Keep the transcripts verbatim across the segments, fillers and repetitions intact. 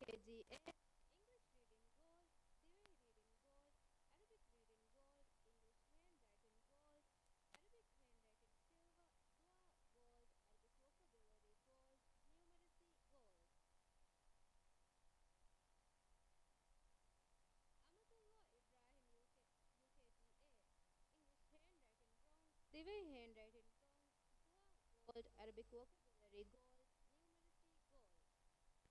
ކޭ ޖީ އޭ، އިންގްލިޝް ރީޑިން ގޯލްޑް، ދިވެހި ރީޑިން ގޯލްޑް، އަރަބިކް ރީޑިން ގޯލްޑް، އިންގްލިޝް ހޭންޑްރައިޓިން ގޯލްޑް، އަރަބިކް ހޭންޑްރައިޓިން ސިލްވަ، ދުޢާ ގޯލްޑް، އަރަބިކް ވޮކެބުލަރީ ގޯލްޑް،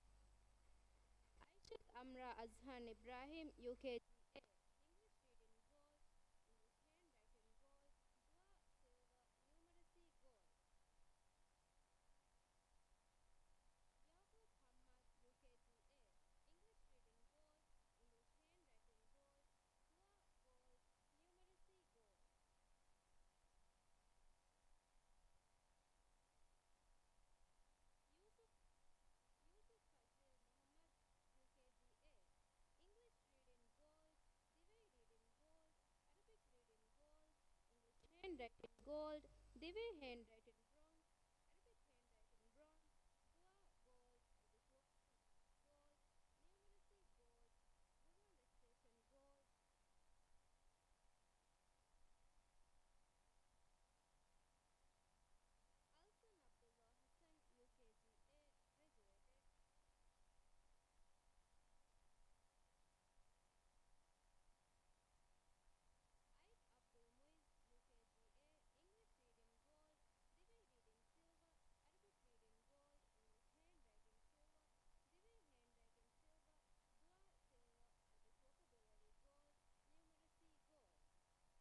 ނިއުމަރަސީ ގޯލްޑް. އަމަތުﷲ އިބްރާހިމް ޔޫކޭ، ޔޫކޭޖީއޭ، އިންގްލިޝް ހޭންޑްރައިޓިން ބްރޯންޒް، ދިވެހި ހޭންޑްރައިޓިން ބްރޯންޒް، ދުޢާ ގޯލްޑް، އަރަބިކް ވޮކެބުލަރީ ގޯލްޑް، ނިއުމަރަސީ ގޯލްޑް. އައިޝަތު އަމްރާ އަޒްހާން އިބްރާހިމް ޔޫކޭޖީއޭ، އިންގްލިޝް ރީޑިން ގޯލްޑް، އިންގްލިޝް ހޭންޑްރައިޓިން ގޯލްޑް، ދުޢާ ސިލްވަ، ނިއުމަރަސީ ގޯލްޑް. ޔާޤޫބް ހައްމާދު ޔޫކޭޖީއޭ، އިންގްލިޝް ރީޑިން ގޯލްޑް، އިންގްލިޝް ހޭންޑްރައިޓިން ގޯލްޑް، ދުޢާ ގޯލްޑް، ނިއުމަރަސީ ގޯލްޑް. ޔޫސުފް، ޔޫސުފް ފަޒްލީ މުޙައްމަދު ޔޫކޭޖީއޭ، އިންގްލިޝް ރީޑިން ގޯލްޑް، ދިވެހި ރީޑިން ގޯލްޑް، އަރަބިކް ރީޑިން ގޯލްޑް، އިންގްލިޝް ހޭންޑްރައިޓިން ގޯލްޑް، ދިވެހި ހޭންޑްރައިޓިން ބްރޯންޒް، އަރަބިކް ހޭންޑްރައިޓިން ބްރޯންޒް، ދުޢާ ގޯލްޑް، އަރަބިކް ވޮކެބުލަރީ ގޯލްޑް، ނިއުމަރަސީ ގޯލްޑް، ގުޑް ހޭންޑްރައިޓިން ގޯލްޑް. އަލްސަން ޢަބްދުﷲ ޙަސަން ޔޫކޭޖީއޭ ގްރެޖުއޭޓެޑް. އައިދް ޢަބްދުލް މުޢިއްޒު ޔޫކޭޖީއޭ، އިންގްލިޝް ރީޑިން ގޯލްޑް، ދިވެހި ރީޑިން ސިލްވަ، އަރަބިކް ރީޑިން ގޯލްޑް، އިންގްލިޝް ހޭންޑްރައިޓިން ސިލްވަ، ދިވެހި ހޭންޑްރައިޓިން ސިލްވަ، ދުޢާ ސިލްވަ، އަރަބިކް ވޮކެބުލަރީ ގޯލްޑް، ނިއުމަރަސީ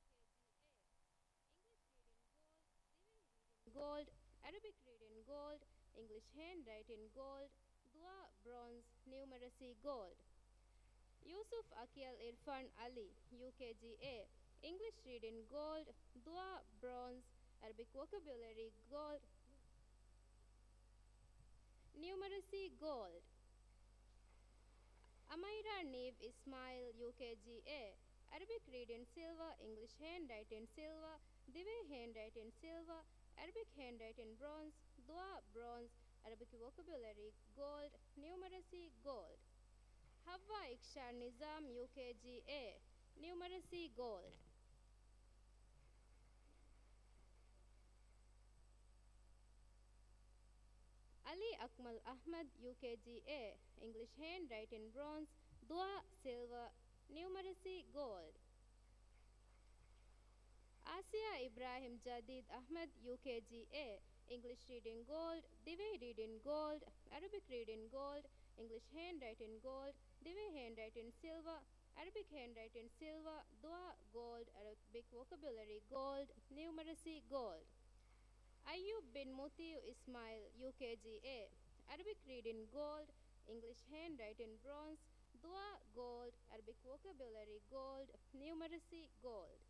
ގޯލްޑް. ލިވީ މުޙައްމަދު މުޢީން ޔޫކޭޖީއޭ، އިންގްލިޝް ރީޑިން ގޯލްޑް، ދިވެހި ރީޑިން ގޯލްޑް، އަރަބިކް ރީޑިން ގޯލްޑް، އިންގްލިޝް ހޭންޑްރައިޓިން ގޯލްޑް، ދުޢާ ބްރޯންޒް، ނިއުމަރަސީ ގޯލްޑް. ޔޫސުފް އަކިޔަލް އިރްފާން ޢަލީ ޔޫކޭޖީއޭ، އިންގްލިޝް ރީޑިން ގޯލްޑް، ދުޢާ ބްރޯންޒް، އަރަބިކް ވޮކެބުލަރީ ގޯލްޑް، ނިއުމަރަސީ ގޯލްޑް. އަމައިރާ ނީވް އިސްމާޢީލް ޔޫކޭޖީއޭ، އަރަބިކް ރީޑިން ސިލްވަ، އިންގްލިޝް ހޭންޑްރައިޓިން ސިލްވަ، ދިވެހި ހޭންޑްރައިޓިން ސިލްވަ، އަރަބިކް ހޭންޑްރައިޓިން ބްރޯންޒް، ދުޢާ ބްރޯންޒް، އަރަބިކް ވޮކެބުލަރީ ގޯލްޑް، ނިއުމަރަސީ ގޯލްޑް. ޙައްވާ އިކްޝާން ނިޒާމް ޔޫކޭޖީއޭ، ނިއުމަރަސީ ގޯލްޑް. ޢަލީ އަކްމަލް އަޙްމަދު ޔޫކޭޖީއޭ، އިންގްލިޝް ހޭންޑްރައިޓިން ބްރޯންޒް، ދުޢާ ސިލްވަ، ނިއުމަރަސީ ގޯލްޑް. އާސިޔާ އިބްރާހިމް ޖަދީދު އަޙްމަދު ޔޫކޭޖީއޭ، އިންގްލިޝް ރީޑިން ގޯލްޑް، ދިވެހި ރީޑިން ގޯލްޑް، އަރަބިކް ރީޑިން ގޯލްޑް، އިންގްލިޝް ހޭންޑްރައިޓިން ގޯލްޑް، ދިވެހި ހޭންޑްރައިޓިން ސިލްވަ، އަރަބިކް ހޭންޑްރައިޓިން ސިލްވަ، ދުޢާ ގޯލްޑް، އަރަބިކް ވޮކެބުލަރީ ގޯލްޑް، ނިއުމަރަސީ ގޯލްޑް. އައްޔޫބް ބިން މުތީޢު އިސްމާޢީލް ޔޫކޭޖީއޭ، އަރަބިކް ރީޑިން ގޯލްޑް، އިންގްލިޝް ހޭންޑްރައިޓިން ބްރޯންޒް، ދުޢާ ގޯލްޑް، އަރަބިކް ވޮކެބުލަރީ ގޯލްޑް، ނިއުމަރަސީ ގޯލްޑް.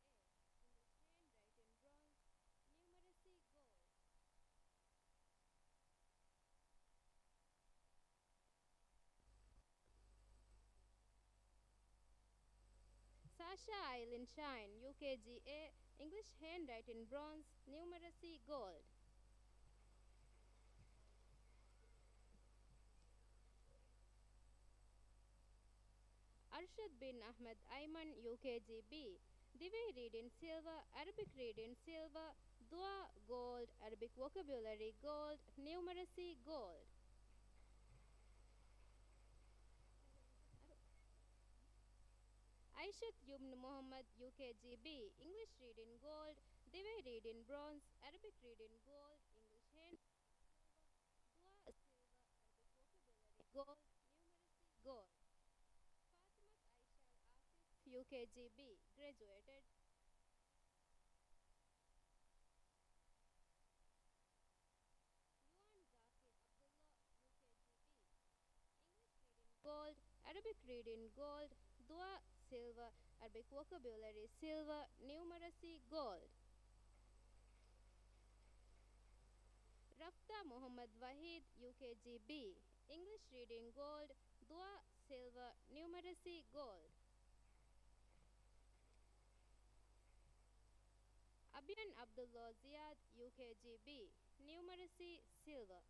ސާޝާ އައިލިން ޝާއިން ޔޫކޭޖީއޭ، އިންގްލިޝް ހޭންޑްރައިޓިން ބްރޯންޒް، ނިއުމަރަސީ ގޯލްޑް. ސާޝާ އައިލިން ޝާއިން ޔޫކޭޖީއޭ، އިންގްލިޝް ހޭންޑްރައިޓިން ބްރޯންޒް، ނިއުމަރަސީ ގޯލްޑް. އަރްޝަދް ބިން އަޙްމަދު އައިމަން ޔޫކޭޖީ ބީ، ދިވެހި ރީޑިން ސިލްވަ، އަރަބިކް ރީޑިން ސިލްވަ، ދުޢާ ގޯލްޑް، އަރަބިކް ވޮކެބުލަރީ ގޯލްޑް، ނިއުމަރަސީ ގޯލްޑް. އައިޝަތު ޔުމްނު މުޙައްމަދު ޔޫކޭޖީ ބީ، އިންގްލިޝް ރީޑިން ގޯލްޑް، ދިވެހި ރީޑިން ބްރޯންޒް، އަރަބިކް ރީޑިން ގޯލްޑް، އިންގްލިޝް ހޭންޑް ސިލްވަ، ދުޢާ ސިލްވަ، އަރަބިކް ވޮކެބުލަރީ ގޯލްޑް، ނިއުމަރަސީ ގޯލްޑް. ފާތިމަތު އައިޝާ އާސިފް، ޔޫކޭޖީ ބީ، ގްރެޖުއޭޓެޑް. ޔުއާން ޒާކިރް ޢަބްދުﷲ، ޔޫކޭޖީ ބީ، އިންގްލިޝް ރީޑިން ގޯލްޑް، އަރަބިކް ރީޑިން ގޯލްޑް، ދުޢާ ސިލްވަ، އަރަބިކް ވޮކެބުލަރީ ސިލްވަ، ނިއުމަރަސީ ގޯލްޑް. ރަފްތާ މުޙައްމަދު ވަޙީދު، ޔޫކޭޖީ ބީ، އިންގްލިޝް ރީޑިން ގޯލްޑް، ދުޢާ ސިލްވަ، ނިއުމަރަސީ ގޯލްޑް. އެބިއަން ޢަބްދުﷲ ޒިޔާދް، ޔޫކޭޖީ ބީ، ނިއުމަރަސީ ސިލްވަ.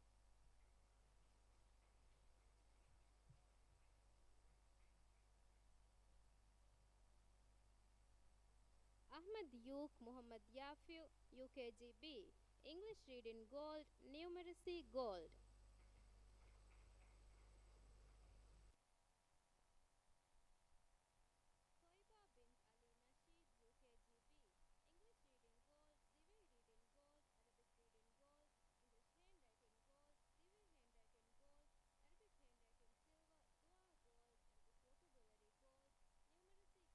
އަޙްމަދު ޔޫކް މުޙައްމަދު ޔާފިޢު، ޔޫކޭޖީ ބީ، އިންގްލިޝް ރީޑިން ގޯލްޑް، ނިއުމަރަސީ ގޯލްޑް. ސޮއިބާ ބިންތު ޢަލީ ނަޝީދު، ޔޫކޭޖީ ބީ،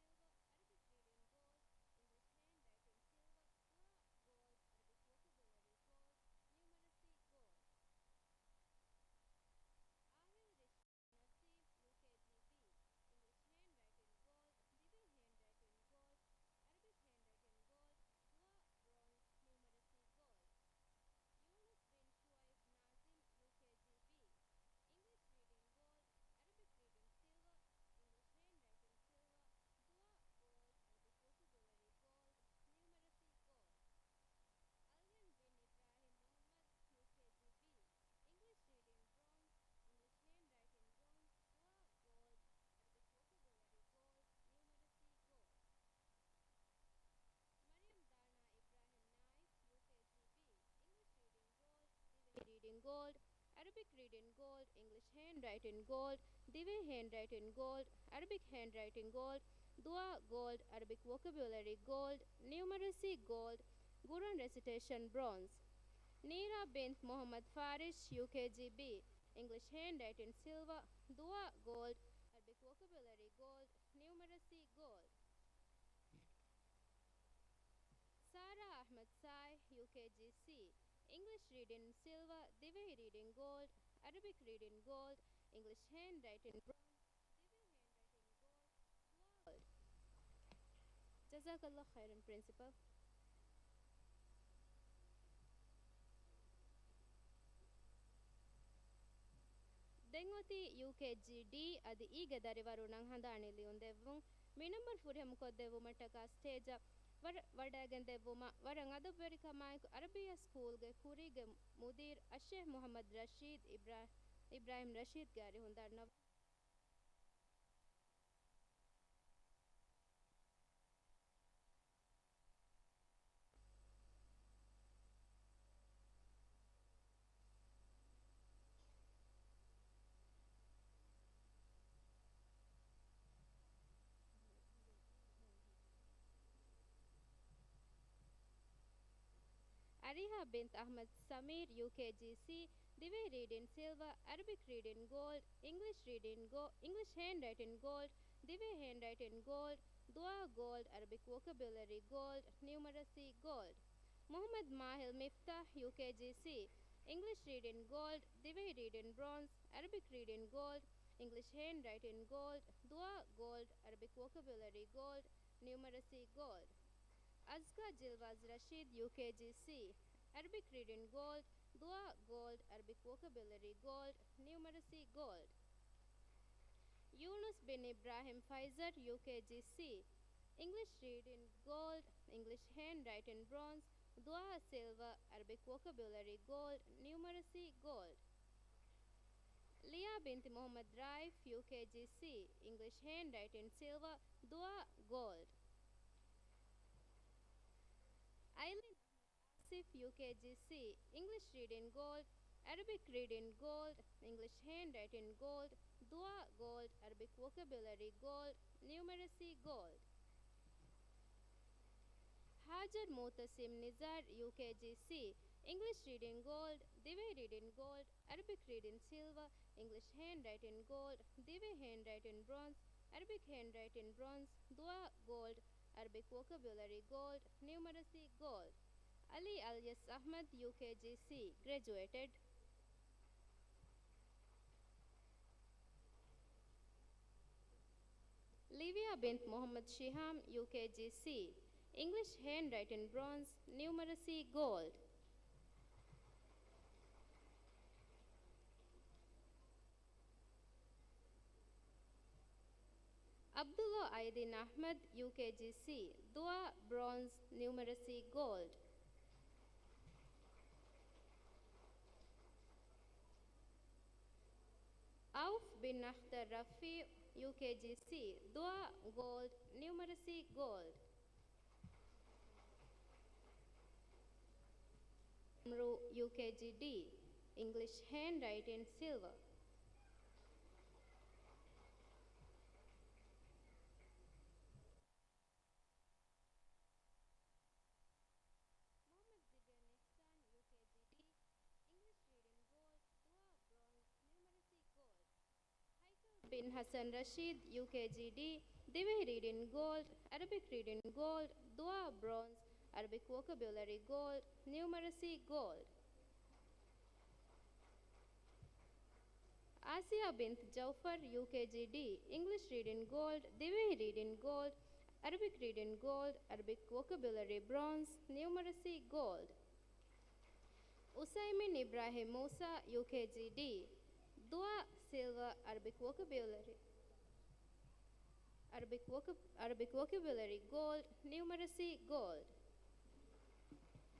އިންގްލިޝް ރީޑިން ގޯލްޑް، ދިވެހި ރީޑިން ގޯލްޑް، އަރަބިކް ރީޑިން ގޯލްޑް، އިންގްލިޝް ހޭންޑްރައިޓިން ގޯލްޑް، ދިވެހި ހޭންޑްރައިޓިން ގޯލްޑް، އަރަބިކް ހޭންޑްރައިޓިން ސިލްވަ، ދުޢާ ގޯލްޑް، އަރަބިކް ވޮކެބުލަރީ ގޯލްޑް، ނިއުމަރަސީ ގޯލްޑް، ގުރުއާން ރެސިޓޭޝަން ބްރޯންޒް. ޢަބްދުލް މަލިކް އަމީން، ޔޫކޭޖީ ބީ، ދިވެހި ރީޑިން ސިލްވަ، އަރަބިކް ރީޑިން ގޯލްޑް، އިންގްލިޝް ހޭންޑްރައިޓިން ސިލްވަ، ދުޢާ ގޯލްޑް، އަރަބިކް ވޮކެބުލަރީ ގޯލްޑް، ނިއުމަރަސީ ގޯލްޑް. އާހިލް ރިޝް ނަސީމް، ޔޫކޭޖީ ބީ، އިންގްލިޝް ހޭންޑްރައިޓިން ގޯލްޑް، ދިވެހި ހޭންޑްރައިޓިން ގޯލްޑް، އަރަބިކް ހޭންޑްރައިޓިން ގޯލްޑް، ދުޢާ ބްރޯންޒް، ނިއުމަރަސީ ގޯލްޑް. ޔޫނުސް ބިން ޝުޢައިބް ނާޒިމް، ޔޫކޭޖީ ބީ، އިންގްލިޝް ރީޑިން ގޯލްޑް، އަރަބިކް ރީޑިން ސިލްވަ، އިންގްލިޝް ހޭންޑްރައިޓިން ސިލްވަ، ދުޢާ ގޯލްޑް، އަރަބިކް ވޮކެބުލަރީ ގޯލްޑް، ނިއުމަރަސީ ގޯލްޑް. އަލްގެން ބިން އިބްރާހިމް މުޙައްމަދު، ޔޫކޭޖީ ބީ، އިންގްލިޝް ރީޑިން ބްރޯންޒް، އިންގްލިޝް ހޭންޑްރައިޓިން ބްރޯންޒް، ދުޢާ ގޯލްޑް، އަރަބިކް ވޮކެބުލަރީ ގޯލްޑް، ނިއުމަރަސީ ގޯލްޑް. މަރިޔަމް ދާނާ އިބްރާހިމް ނާއިފް، ޔޫކޭޖީ ބީ، އިންގްލިޝް ރީޑިން ގޯލްޑް، ދިވެހި ރީޑިން ގޯލްޑް، އަރަބިކް ރީޑިން ގޯލްޑް، އިންގްލިޝް ހޭންޑްރައިޓިން ގޯލްޑް، ދިވެހި ހޭންޑްރައިޓިން ގޯލްޑް، އަރަބިކް ހޭންޑްރައިޓިން ގޯލްޑް، ދުޢާ ގޯލްޑް، އަރަބިކް ވޮކެބުލަރީ ގޯލްޑް، ނިއުމަރަސީ ގޯލްޑް، ގުރުއާން ރެސިޓޭޝަން ބްރޯންޒް. ނީރާ ބިންތު މުޙައްމަދު ފާރިޝް، ޔޫކޭޖީ ބީ، އިންގްލިޝް ހޭންޑްރައިޓިން ސިލްވަ، ދުޢާ ގޯލްޑް، އަރަބިކް ވޮކެބުލަރީ ގޯލްޑް، ނިއުމަރަސީ ގޯލްޑް. ސާރާ އަޙްމަދު ސާއި، ޔޫކޭޖީ ސީ، އިންގްލިޝް ރީޑިން ސިލްވަ، ދިވެހި ރީޑިން ގޯލްޑް، އަރަބިކް ރީޑިން ގޯލްޑް، އިންގްލިޝް ހޭންޑްރައިޓިން ބްރޯންޒް، ދިވެހި ހޭންޑްރައިޓިން ގޯލްޑް، ދުޢާ ގޯލްޑް. ޖަޒާކަﷲ ޚައިރަން، ޕްރިންސިޕަލް. ދެން އޮތީ ޔޫކޭޖީ ޑީ އަދި އީގެ ދަރިވަރުންނަށް ހަނދާނީ ލިޔުން ދެއްވުން. މި ނަންބަރު ފުރިހަމަކޮށްދެއްވުމަށްޓަކާ ސްޓޭޖަށް ވަރަށް ވަޑައިގެން ދެއްވުމަށް ވަރަށް އަދަބުވެރިކަމާއެކު އަރަބިއްޔާ ސްކޫލްގެ ކުރީގެ މުދީރު އައްޝޭޚް މުޙައްމަދު ރަޝީދު އިބްރާ-، އިބްރާހިމް ރަޝީދުގެ އަރިހުން ދަންނަވަން. އަރީހާ ބިންތު އަޙްމަދު ސަމީރު، ޔޫކޭޖީސީ، ދިވެހި ރީޑިން ސިލްވަ، އަރަބިކް ރީޑިން ގޯލްޑް، އިންގްލިޝް ރީޑިން ގޯ-، އިންގްލިޝް ހޭންޑްރައިޓިން ގޯލްޑް، ދިވެހި ހޭންޑްރައިޓިން ގޯލްޑް، ދުޢާ ގޯލްޑް، އަރަބިކް ވޮކެބިއުލަރީ ގޯލްޑް، ނިއުމަރަސީ ގޯލްޑް. މުޙައްމަދު މާހިލް މިފްތާޙް، ޔޫކޭޖީސީ، އިންގްލިޝް ރީޑިން ގޯލްޑް، ދިވެހި ރީޑިން ބްރޯންޒް، އަރަބިކް ރީޑިން ގޯލްޑް، އިންގްލިޝް ހޭންޑްރައިޓިން ގޯލްޑް، ދުޢާ ގޯލްޑް، އަރަބިކް ވޮކެބިއުލަރީ ގޯލްޑް، ނިއުމަރަސީ ގޯލްޑް. އަޒްކާ ޖިލްވާޒް ރަޝީދު، ޔޫކޭޖީސީ، އަރަބިކް ރީޑިން ގޯލްޑް، ދުޢާ ގޯލްޑް، އަރަބިކް ވޮކެބިއުލަރީ ގޯލްޑް، ނިއުމަރަސީ ގޯލްޑް. ޔޫނުސް ބިން އިބްރާހިމް ފައިޒަރު، ޔޫކޭޖީސީ، އިންގްލިޝް ރީޑިން ގޯލްޑް، އިންގްލިޝް ހޭންޑްރައިޓިން ބްރޯންޒް، ދުޢާ ސިލްވަ، އަރަބިކް ވޮކެބިއުލަރީ ގޯލްޑް، ނިއުމަރަސީ ގޯލްޑް. ލިޔާ ބިންތި މުޙައްމަދު ރާއިފް، ޔޫކޭޖީސީ، އިންގްލިޝް ހޭންޑްރައިޓިން ސިލްވަ، ދުޢާ ގޯލްޑް. އައިލިން އަޙްމަދު އާސިފް، ޔޫކޭޖީސީ، އިންގްލިޝް ރީޑިން ގޯލްޑް، އަރަބިކް ރީޑިން ގޯލްޑް، އިންގްލިޝް ހޭންޑްރައިޓިން ގޯލްޑް، ދުޢާ ގޯލްޑް، އަރަބިކް ވޮކެބިއުލަރީ ގޯލްޑް، ނިއުމަރަސީ ގޯލްޑް. ހާޖަރު މުޢުތަސިމް ނިޒާރު، ޔޫކޭޖީސީ، އިންގްލިޝް ރީޑިން ގޯލްޑް، ދިވެހި ރީޑިން ގޯލްޑް، އަރަބިކް ރީޑިން ސިލްވަ، އިންގްލިޝް ހޭންޑްރައިޓިން ގޯލްޑް، ދިވެހި ހޭންޑްރައިޓިން ބްރޯންޒް، އަރަބިކް ހޭންޑްރައިޓިން ބްރޯންޒް، ދުޢާ ގޯލްޑް، އަރަބިކް ވޮކެބިއުލަރީ ގޯލްޑް، ނިއުމަރަސީ ގޯލްޑް. އަލީ އަލްޔަސް އަޙްމަދު، ޔޫކޭޖީސީ، ގްރެޖުއޭޓެޑް. ލިވިޔާ ބިންތު މުޙައްމަދު ޝިހާމް، ޔޫކޭޖީސީ، އިންގްލިޝް ހޭންޑްރައިޓިން ބްރޯންޒް، ނިއުމަރަސީ ގޯލްޑް. ޢަބްދުﷲ އައިދިން އަޙްމަދު، ޔޫކޭޖީ ސީ، ދުވާ ބްރޯންޒް، ނިއުމަރަސީ ގޯލްޑް. އައުފް ބިން އަޚްތަރު ރަފީޢު، ޔޫކޭޖީ ސީ، ދުވާ ގޯލްޑް، ނިއުމަރަސީ ގޯލްޑް. ޢަމްރޫ، ޔޫކޭޖީ ޑީ، އިންގްލިޝް ހޭންޑްރައިޓިން ސިލްވަ. މުޙައްމަދު ޒިބްރީލް އިޙްސާން، ޔޫކޭޖީ ޑީ، އިންގްލިޝް ރީޑިން ގޯލްޑް، ދުވާ ބްރޯންޒް، ނިއުމަރަސީ ގޯލްޑް. ހައިކަލް ބިން ޙަސަން ރަޝީދު، ޔޫކޭޖީ ޑީ، ދިވެހި ރީޑިން ގޯލްޑް، ޢަރަބިކް ރީޑިން ގޯލްޑް، ދުވާ ބްރޯންޒް، ޢަރަބިކް ވޮކެބުލަރީ ގޯލްޑް، ނިއުމަރަސީ ގޯލްޑް. އާސިޔާ ބިންތު ޖަޢުފަރު، ޔޫކޭޖީ ޑީ، އިންގްލިޝް ރީޑިން ގޯލްޑް، ދިވެހި ރީޑިން ގޯލްޑް، ޢަރަބިކް ރީޑިން ގޯލްޑް، ޢަރަބިކް ވޮކެބުލަރީ ބްރޯންޒް، ނިއުމަރަސީ ގޯލްޑް. އުސައިމިން އިބްރާހިމް މޫސާ، ޔޫކޭޖީ ޑީ، ދުވާ ސިލްވަ، ޢަރަބިކް ވޮކެބުލަރީ، ޢަރަބިކް ވޮކެ-، ޢަރަބިކް ވޮކެބުލަރީ ގޯލްޑް، ނިއުމަރަސީ ގޯލްޑް. ޖިބްރީލް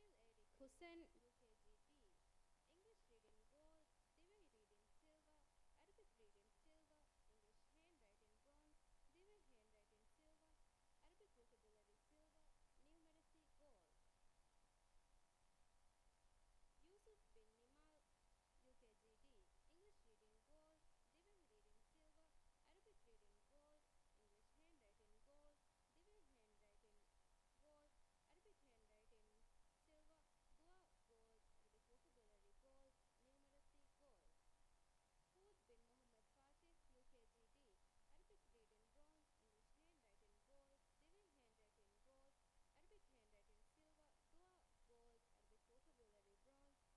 އޭރިކް ހުސެން، ޔޫކޭޖީ ޑީ، އިންގްލިޝް ރީޑިން ގޯލްޑް، ދިވެހި ރީޑިން ސިލްވަ، ޢަރަބިކް ރީޑިން ސިލްވަ، އިންގްލިޝް ހޭންޑްރައިޓިން ބްރޯންޒް، ދިވެހި ހޭންޑްރައިޓިން ސިލްވަ، ޢަރަބިކް ވޮކެބުލަރީ ސިލްވަ، ނިއުމަރަސީ ގޯލްޑް. ޔޫސުފް ބިން ނިމާލް، ޔޫކޭޖީ ޑީ،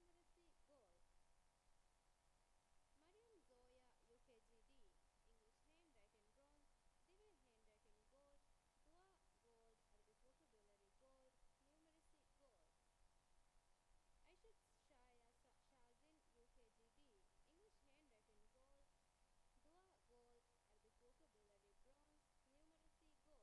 އިންގްލިޝް ރީޑިން ގޯލްޑް، ދިވެހި ރީޑިން ސިލްވަ، ޢަރަބިކް ރީޑިން ގޯލްޑް، އިންގްލިޝް ހޭންޑްރައިޓިން ގޯލްޑް، ދިވެހި ހޭންޑްރައިޓިން ގޯލްޑް، ޢަރަބިކް ހޭންޑްރައިޓިން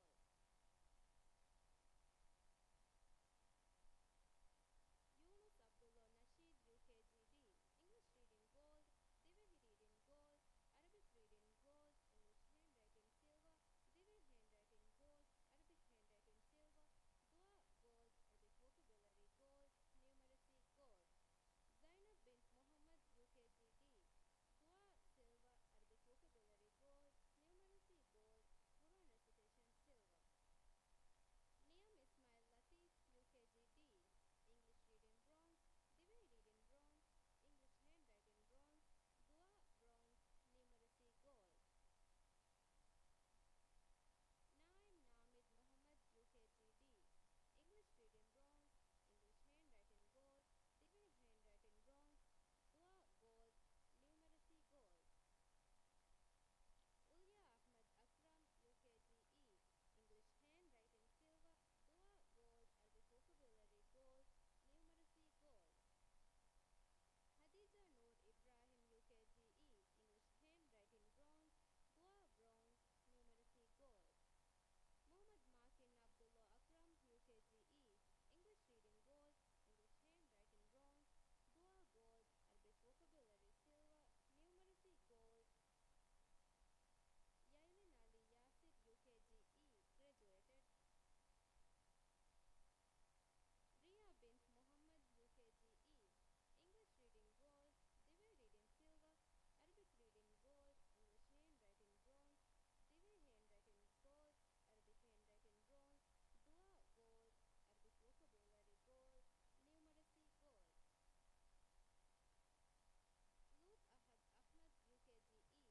ސިލްވަ، ދުވާ ގޯލްޑް، ޢަރަބިކް ވޮކެބުލަރީ ގޯލްޑް، ނިއުމަރަސީ ގޯލްޑް. ހޫދް ބިން މުޙައްމަދު ފާތިޙް، ޔޫކޭޖީ ޑީ، ޢަރަބިކް ރީޑިން ބްރޯންޒް، އިންގްލިޝް ހޭންޑްރައިޓިން ގޯލްޑް، ދިވެހި ހޭންޑްރައިޓިން ގޯލްޑް، ޢަރަބިކް ހޭންޑްރައިޓިން ސިލްވަ، ދުވާ ގޯލްޑް، ޢަރަބިކް ވޮކެބުލަރީ ބްރޯންޒް، ނިއުމަރަސީ ގޯލްޑް. މަރިޔަމް ޒޯޔާ، ޔޫކޭޖީ ޑީ، އިންގްލިޝް ހޭންޑްރައިޓިން ބްރޯންޒް، ދިވެހި ހޭންޑްރައިޓިން ގޯލްޑް، ދުވާ ގޯލްޑް، ޢަރަބިކް ވޮކެބުލަރީ ގޯލްޑް، ނިއުމަރަސީ ގޯލްޑް. އައިޝަތު ޝާޔާ ޝާޒިން، ޔޫކޭޖީ ޑީ، އިންގްލިޝް ހޭންޑްރައިޓިން ގޯލްޑް، ދުވާ ގޯލްޑް، ޢަރަބިކް ވޮކެބުލަރީ ބްރޯންޒް، ނިއުމަރަސީ ގޯލްޑް. ޔޫނުސް ޢަބްދުﷲ ނަޝީދު، ޔޫކޭޖީ ޑީ، އިންގްލިޝް ރީޑިން ގޯލްޑް، ދިވެހި ރީޑިން ގޯލްޑް، ޢަރަބިކް ރީޑިން ގޯލްޑް، އިންގްލިޝް ހޭންޑްރައިޓިން ސިލްވަ، ދިވެހި ހޭންޑްރައިޓިން ގޯލްޑް، ޢަރަބިކް ހޭންޑްރައިޓިން ސިލްވަ، ދުވާ ގޯލްޑް، ޢަރަބިކް ވޮކެބުލަރީ ގޯލްޑް، ނިއުމަރަސީ ގޯލްޑް.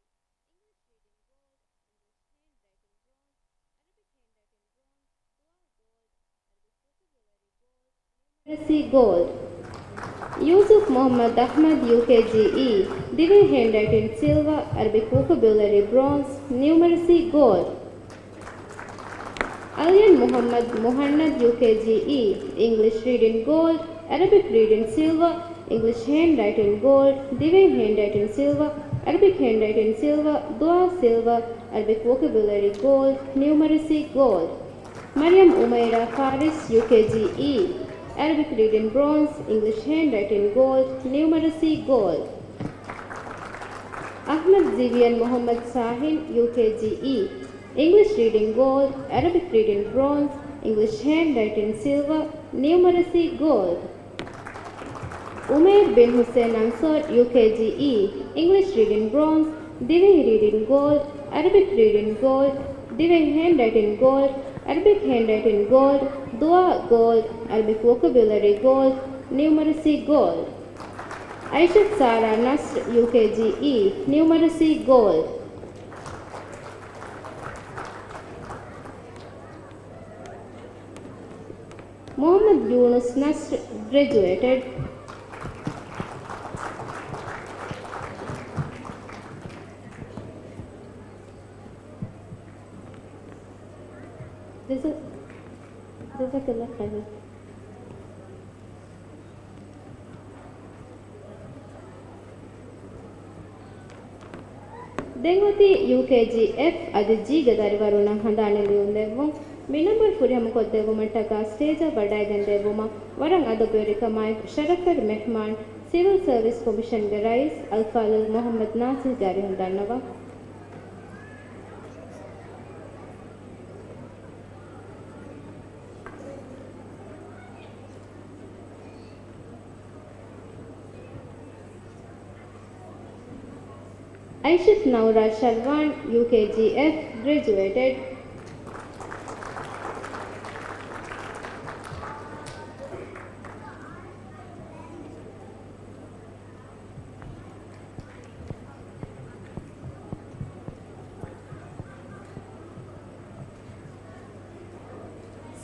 ޒައިނަބް ބިންތު މުޙައްމަދު، ޔޫކޭޖީ ޑީ، ދުވާ ސިލްވަ، ޢަރަބިކް ވޮކެބުލަރީ ގޯލްޑް، ނިއުމަރަސީ ގޯލްޑް، ޤުރުއާން ރެސިޓޭޝަން ސިލްވަ. ނިޔަމް އިސްމާޢީލް ލަތީފް، ޔޫކޭޖީ ޑީ، އިންގްލިޝް ރީޑިން ބްރޯންޒް، ދިވެހި ރީޑިން ބްރޯންޒް، އިންގްލިޝް ހޭންޑްރައިޓިން ބްރޯންޒް، ދުވާ ބްރޯންޒް، ނިއުމަރަސީ ގޯލްޑް. ނާއިމް ނާމިދް މުޙައްމަދު، ޔޫކޭޖީ ޑީ، އިންގްލިޝް ރީޑިން ބްރޯންޒް، އިންގްލިޝް ހޭންޑްރައިޓިން ގޯލްޑް، ދިވެހި ހޭންޑްރައިޓިން ބްރޯންޒް، ދުވާ ގޯލްޑް، ނިއުމަރަސީ ގޯލްޑް. އުލްޔާ އަޙްމަދު އަކްރަމް، ޔޫކޭޖީ އީ، އިންގްލިޝް ހޭންޑްރައިޓިން ސިލްވަ، ދުވާ ގޯލްޑް، ޢަރަބިކް ވޮކެބުލަރީ ގޯލްޑް، ނިއުމަރަސީ ގޯލްޑް. ހަދީޖާ ނޫރު އިބްރާހިމް، ޔޫކޭޖީ އީ، އިންގްލިޝް ހޭންޑްރައިޓިން ބްރޯންޒް، ދުވާ ބްރޯންޒް، ނިއުމަރަސީ ގޯލްޑް. މުޙައްމަދު މާކިން ޢަބްދުﷲ އަކްރަމް، ޔޫކޭޖީ އީ، އިންގްލިޝް ރީޑިން ގޯލްޑް، އިންގްލިޝް ހޭންޑްރައިޓިން ބްރޯންޒް، ދުވާ ގޯލްޑް، ޢަރަބިކް ވޮކެބުލަރީ ސިލްވަ، ނިއުމަރަސީ ގޯލްޑް. ޔައިލިން ޢަލީ ޔާސިރް، ޔޫކޭޖީ އީ، ގްރެޖުއޭޓެޑް. ރިޔާ ބިންތު މުޙައްމަދު، ޔޫކޭޖީ އީ، އިންގްލިޝް ރީޑިން ގޯލްޑް، ދިވެހި ރީޑިން ސިލްވަ، ޢަރަބިކް ރީޑިން ގޯލްޑް، އިންގްލިޝް ހޭންޑްރައިޓިން ބްރޯންޒް، ދިވެހި ހޭންޑްރައިޓިން ގޯލްޑް، ޢަރަބިކް ހޭންޑްރައިޓިން ބްރޯންޒް، ދުވާ ގޯލްޑް، ޢަރަބިކް ވޮކެބުލަރީ ގޯލްޑް، ނިއުމަރަސީ ގޯލްޑް. ލޫޠު އަޙަދު އަޙްމަދު، ޔޫކޭޖީ އީ، އިންގްލިޝް ރީޑިން ގޯލްޑް، އިންގްލިޝް ހޭންޑްރައިޓިން ބްރޯންޒް، ޢަރަބިކް ހޭންޑްރައިޓިން ބްރޯންޒް، ދުވާ ގޯލްޑް، ޢަރަބިކް ވޮކެބުލަރީ ގޯލްޑް، ނިއުމަރަސީ ގޯލްޑް. ޔޫސުފް މުޙައްމަދު އަޙްމަދު، ޔޫކޭޖީ އީ، ދިވެހި ހޭންޑްރައިޓިން ސިލްވަ، ޢަރަބިކް ވޮކެބުލަރީ ބްރޯންޒް، ނިއުމަރަސީ ގޯލްޑް. އަލްޔަން މުޙައްމަދު މުޙަންނަދު، ޔޫކޭޖީ އީ، އިންގްލިޝް ރީޑިން ގޯލްޑް، ޢަރަބިކް ރީޑިން ސިލްވަ، English handwriting gold, ދިވެހި ހޭންޑްރައިޓިން ސިލްވަ، އަރަބިކް ހޭންޑްރައިޓިން ސިލްވަ، ދުވާ ސިލްވަ، އަރަބިކް ވޮކެބިއުލަރީ ގޯލްޑް، ނިއުމަރަސީ ގޯލްޑް. މަރިޔަމް އުމައިރާ ފާރިސް، ޔޫކޭޖީ އީ، އަރަބިކް ރީޑިން ބްރޯންޒް، އިންގްލިޝް ހޭންޑްރައިޓިން ގޯލްޑް، ނިއުމަރަސީ ގޯލްޑް. އަޙްމަދު ޒިވިޔަން މުޙައްމަދު ސާހިން، ޔޫކޭޖީ އީ، އިންގްލިޝް ރީޑިން ގޯލްޑް، އަރަބިކް ރީޑިން ބްރޯންޒް، އިންގްލިޝް ހޭންޑްރައިޓިން ސިލްވަ، ނިއުމަރަސީ ގޯލްޑް. އުމޭރު ބިން ޙުސައިން އަންޞާރު، ޔޫކޭޖީ އީ، އިންގްލިޝް ރީޑިން ބްރޯންޒް، ދިވެހި ރީޑިން ގޯލްޑް، އަރަބިކް ރީޑިން ގޯލްޑް، ދިވެހި ހޭންޑްރައިޓިން ގޯލްޑް، އަރަބިކް ހޭންޑްރައިޓިން ގޯލްޑް، ދުވާ ގޯލްޑް، އަރަބިކް ވޮކެބިއުލަރީ ގޯލްޑް، ނިއުމަރަސީ ގޯލްޑް. އައިޝަތު ސާރާ ނަޞްރު، ޔޫކޭޖީ އީ، ނިއުމަރަސީ ގޯލްޑް. މުޙައްމަދު ޔޫނުސް ނަޞްރު، ގްރެޖުއޭޓެޑް. ޖަޒާ-، ޖަޒާކައްލާހު ޚައިރަން. ދެން އޮތީ ޔޫކޭޖީ އެފް އަދި ޖީގެ ދަރިވަރުންނަށް ހަނދާނެ ލިޔުން ދެއްވުން. މި ނަންބަރު ފުރިހަމަކޮށްދެއްވުމަށްޓަކާ ސްޓޭޖަށް ވަޑައިގެން ދެއްވުމަށް ވަރަށް އަދަބުވެރިކަމާއެކު ޝަރަފްވެރި މެހްމާން، ސިވިލް ސަރވިސް ކޮމިޝަންގެ ރައީސް އަލްފާޟިލް މުޙައްމަދު ނާޞިޙުގެ އަރިހުން ދަންނަވަން. އައިޝަތު ނައުރާ ޝަރްވާން، ޔޫކޭޖީ އެފް، ގްރެޖުއޭޓެޑް.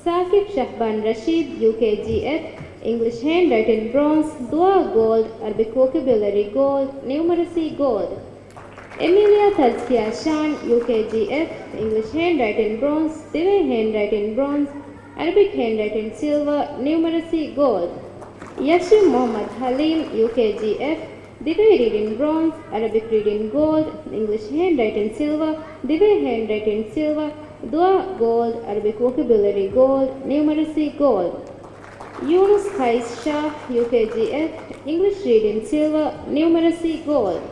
ސާކިބް ޝަހްބާން ރަޝީދު، ޔޫކޭޖީ އެފް، އިންގްލިޝް ހޭންޑްރައިޓިން ބްރޯންޒް، ދުވާ ގޯލްޑް، އަރަބިކް ވޮކެބިއުލަރީ ގޯލްޑް، ނިއުމަރަސީ ގޯލްޑް. އެމީލިޔާ ތަޒްކިޔާ ޝާން، ޔޫކޭޖީ އެފް، އިންގްލިޝް ހޭންޑްރައިޓިން ބްރޯންޒް، ދިވެހި ހޭންޑްރައިޓިން ބްރޯންޒް، އަރަބިކް ހޭންޑްރައިޓިން ސިލްވަ، ނިއުމަރަސީ ގޯލްޑް. ޔަޝިމް މުޙައްމަދު ޙަލީމް، ޔޫކޭޖީ އެފް، ދިވެހި ރީޑިން ބްރޯންޒް، އަރަބިކް ރީޑިން ގޯލްޑް، އިންގްލިޝް ހޭންޑްރައިޓިން ސިލްވަ، ދިވެހި ހޭންޑްރައިޓިން ސިލްވަ، ދުވާ ގޯލްޑް، އަރަބިކް ވޮކެބިއުލަރީ ގޯލްޑް، ނިއުމަރަސީ ގޯލްޑް. ޔޫނުސް ޤައިސް ޝާހް، ޔޫކޭޖީ އެފް، އިންގްލިޝް ރީޑިން ސިލްވަ، ނިއުމަރަސީ ގޯލްޑް.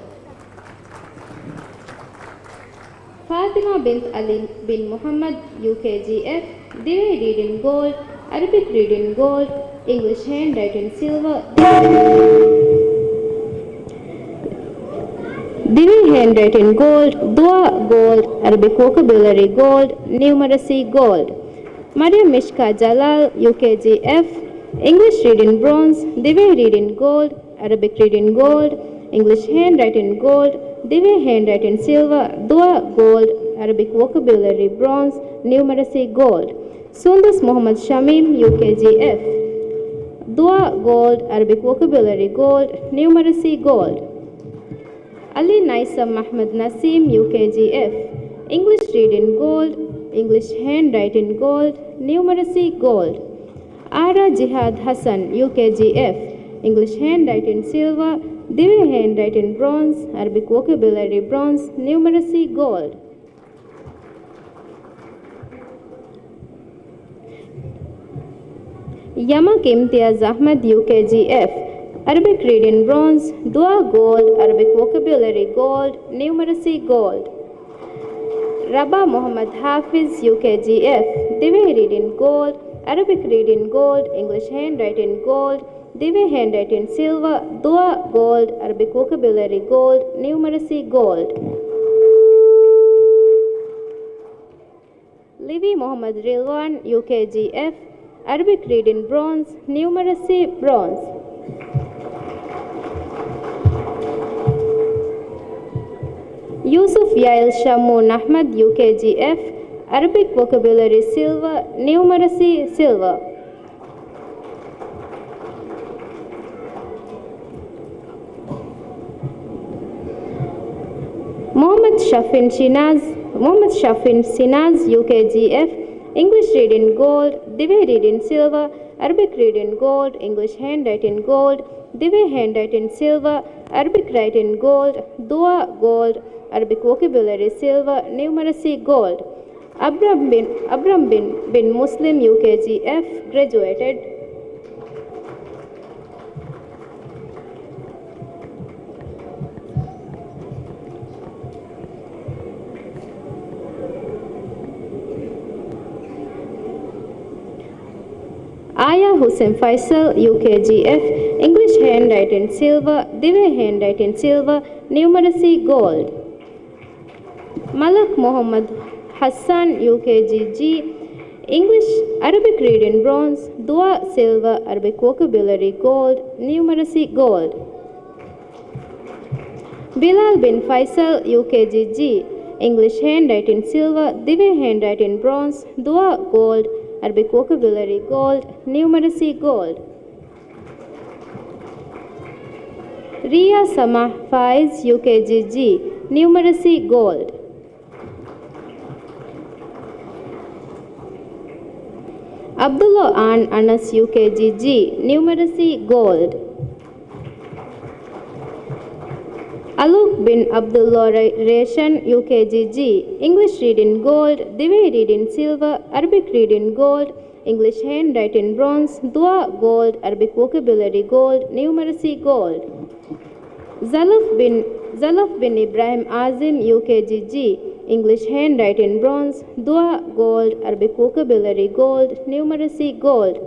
ފާތިމާ ބިންތު ޢަލީ ބިން މުޙައްމަދު، ޔޫކޭޖީ އެފް، ދިވެހި ރީޑިން ގޯލްޑް، އަރަބިކް ރީޑިން ގޯލްޑް، އިންގްލިޝް ހޭންޑްރައިޓިން ސިލްވަ، ދިވެހި ހޭންޑްރައިޓިން ގޯލްޑް، ދުވާ ގޯލްޑް، އަރަބިކް ވޮކެބިއުލަރީ ގޯލްޑް، ނިއުމަރަސީ ގޯލްޑް. މަރިޔަމް މިޝްކާ ޖަލާލް، ޔޫކޭޖީ އެފް، އިންގްލިޝް ރީޑިން ބްރޯންޒް، ދިވެހި ރީޑިން ގޯލްޑް، އަރަބިކް ރީޑިން ގޯލްޑް، އިންގްލިޝް ހޭންޑްރައިޓިން ގޯލްޑް، ދިވެހި ހޭންޑްރައިޓިން ސިލްވަ، ދުވާ ގޯލްޑް، އަރަބިކް ވޮކެބިއުލަރީ ބްރޯންޒް، ނިއުމަރަސީ ގޯލްޑް. ސުންދަސް މުޙައްމަދު ޝަމީމް، ޔޫކޭޖީ އެފް، ދުވާ ގޯލްޑް، އަރަބިކް ވޮކެބިއުލަރީ ގޯލްޑް، ނިއުމަރަސީ ގޯލްޑް. ޢަލީ ނައިސަމް އަޙްމަދު ނަސީމް، ޔޫކޭޖީ އެފް، އިންގްލިޝް ރީޑިން ގޯލްޑް، އިންގްލިޝް ހޭންޑްރައިޓިން ގޯލްޑް، ނިއުމަރަސީ ގޯލްޑް. އާރާ ޖިހާދް ޙަސަން، ޔޫކޭޖީ އެފް، އިންގްލިޝް ހޭންޑްރައިޓިން ސިލްވަ، ދިވެހި ހޭންޑްރައިޓިން ބްރޯންޒް، އަރަބިކް ވޮކެބިއުލަރީ ބްރޯންޒް، ނިއުމަރަސީ ގޯލްޑް. ޔަމަކް އިމްތިޔާޒް އަޙްމަދު، ޔޫކޭޖީ އެފް، އަރަބިކް ރީޑިން ބްރޯންޒް، ދުވާ ގޯލްޑް، އަރަބިކް ވޮކެބިއުލަރީ ގޯލްޑް، ނިއުމަރަސީ ގޯލްޑް. ރަބާ މުޙައްމަދު ޙާފިޒް، ޔޫކޭޖީ އެފް، ދިވެހި ރީޑިން ގޯލްޑް، އަރަބިކް ރީޑިން ގޯލްޑް، އިންގްލިޝް ހޭންޑްރައިޓިން ގޯލްޑް، ދިވެހި ހޭންޑްރައިޓިން ސިލްވަ، ދުވާ ގޯލްޑް، އަރަބިކް ވޮކެބިއުލަރީ ގޯލްޑް، ނިއުމަރަސީ ގޯލްޑް. ލިވީ މުޙައްމަދު ރިލްވާން، ޔޫކޭޖީ އެފް، އަރަބިކް ރީޑިން ބްރޯންޒް، ނިއުމަރަސީ ބްރޯންޒް. ޔޫސުފް ޔައިލް ޝައްމޫން އަޙްމަދު، ޔޫކޭޖީ އެފް، އަރަބިކް ވޮކެބިއުލަރީ ސިލްވަ، ނިއުމަރަސީ ސިލްވަ. މުޙައްމަދު ޝަފީން ޝިނާޒް، މުޙައްމަދު ޝަފީން ޝިނާޒް، ޔޫކޭޖީ އެފް، އިންގްލިޝް ރީޑިން ގޯލްޑް، ދިވެހި ރީޑިން ސިލްވަ، އަރަބިކް ރީޑިން ގޯލްޑް، އިންގްލިޝް ހޭންޑްރައިޓިން ގޯލްޑް، ދިވެހި ހޭންޑްރައިޓިން ސިލްވަ، އަރަބިކް ރައިޓިން ގޯލްޑް، ދުވާ ގޯލްޑް، އަރަބިކް ވޮކެބިއުލަރީ ސިލްވަ، ނިއުމަރަސީ ގޯލްޑް. އަބްރަމް ބިން، އަބްރަމް ބިން، ބިން މުސްލިމް، ޔޫކޭޖީ އެފް، ގްރެޖުއޭޓެޑް. އާޔާ ހުސެން ފައިސަލް، ޔޫކޭޖީ އެފް، އިންގްލިޝް ހޭންޑްރައިޓިން ސިލްވަ، ދިވެހި ހޭންޑްރައިޓިން ސިލްވަ، ނިއުމަރަސީ ގޯލްޑް. މަލަކް މުހައްމަދު ހައްސާން، ޔޫކޭޖީ ޖީ، އިންގްލިޝް އަރަބިކް ރީޑިން ބްރޯންޒް، ދުވާ ސިލްވަ، އަރަބިކް ވޮކެބިއުލަރީ ގޯލްޑް، ނިއުމަރަސީ ގޯލްޑް. ބިލާލް ބިން ފައިސަލް، ޔޫކޭޖީ ޖީ، އިންގްލިޝް ހޭންޑްރައިޓިން ސިލްވަ، ދިވެހި ހޭންޑްރައިޓިން ބްރޯންޒް، ދުވާ ގޯލްޑް، އަރަބިކް ވޮކެބިއުލަރީ ގޯލްޑް، ނިއުމަރަސީ ގޯލްޑް. ރިޔާ ސަމާ ފާއިޒް، ޔޫކޭޖީ ޖީ، ނިއުމަރަސީ ގޯލްޑް. ޢަބްދުﷲ އާން އަނަސް، ޔޫކޭޖީ ޖީ، ނިއުމަރަސީ ގޯލްޑް. އަލޫކް ބިން ޢަބްދުﷲ ރަ-، ރޭޝަން، ޔޫކޭޖީ ޖީ، އިންގްލިޝް ރީޑިން ގޯލްޑް، ދިވެހި ރީޑިން ސިލްވަ، އަރަބިކް ރީޑިން ގޯލްޑް، އިންގްލިޝް ހޭންޑްރައިޓިން ބްރޯންޒް، ދުވާ ގޯލްޑް، އަރަބިކް ވޮކެބިއުލަރީ ގޯލްޑް، ނިއުމަރަސީ ގޯލްޑް. ޒަލަފް ބިން، ޒަލަފް ބިން އިބްރާހިމް އާޒިމް، ޔޫކޭޖީ ޖީ، އިންގްލިޝް ހޭންޑްރައިޓިން ބްރޯންޒް، ދުވާ ގޯލްޑް، އަރަބިކް ވޮކެބިއުލަރީ ގޯލްޑް، ނިއުމަރަސީ ގޯލްޑް.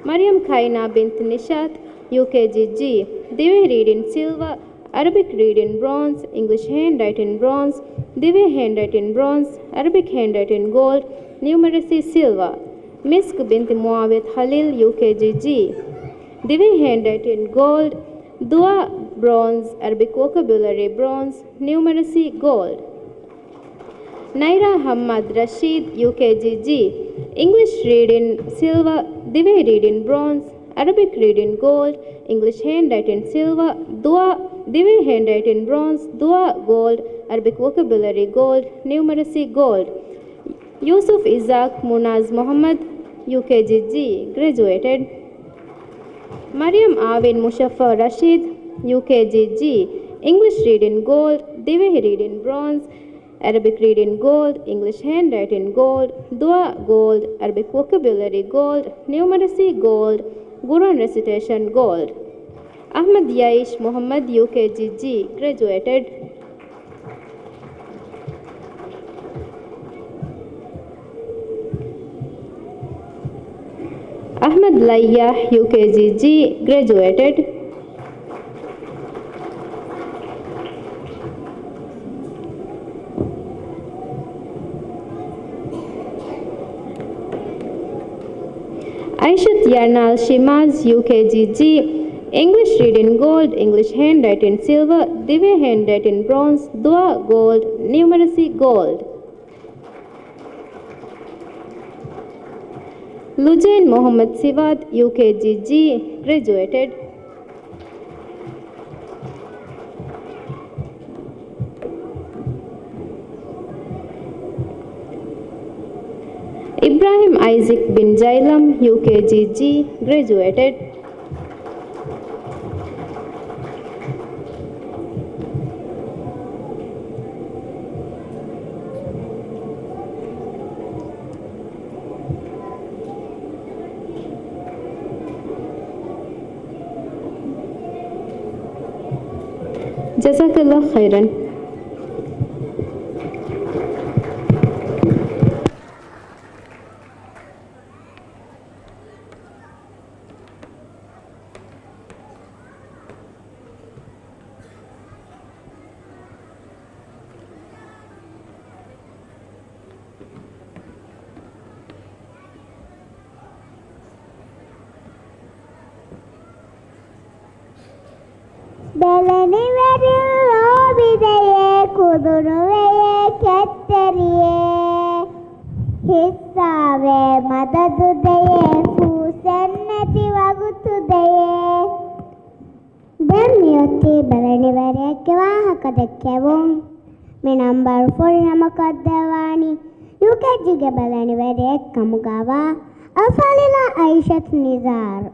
މަރިޔަމް ކައިނާ ބިންތު ނިޝާތް، ޔޫކޭޖީ ޖީ، ދިވެހި ރީޑިން ސިލްވަ، އަރަބިކް ރީޑިން ބްރޯންޒް، އިންގްލިޝް ހޭންޑްރައިޓިން ބްރޯންޒް، ދިވެހި ހޭންޑްރައިޓިން ބްރޯންޒް، އަރަބިކް ހޭންޑްރައިޓިން ގޯލްޑް، ނިއުމަރަސީ ސިލްވަ. މިސްކް ބިންތި މުއާވިޔަތު ޚަލީލް، ޔޫކޭޖީ ޖީ، ދިވެހި ހޭންޑްރައިޓިން ގޯލްޑް، ދުވާ ބްރޯންޒް، އަރަބިކް ވޮކެބިއުލަރީ ބްރޯންޒް، ނިއުމަރަސީ ގޯލްޑް. ނައިރާ ހައްމާދު ރަޝީދު، ޔޫކޭޖީ ޖީ، އިންގްލިޝް ރީޑިން ސިލްވަ، ދިވެހި ރީޑިން ބްރޯންޒް، އަރަބިކް ރީޑިން ގޯލްޑް، އިންގްލިޝް ހޭންޑްރައިޓިން ސިލްވަ، ދުވާ، ދިވެހި ހޭންޑްރައިޓިން ބްރޯންޒް، ދުވާ ގޯލްޑް، އަރަބިކް ވޮކެބިއުލަރީ ގޯލްޑް، ނިއުމަރަސީ ގޯލްޑް. ޔޫސުފް އިޒާކް މުނާޒް މުހައްމަދު، ޔޫކޭޖީ ޖީ، ގްރެޖުއޭޓެޑް. މަރިޔަމް އާވިން މުޝައްފަ ރަޝީދު، ޔޫކޭޖީ ޖީ، އިންގްލިޝް ރީޑިން ގޯލްޑް، ދިވެހި ރީޑިން ބްރޯންޒް، އަރަބިކް ރީޑިން ގޯލްޑް، އިންގްލިޝް ހޭންޑްރައިޓިން ގޯލްޑް، ދުވާ ގޯލްޑް، އަރަބިކް ވޮކެބިއުލަރީ ގޯލްޑް، ނިއުމަރަސީ ގޯލްޑް، ގުރުއާން ރެސިޓޭޝަން ގޯލްޑް. އަޙްމަދު ޔައީޝް މުޙައްމަދު، ޔޫކޭޖީ ޖީ، ގްރެޖުއޭޓެޑް. އަޙްމަދު ލައްޔާޙް، ޔޫކޭޖީ ޖީ، ގްރެޖުއޭޓެޑް. އައިޝަތު ޔަނާލް ޝިމާޒް، ޔޫކޭޖީ ޖީ، އިންގްލިޝް ރީޑިން ގޯލްޑް، އިންގްލިޝް ހޭންޑްރައިޓިން ސިލްވަ، ދިވެހި ހޭންޑްރައިޓިން ބްރޯންޒް، ދުވާ ގޯލްޑް، ނިއުމަރަސީ ގޯލްޑް. ލުޖޭން މުޙައްމަދު ސިވާދު، ޔޫކޭޖީ ޖީ، ގްރެޖުއޭޓެޑް. އިބްރާހިމް އައިޒެކް ބިން ޖައިލަމް، ޔޫކޭޖީ ޖީ، ގްރެޖުއޭޓެޑް. ޖަޒާކަﷲ ޚައިރަން. ބެލެނިވެރިން ލޯބިދެޔޭ، ކުދުނުވެޔޭ ކެތްތެރިޔޭ. ހިއްސާވޭ މަދަދު ދެޔޭ، ފޫސެއްނެތި ވަގުތު ދެޔޭ. ދެން މިއޮތީ ބެލެނިވެރިއެއްގެ ވާހަކަ ދެއްކެވުން. މި ނަންބަރު ފުރިހަމަކޮށްދެއްވާނީ ޔޫކޭޖީގެ ބެލެނިވެރިއެއް ކަމުގައިވާ އަލްފާޟިލާ އައިޝަތު ނިޒާރު.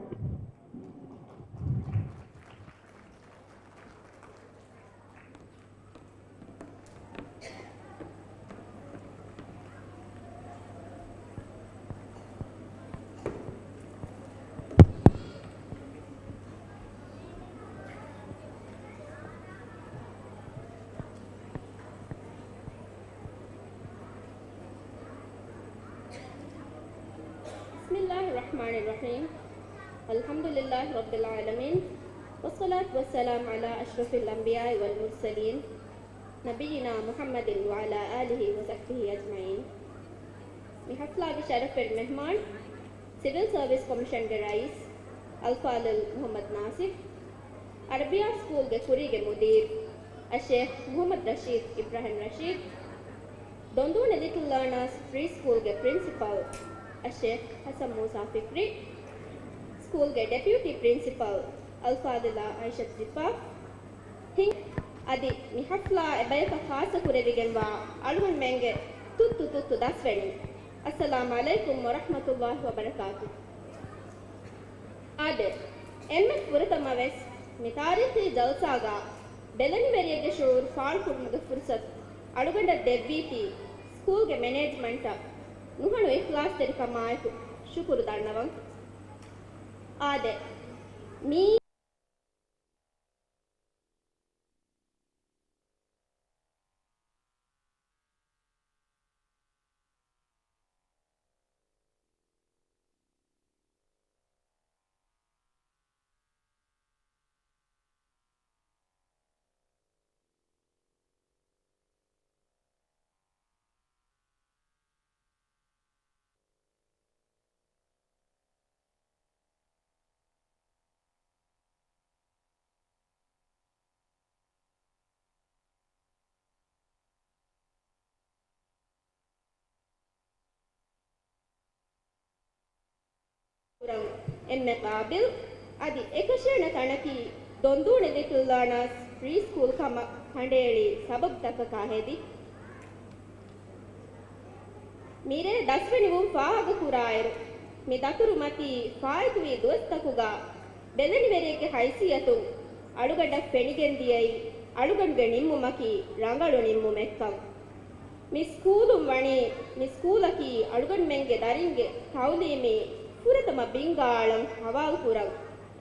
الرحمن الرحيم. الحمد لله رب العالمين. والصلاة والسلام على أشرف الأنبياء والمرسلين نبينا محمد وعلى آله وصحبه أجمعين. މި ޙަފްލާގެ ޝަރަފުވެރި މެހްމާން، ސިވިލް ސަރވިސް ކޮމިޝަންގެ ރައީސް އަލްފާޟިލް މުޙައްމަދު ނާސިފް، އަރަބިއްޔާ ސްކޫލްގެ ކުރީގެ މުދީރު އައްޝޭޚް މުޙައްމަދު ރަޝީދު އިބްރާހިމް ރަޝީދު، ދޮންދޫނި ލިޓްލް ލާނާސް ފްރީ ސްކޫލްގެ ޕްރިންސިޕަލް އައްޝޭޚް ޙަސަން މޫސާ ފިކްރީ، ސްކޫލްގެ ޑެޕިއުޓީ ޕްރިންސިޕަލް އަލްފާޟިލާ އައިޝަތު ޒިފާފް، ހިން އަދި މި ޙަފްލާ އެބަޔަކަށް ޚާއްޞަކުރެވިގެންވާ އަޅުގަނޑުމެންގެ ތުއްތު ތުއްތު ދަސްވެރިން، އައްސަލާމު ޢަލައިކުމް ވަރަޙްމަތުﷲި ވަބަރަކާތު. އާދެ، އެންމެ ފުރަތަމަވެސް، މި ތާރީޚީ ޖަލްސާގަ ބެލެނިވެރިއެއްގެ ޝުޢޫރު ފާޅުކުރުމުގެ ފުރުޞަތު އަޅުގަނޑަށް ދެއްވީތީ، ސްކޫލްގެ މެނޭޖްމަންޓަށް ނުހަނު އިޚްލާޞްތެރިކަމާއެކު ޝުކުރު ދަންނަވަން. އާދެ، މީ ކުރަން އެންމެ ޤާބިލް އަދި އެކަށޭނެ ތަނަކީ ދޮންދޫނި ލިޓްލް ލާނާސް ފްރީ ސްކޫލް ކަމަށް ކަނޑައެޅި ސަބަބުތަކަކާ ހެދި. މިރޭ ދަސްވެނިވުން ފާހަގަކުރާއިރު، މި ދަތުރުމަތީ ފާއިތުވި ދުވަސްތަކުގަ ބެލެނިވެރިއެއްގެ ހައިސިއްޔަތުން އަޅުގަނޑަށް ފެނިގެންދިޔައީ އަޅުގަނޑުގެ ނިންމުމަކީ ރަނގަޅު ނިންމުމެއްކަން. މި ސްކޫލުން ވަނީ، މި ސްކޫލަކީ އަޅުގަނޑުމެންގެ ދަރިންގެ ތަޢުލީމީ ފުރަތަމަ ބިންގާ އަޅަން ޙަވާލުކުރަން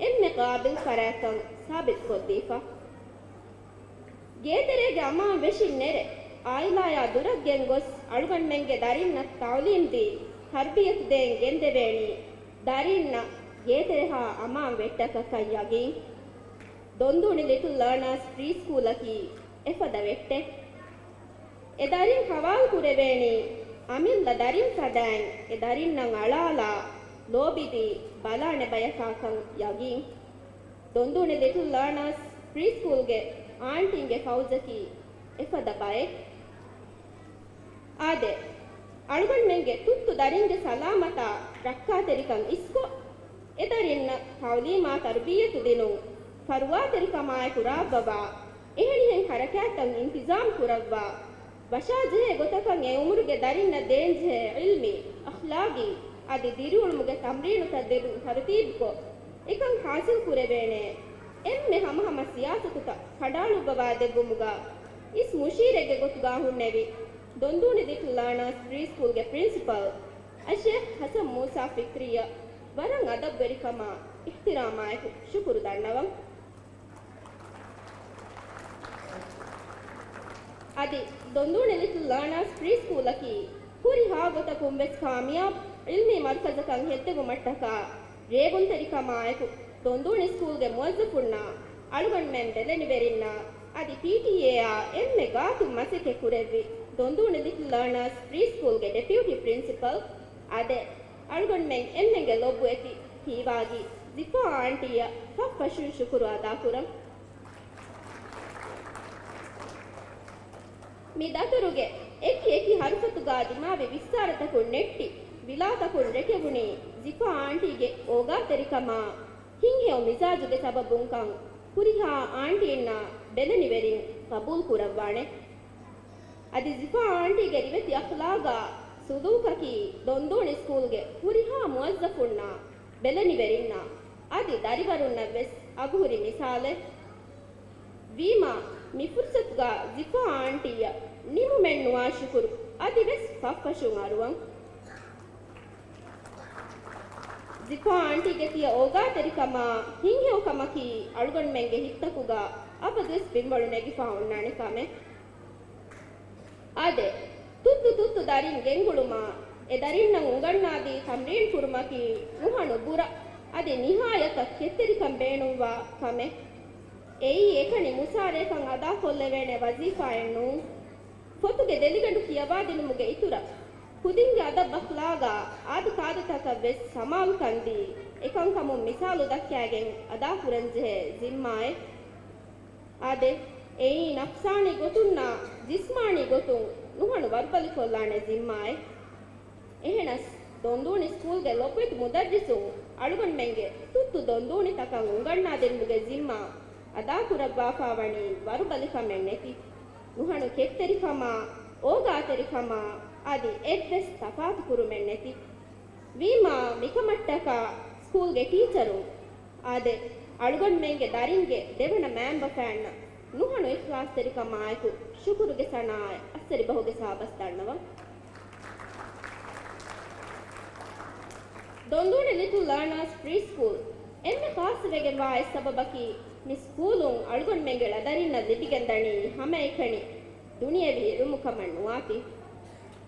އެންމެ ޤާބިލް ފަރާތްކަން ސާބިތުކޮށްދީފަ. ގޭތެރޭގެ އަމާން ވެށިން ނެރެ، އާއިލާޔާ ދުރަށް ގެންގޮސް އަޅުގަނޑުމެންގެ ދަރިންނަށް ތަޢުލީމް ދީ، ތަރުބިޔަތު ދޭން ގެންދެވޭނީ، ދަރިންނަށް ގޭތެރެހާ އަމާން ވެއްޓަކަކަށް ޔަގީން. ދޮންދޫނި ލިޓްލް ލާނާސް ފްރީ ސްކޫލަކީ އެފަދަ ވެއްޓެއް. އެ ދަރިން ޙަވާލު ކުރެވޭނީ، އަމިއްލަ ދަރިން ފަދައިން އެ ދަރިންނަށް އަޅާލާ، ލޯބިދީ ބަލާނެ ބަޔަކާކަން ޔަގީން. ދޮންދޫނި ލިޓްލް ލާނާސް ފްރީ ސްކޫލްގެ އާންޓީންގެ ފައުޒަކީ އެފަދަ ބައެއް. އާދެ، އަޅުގަނޑުމެންގެ ތުއްތު ދަރިންގެ ސަލާމަތާ ރައްކާތެރިކަން އިސްކޮށް، އެ ދަރިންނަށް ތަޢުލީމާ ތަރުބިއްޔަތު ދިނުން، ފަރުވާތެރިކަމާއެކު ރާއްވަވާ، އެހެނިހެން ހަރަކާތްތައް އިންތިޒާމް ކުރައްވާ، ވަށާޖެހޭ ގޮތަކަށް އެ އުމުރުގެ ދަރިންނަށް ދޭންޖެހޭ ޢިލްމީ، އަޚްލާގީ، އަދި ދިރިއުޅުމުގެ ތަމްރީނުތައް ދެއްވުން ތަރުތީބުކޮށް، އެކަން ޙާޞިލް ކުރެވޭނޭ. އެންމެ ހަމަހަމަ ސިޔާސަތުތައް ކަނޑައަޅުއްވަވާ ދެއްވުމުގަ އިސް މުޝީރެއްގެ ގޮތުގަ ހުންނެވި، ދޮންދޫނި ލިޓްލް ލާނާސް ޕްރީ ސްކޫލްގެ ޕްރިންސިޕަލް އައްޝޭޚް ޙަސަން މޫސާ ފިކްރީއަށް ވަރަށް އަދަބުވެރިކަމާ އިޙްތިރާމާއެކު ޝުކުރު ދަންނަވަން. އަދި ދޮންދޫނި ލިޓްލް ލާނާސް ޕްރީ ސްކޫލަކީ ހުރިހާ ގޮތަކުން ވެސް ކާމިޔާބު ޢިލްމީ މަރުކަޒަކަށް ހެއްދެވުމަށްޓަކާ ރޭގުންތެރިކަމާއެކު ދޮންދޫނި ސްކޫލްގެ މުވައްޒަފުންނާ އަޅުގަނޑުމެން ބެލެނިވެރިންނާ އަދި ޕީޓީއޭއާ އެންމެ ގާތުން މަސައްކަތް ކުރެއްވި ދޮންދޫނި ލިޓްލް ލާނާސް ޕްރީ ސްކޫލްގެ ޑެޕިއުޓީ ޕްރިންސިޕަލް އާދެ، އަޅުގަނޑުމެން އެންމެންގެ ލޮބުވެތި ހީވާގި ޒިފާ އާންޓީއަށް ފަށްފަށުން ޝުކުރު އަދާކުރަން. މި ދަތުރުގެ އެކި އެކި ހަރުފަތުގާ ދިމާވި ވިއްސާރަތަކުން ނެއްޓި، ވިލާތަކުން ރެކެވުނީ ޒިފާ އާންޓީގެ އޯގާތެރިކަމާ، ހިތްހެޔޮ މިޒާޖުގެ ސަބަބުންކަން ހުރިހާ އާންޓީންނާ ބެލެނިވެރިން ގަބޫލު ކުރައްވާނެ. އަދި ޒިފާ އާންޓީގެ ރިވެތި އަޚްލާގާ ސުލޫކަކީ ދޮންދޫނި ސްކޫލްގެ ހުރިހާ މުވައްޒަފުންނާ، ބެލެނިވެރިންނާ އަދި ދަރިވަރުންނަށް ވެސް އަގުހުރި މިސާލެއް. ވީމާ، މި ފުރުސަތުގާ ޒިފާ އާންޓީއަށް ނިމުމެއްނުވާ ޝުކުރު އަދިވެސް ފަށްފަށުން އަރުވަން. ޒިފާ އާންޓީގެ ތިޔަ އޯގާތެރިކަމާ، ހިތްހެޔޮކަމަކީ އަޅުގަނޑުމެންގެ ހިތްތަކުގާ އަބަދުވެސް ބިންވަޅު ނެގިފާ އޮންނާނެ ކަމެއް. އާދެ، ތުއްތު ތުއްތު ދަރިން ގެންގުޅުމާ، އެ ދަރިންނަށް އުނގަންނާދީ ތަމްރީން ކުރުމަކީ ނުހަނު ބުރަ، އަދި ނިހާޔަތަށް ކެތްތެރިކަން ބޭނުންވާ ކަމެއް. އެއީ އެކަނި މުސާރަޔަކަށް އަދާކޮށްލެވޭނެ ވަޒީފާއެއް ނޫން. ފޮތުގެ ދެލިގަނޑު ކިޔަވާދިނުމުގެ އިތުރަށް، ކުދިންގެ އަދަބް އަޚްލާގާ އާދަ ކާދަތަކަށް ވެސް ސަމާލުކަން ދީ، އެކަންކަމުން މިސާލު ދައްކާގެން އަދާކުރަންޖެހޭ ޒިންމާއެއް. އާދެ، އެއީ ނަފްސާނީ ގޮތުންނާ ޖިސްމާނީ ގޮތުން ނުހަނު ވަރުބަލިކޮށްލާނެ ޒިންމާއެއް. އެހެނަސް، ދޮންދޫނި ސްކޫލްގެ ލޮބުވެތި މުދައްރިސުން އަޅުގަނޑުމެންގެ ތުއްތު ދޮންދޫނިތަކަށް އުނގަންނާދިނުމުގެ ޒިންމާ އަދާކުރައްވާފާވަނީ ވަރުބަލިކަމެއް ނެތި، ނުހަނު ކެތްތެރިކަމާ، އޯގާތެރިކަމާ އަދި އެއްވެސް ތަފާތުކުރުމެއް ނެތި. ވީމާ މިކަމަށްޓަކާ ސްކޫލްގެ ޓީޗަރުން، އާދެ، އަޅުގަނޑުމެންގެ ދަރިންގެ ދެވަނަ މައިންބަފައިންނަށް ނުހަނު އިޚްލާޞްތެރިކަމާއެކު ޝުކުރުގެ ސަނާއަށް އައްސަރިބަހުގެ ސާބަސް ދަންނަވަން. ދޮންދޫނި ލިޓްލް ލާނާސް ޕްރީ ސްކޫލް އެންމެ ޚާއްޞަވެގެންވާ އެއް ސަބަބަކީ، މި ސްކޫލުން އަޅުގަނޑުމެންގެ ޅަދަރިންނަށް ލިބިގެންދަނީ ހަމައެކަނި ދުނިޔެވީ ޢިލްމު ކަމަށް ނުވާތީ.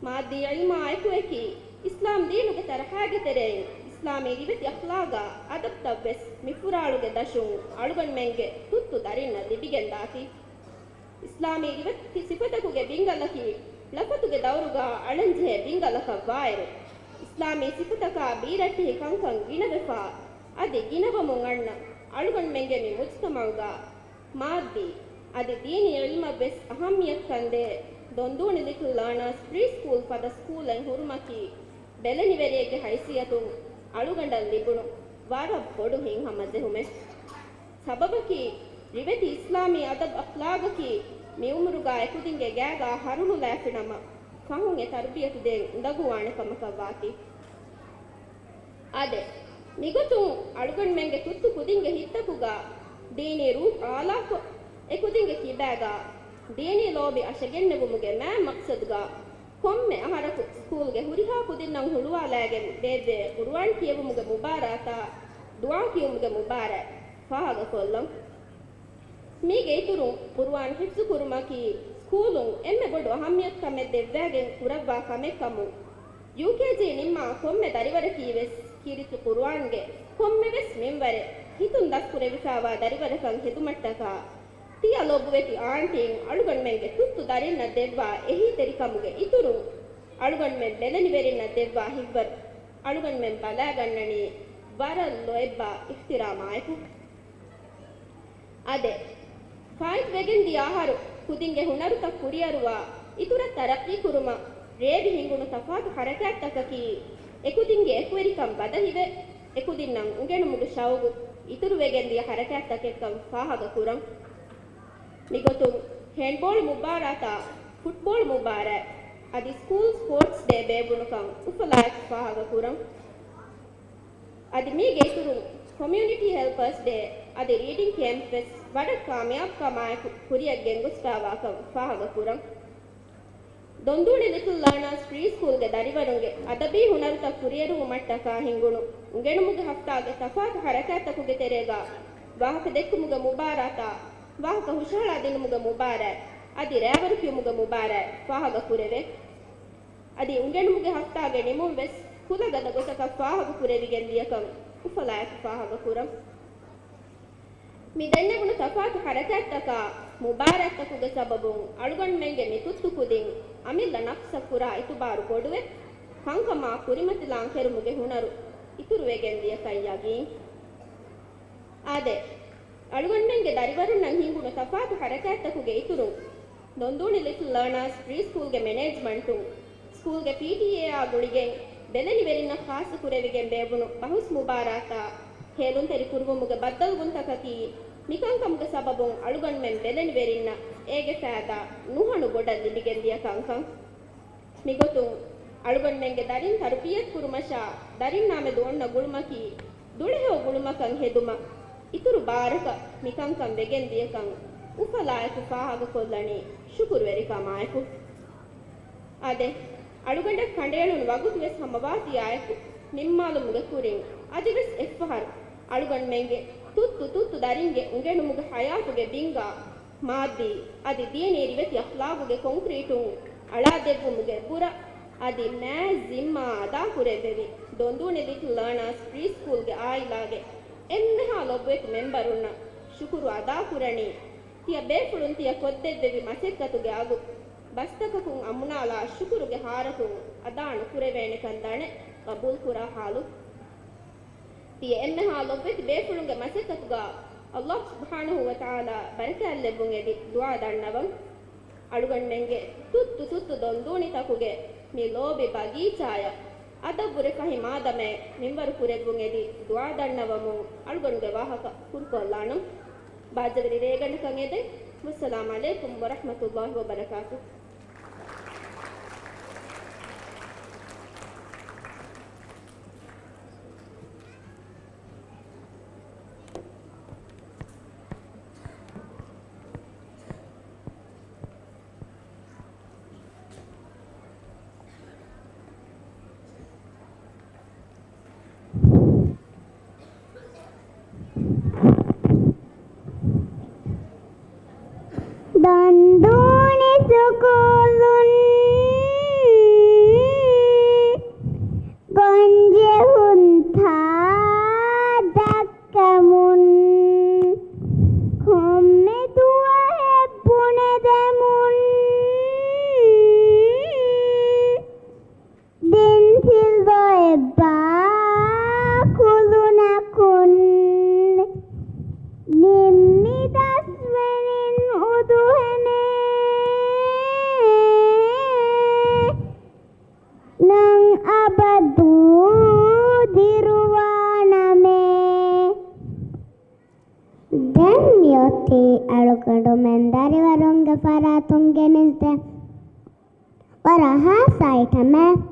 މާއްދީ ޢިލްމާ އެކުއެކީ، އިސްލާމް ދީނުގެ ޠަރަޙާގެ ތެރެއިން އިސްލާމީ ރިވެތި އަޚްލާގާ އަދަބްތައްވެސް މިފުރާޅުގެ ދަށުން އަޅުގަނޑުމެންގެ ތުއްތު ދަރިންނަށް ލިބިގެންދާތީ. އިސްލާމީ ރިވެތި ސިފަތަކުގެ ބިންގަލަކީ، ޅަފަތުގެ ދައުރުގާ އަޅަންޖެހޭ ބިންގަލަކަށްވާއިރު، އިސްލާމީ ސިފަތަކާ ބީރައްޓެހި ކަންކަން ގިނަވެފާ، އަދި ގިނަވަމުން އަންނަ އަޅުގަނޑުމެންގެ މި މުޖްތަމަޢުގާ މާއްދީ އަދި ދީނީ ޢިލްމަށްވެސް އަހައްމިޔަތުކަންދޭ ދޮންދޫނި ލިޓްލް ލާނާސް ޕްރީ ސްކޫލް ފަދަ ސްކޫލެއް ހުރުމަކީ، ބެލެނިވެރިއެއްގެ ހައިސިއްޔަތުން އަޅުގަނޑަށް ލިބުނު ވަރަށް ބޮޑު ހިތްހަމަޖެހުމެއް. ސަބަބަކީ، ރިވެތި އިސްލާމީ އަދަބް އަޚްލާގަކީ މި އުމުރުގާ އެކުދިންގެ ގާގާ ހަރުނުލާފިނަމަ، ފަހުން އެ ތަރުބިޔަތު ދޭން އުނދަގޫވާނެ ކަމަކަށް ވާތީ. އާދެ، މިގޮތުން އަޅުގަނޑުމެންގެ ތުއްތު ކުދިންގެ ހިތްތަކުގާ ދީނީ ރޫޙު އާލާކޮށް، އެކުދިންގެ ކިބާގާ ދީނީ ލޯބި އަށަގެންނެވުމުގެ މާތް މަޤްޞަދުގާ، ކޮންމެ އަހަރަކު ސްކޫލްގެ ހުރިހާ ކުދިންނަށް ހުޅުވާލާގެން ދޭއްވޭ ޤުރުއާން ކިޔެވުމުގެ މުބާރާތާ، ދުޢާ ކިޔުމުގެ މުބާރާތް ފާހަގަކޮށްލަން. މީގެ އިތުރުން، ޤުރުއާން ޙިފްޒު ކުރުމަކީ ސްކޫލުން އެންމެ ބޮޑު އަހައްމިޔަތު ކަމެއް ދެއްވާގެން ކުރައްވާ ކަމެއް ކަމުން، ޔޫކޭޖީ ނިންމާ ކޮންމެ ދަރިވަރަކީ ވެސް ކީރިތި ޤުރުއާންގެ ކޮންމެ ވެސް މިންވަރެއް ހިތުން ދަސްކުރެވިފާވާ ދަރިވަރަކަށް ހެދުމަށްޓަކާ، ތިޔަ ލޮބުވެތި އާންޓީން އަޅުގަނޑުމެންގެ ތުއްތު ދަރިންނަށް ދެއްވާ އެހީތެރިކަމުގެ އިތުރުން، އަޅުގަނޑުމެން ބެލެނިވެރިންނަށް ދެއްވާ ހިތްވަރު އަޅުގަނޑުމެން ބަލާގަންނަނީ ވަރަށް ލޯތްބާ އިޙްތިރާމާއެކު. އާދެ، ފާއިތުވެގެންދިޔަ އަހަރު ކުދިންގެ ހުނަރުތައް ކުރިއަރުވާ، އިތުރަށް ތަރައްޤީކުރުމަށް ރޭވި ހިނގުނު ތަފާތު ޙަރަކާތްތަކަކީ، އެކުދިންގެ އެކުވެރިކަން ބަދަހިވެ، އެކުދިންނަށް އުނގެނުމުގެ ޝައުގު އިތުރުވެގެންދިޔަ ޙަރަކާތްތަކެއްކަން ފާހަގަކުރަން. މިގޮތުން، ހޭންޑްބޯޅު މުބާރާތާ، ފުޓްބޯޅު މުބާރާތް، އަދި ސްކޫލް ސްޕޯޓްސް ޑޭ ބޭއްވުނުކަން އުފަލާއެކު ފާހަގަކުރަން. އަދި މީގެ އިތުރުން، ކޮމިއުނިޓީ ހެލްޕާސް ޑޭ އަދި ރީޑިން ކޭމްޕް ވެސް ވަރަށް ކާމިޔާބުކަމާއެކު ކުރިއަށް ގެންގޮސްފާވާކަން ފާހަގަކުރަން. ދޮންދޫނި ލިޓްލް ލާނާސް ޕްރީ ސްކޫލްގެ ދަރިވަރުންގެ އަދަބީ ހުނަރުތައް ކުރިއެރުވުމަށްޓަކާ ހިނގުނު އުނގެނުމުގެ ހަފްތާގެ ތަފާތު ޙަރަކާތްތަކުގެ ތެރޭގާ، ވާހަކަ ދެއްކުމުގެ މުބާރާތާ، ވާހަކަ ހުށަހަޅާދިނުމުގެ މުބާރާތް، އަދި ރައިވަރު ކިޔުމުގެ މުބާރާތް ފާހަގަކުރެވޭ. އަދި އުނގެނުމުގެ ހަފްތާގެ ނިމުން ވެސް ކުލަގަދަ ގޮތަކަށް ފާހަގަކުރެވިގެން ދިޔަކަން އުފަލާއެކު ފާހަގަކުރަން. މި ދެންނެވުނު ތަފާތު ޙަރަކާތްތަކާ، މުބާރާތްތަކުގެ ސަބަބުން އަޅުގަނޑުމެންގެ މި ތުއްތު ކުދިން އަމިއްލަ ނަފްސަށް ކުރާ އިތުބާރު ބޮޑުވެ، ކަންކަމާ ކުރިމަތިލާން ކެރުމުގެ ހުނަރު އިތުރުވެގެން ދިޔަކަން ޔަގީން. އާދެ، އަޅުގަނޑުމެންގެ ދަރިވަރުންނަށް ހިނގުނު ތަފާތު ޙަރަކާތްތަކުގެ އިތުރުން، ދޮންދޫނި ލިޓްލް ލާނާސް ޕްރީ ސްކޫލްގެ މެނޭޖްމަންޓުން، ސްކޫލްގެ ޕީޓީއޭއާ ގުޅިގެން ބެލެނިވެރިންނަށް ޚާއްޞަ ކުރެވިގެން ބޭއްވުނު ބަހުސް މުބާރާތާ، ހޭލުންތެރި ކުރުވުމުގެ ބައްދަލުވުންތަކަކީ، މިކަންކަމުގެ ސަބަބުން އަޅުގަނޑުމެން ބެލެނިވެރިންނަށް އޭގެ ފައިދާ ނުހަނު ބޮޑަށް ލިބިގެން ދިޔަ ކަންކަން. މިގޮތުން، އަޅުގަނޑުމެންގެ ދަރިން ތަރުބިޔަތު ކުރުމަށާ، ދަރިންނާމެދު އޮންނަ ގުޅުމަކީ، ދުޅަހެޔޮ ގުޅުމަކަށް ހެދުމަށް އިތުރު ބާރަކަށް މިކަންކަން ވެގެން ދިޔަކަން އުފަލާއެކު ފާހަގަކޮށްލަނީ ޝުކުރުވެރިކަމާއެކު. އާދެ، އަޅުގަނޑަށް ކަނޑައެޅުނު ވަގުތު ވެސް ހަމަވާތީއާއެކު، ނިންމާލުމުގެ ކުރިން އަދިވެސް އެއްފަހަރު އަޅުގަނޑުމެންގެ ތުއްތު ތުއްތު ދަރިންގެ އުނގެނުމުގެ ޙަޔާތުގެ ބިންގާ، މާއްދީ އަދި ދީނީ ރިވެތި އަޚްލާގުގެ ކޮންކްރީޓުން އަޅާދެއްވުމުގެ ބުރަ އަދި މާތް ޒިންމާ އަދާކުރެއްވެވި ދޮންދޫނި ލިޓްލް ލާނާސް ޕްރީސްކޫލްގެ އާއިލާގެ އެންމެހާ ލޮބުވެތި މެމްބަރުންނަށް ޝުކުރު އަދާކުރަނީ، ތިޔަ ބޭފުޅުން ތިޔަ ކޮށްދެއްވެވި މަސައްކަތުގެ އަގު ބަސްތަކަކުން އަމުނާލާ ޝުކުރުގެ ހާރަކުން އަދާނުކުރެވޭނެކަން ދަނެ ގަބޫލުކުރާ ހާލު. ތިޔަ އެންމެހާ ލޮބުވެތި ބޭފުޅުންގެ މަސައްކަތުގަ އައްލާހު ސުބްޙާނަހު ވަތަޢާލާ ބަރަކާތްލެއްވުން އެދި ދުޢާ ދަންނަވަން. އަޅުގަނޑުމެންގެ ތުއްތު ތުއްތު ދޮންދޫނިތަކުގެ މި ލޯބި ބަގީޗާޔަށް އަދަބުވުރެ ފަހި މާދަމައެއް މިންވަރު ކުރެއްވުން އެދި ދުޢާ ދަންނަވަމުން އަޅުގަނޑުގެ ވާހަކަ ކުރުކޮށްލާނަން. ބާއްޖަވެރި ރޭގަނޑަކަށް އެދެން. ވައްސަލާމް ޢަލައިކުމް ވަރަޙްމަތުﷲި ވަބަރަކާތުހު. ދޮންދޫނި ސުކޫލުން ގޮންޖެހުންތާ ދައްކަމުން، ކޮންމެ ދުވަހެއް ބުނެދެމުން، ދެން ތިލޮއެއްބާ ކުލުނަކުން ނިންމި ދަސްވެރިން އުދުހެމޭ ނަން އަބަދު ދިރުވާނަމޭ. ދެން މިއޮތީ އަޅުގަނޑުމެން ދަރިވަރުންގެ ފަރާތުން ގެނެސްދޭ ވަރަށް ހާއްސަ އައިޓަމެއް.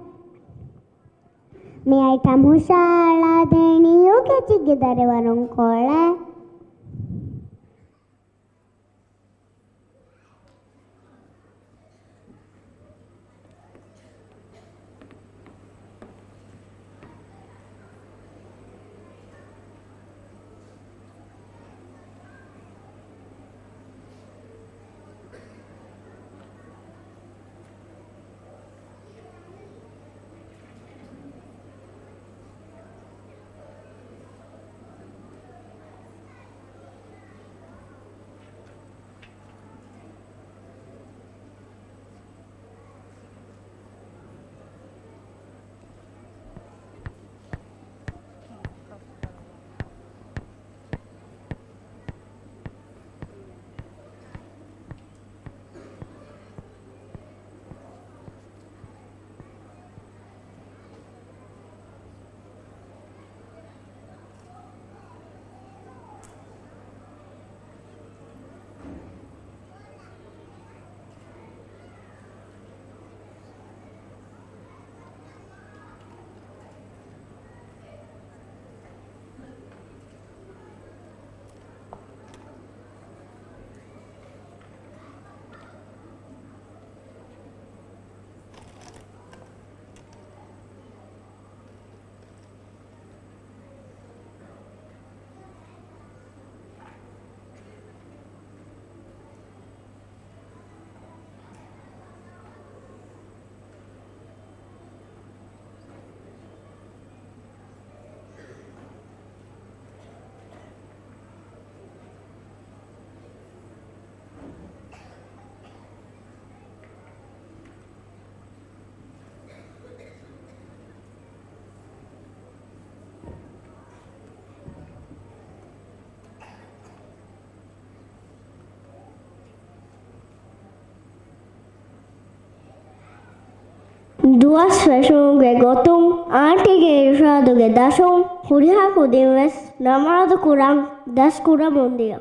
މި އައިޓަމް ހުށަހަޅާދޭނީ ޔޫކޭޖީގެ ދަރިވަރުން ކޮޅެއް. ދުވަސް ފެށުމުގެ ގޮތުން އާންޓީގެ އިރުޝާދުގެ ދަށުން ހުރިހާ ކުދިން ވެސް ނަމާދު ކުރަން ދަސް ކުރަމުން ދިޔަ.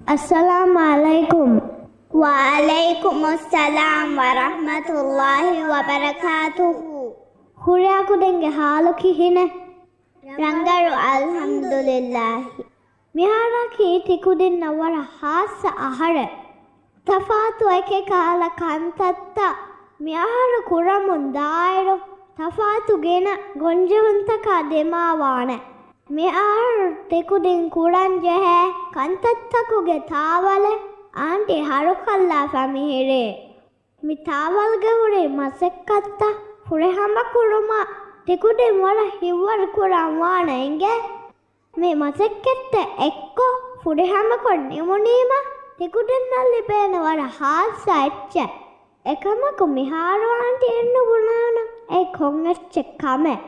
އައްސަލާމް ޢަލައިކުމް. ވަޢަލައިކުމުއްސަލާމް ވަރަޙްމަތުﷲި ވަބަރަކާތުހު. ހުރިހާ ކުދިންގެ ޙާލު ކިހިނެއް؟ ރަނގަޅު، އަލްޙަމްދުލިއްލާހި. މިހާރަކީ ތިކުދިންނަށް ވަރަށް ހާއްސަ އަހަރެއް. ތަފާތު އެކެއް ކަހަލަ ކަންތައްތައް މިއަހަރު ކުރަމުން ދާއިރު ތަފާތު ގިނަ ގޮންޖެހުންތަކާ ދިމާވާނެ. މިއަހަރު ތިކުދިން ކުރަންޖެހޭ ކަންތައްތަކުގެ ތާވަލެއް އާންޓީ ހަރުކަށްލާފަ މިހިރީ. މި ތާވަލްގެ ހުރި މަސައްކަތްތައް ފުރިހަމަކުރުމަށް ތިކުދިން ވަރަށް ހިތްވަރު ކުރަން ވާނެ އިނގޭ. މި މަސައްކަތްތައް އެއްކޮށް ފުރިހަމަކޮށް ނިމުނީމަ ތިކުދިންނަށް ލިބޭނެ ވަރަށް ހާއްސަ އެއްޗެއް. އެކަމަކު މިހާރު އާންޓީ އެއްނުބުނާނަން އެ ކޮން އެއްޗެއް ކަމެއް.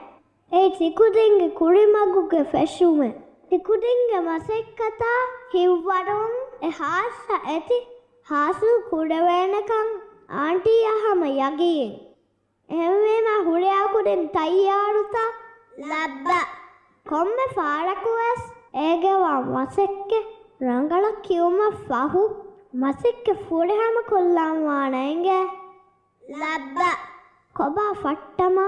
އެއީ ތިކުދިންގެ ކުރިމަގުގެ ފެށުމެއް. ތިކުދިންގެ މަސައްކަތާ ހިތްވަރުން އެ ހާއްސަ އެތި ހާސިލް ކުރެވޭނެކަން އާންޓީއަށް ހަމަ ޔަގީން. އެހެންވީމަ ހުރިހާ ކުދިން ތައްޔާރުތަ؟ ލައްބަ. ކޮންމެ ފަހަރަކުވެސް އޭގެ ވާ މަސައްކަތް ރަނގަޅަށް ކިޔުމަށް ފަހު، މަސައްކަތް ފުރިހަމަކޮށްލަން ވާނެ އިނގޭ. ލައްބަ. ކޮބާ ފައްޓަމާ؟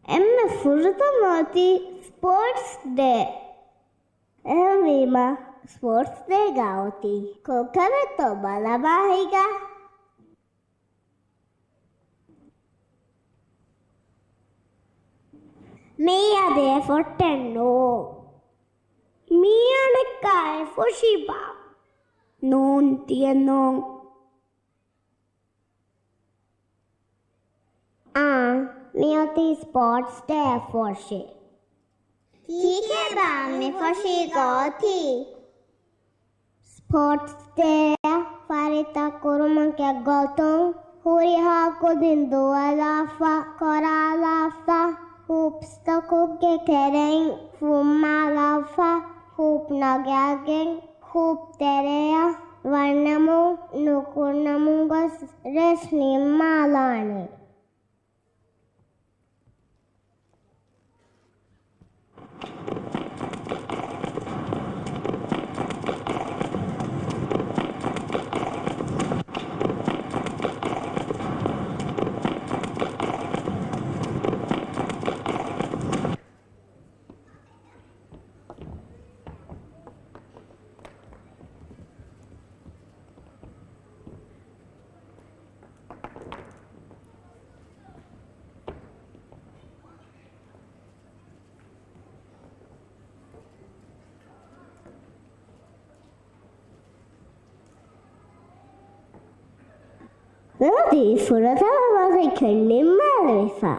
އެންމެ ފުރަތަމަ އޮތީ ސްޕޯޓްސް ޑޭ. އެހެންވީމަ، ސްޕޯޓްސް ޑޭގަ އޮތީ ކޮންކަމެއްތޯ ބަލަމާ ހިނގާ. މީ އަދި އެ ފޮށްޓެއް ނޫން. މީ އަނެއްކާ އެ ފޮށިބާ؟ ނޫން، ތިޔެ ނޫން. އާނ، މިއޮތީ ސްޕޯޓްސް ޑޭ ފޮށި. ކީކޭބާ މި ފޮށީގަ އޮތީ؟ ސްޕޯޓްސް ޑޭއަށް ފަރިތަ ކުރުމުގެ ގޮތުން ހުރިހާ ކުދިން ދުވަލާފަ، ކޮރާލާފަ، ހޫޕްސްތަކުގެ ތެރެއިން ފުއްމާލާފަ، ހޫޕް ނަގާގެން ހޫޕް ތެރެއަށް ވަންނަމުން ނުކުންނަމުން ގޮސް ރޭސް ނިންމާލާނެ. މިއޮތީ ފުރަތަމަ މަސައްކަތް ނިންމާލެވިފަ.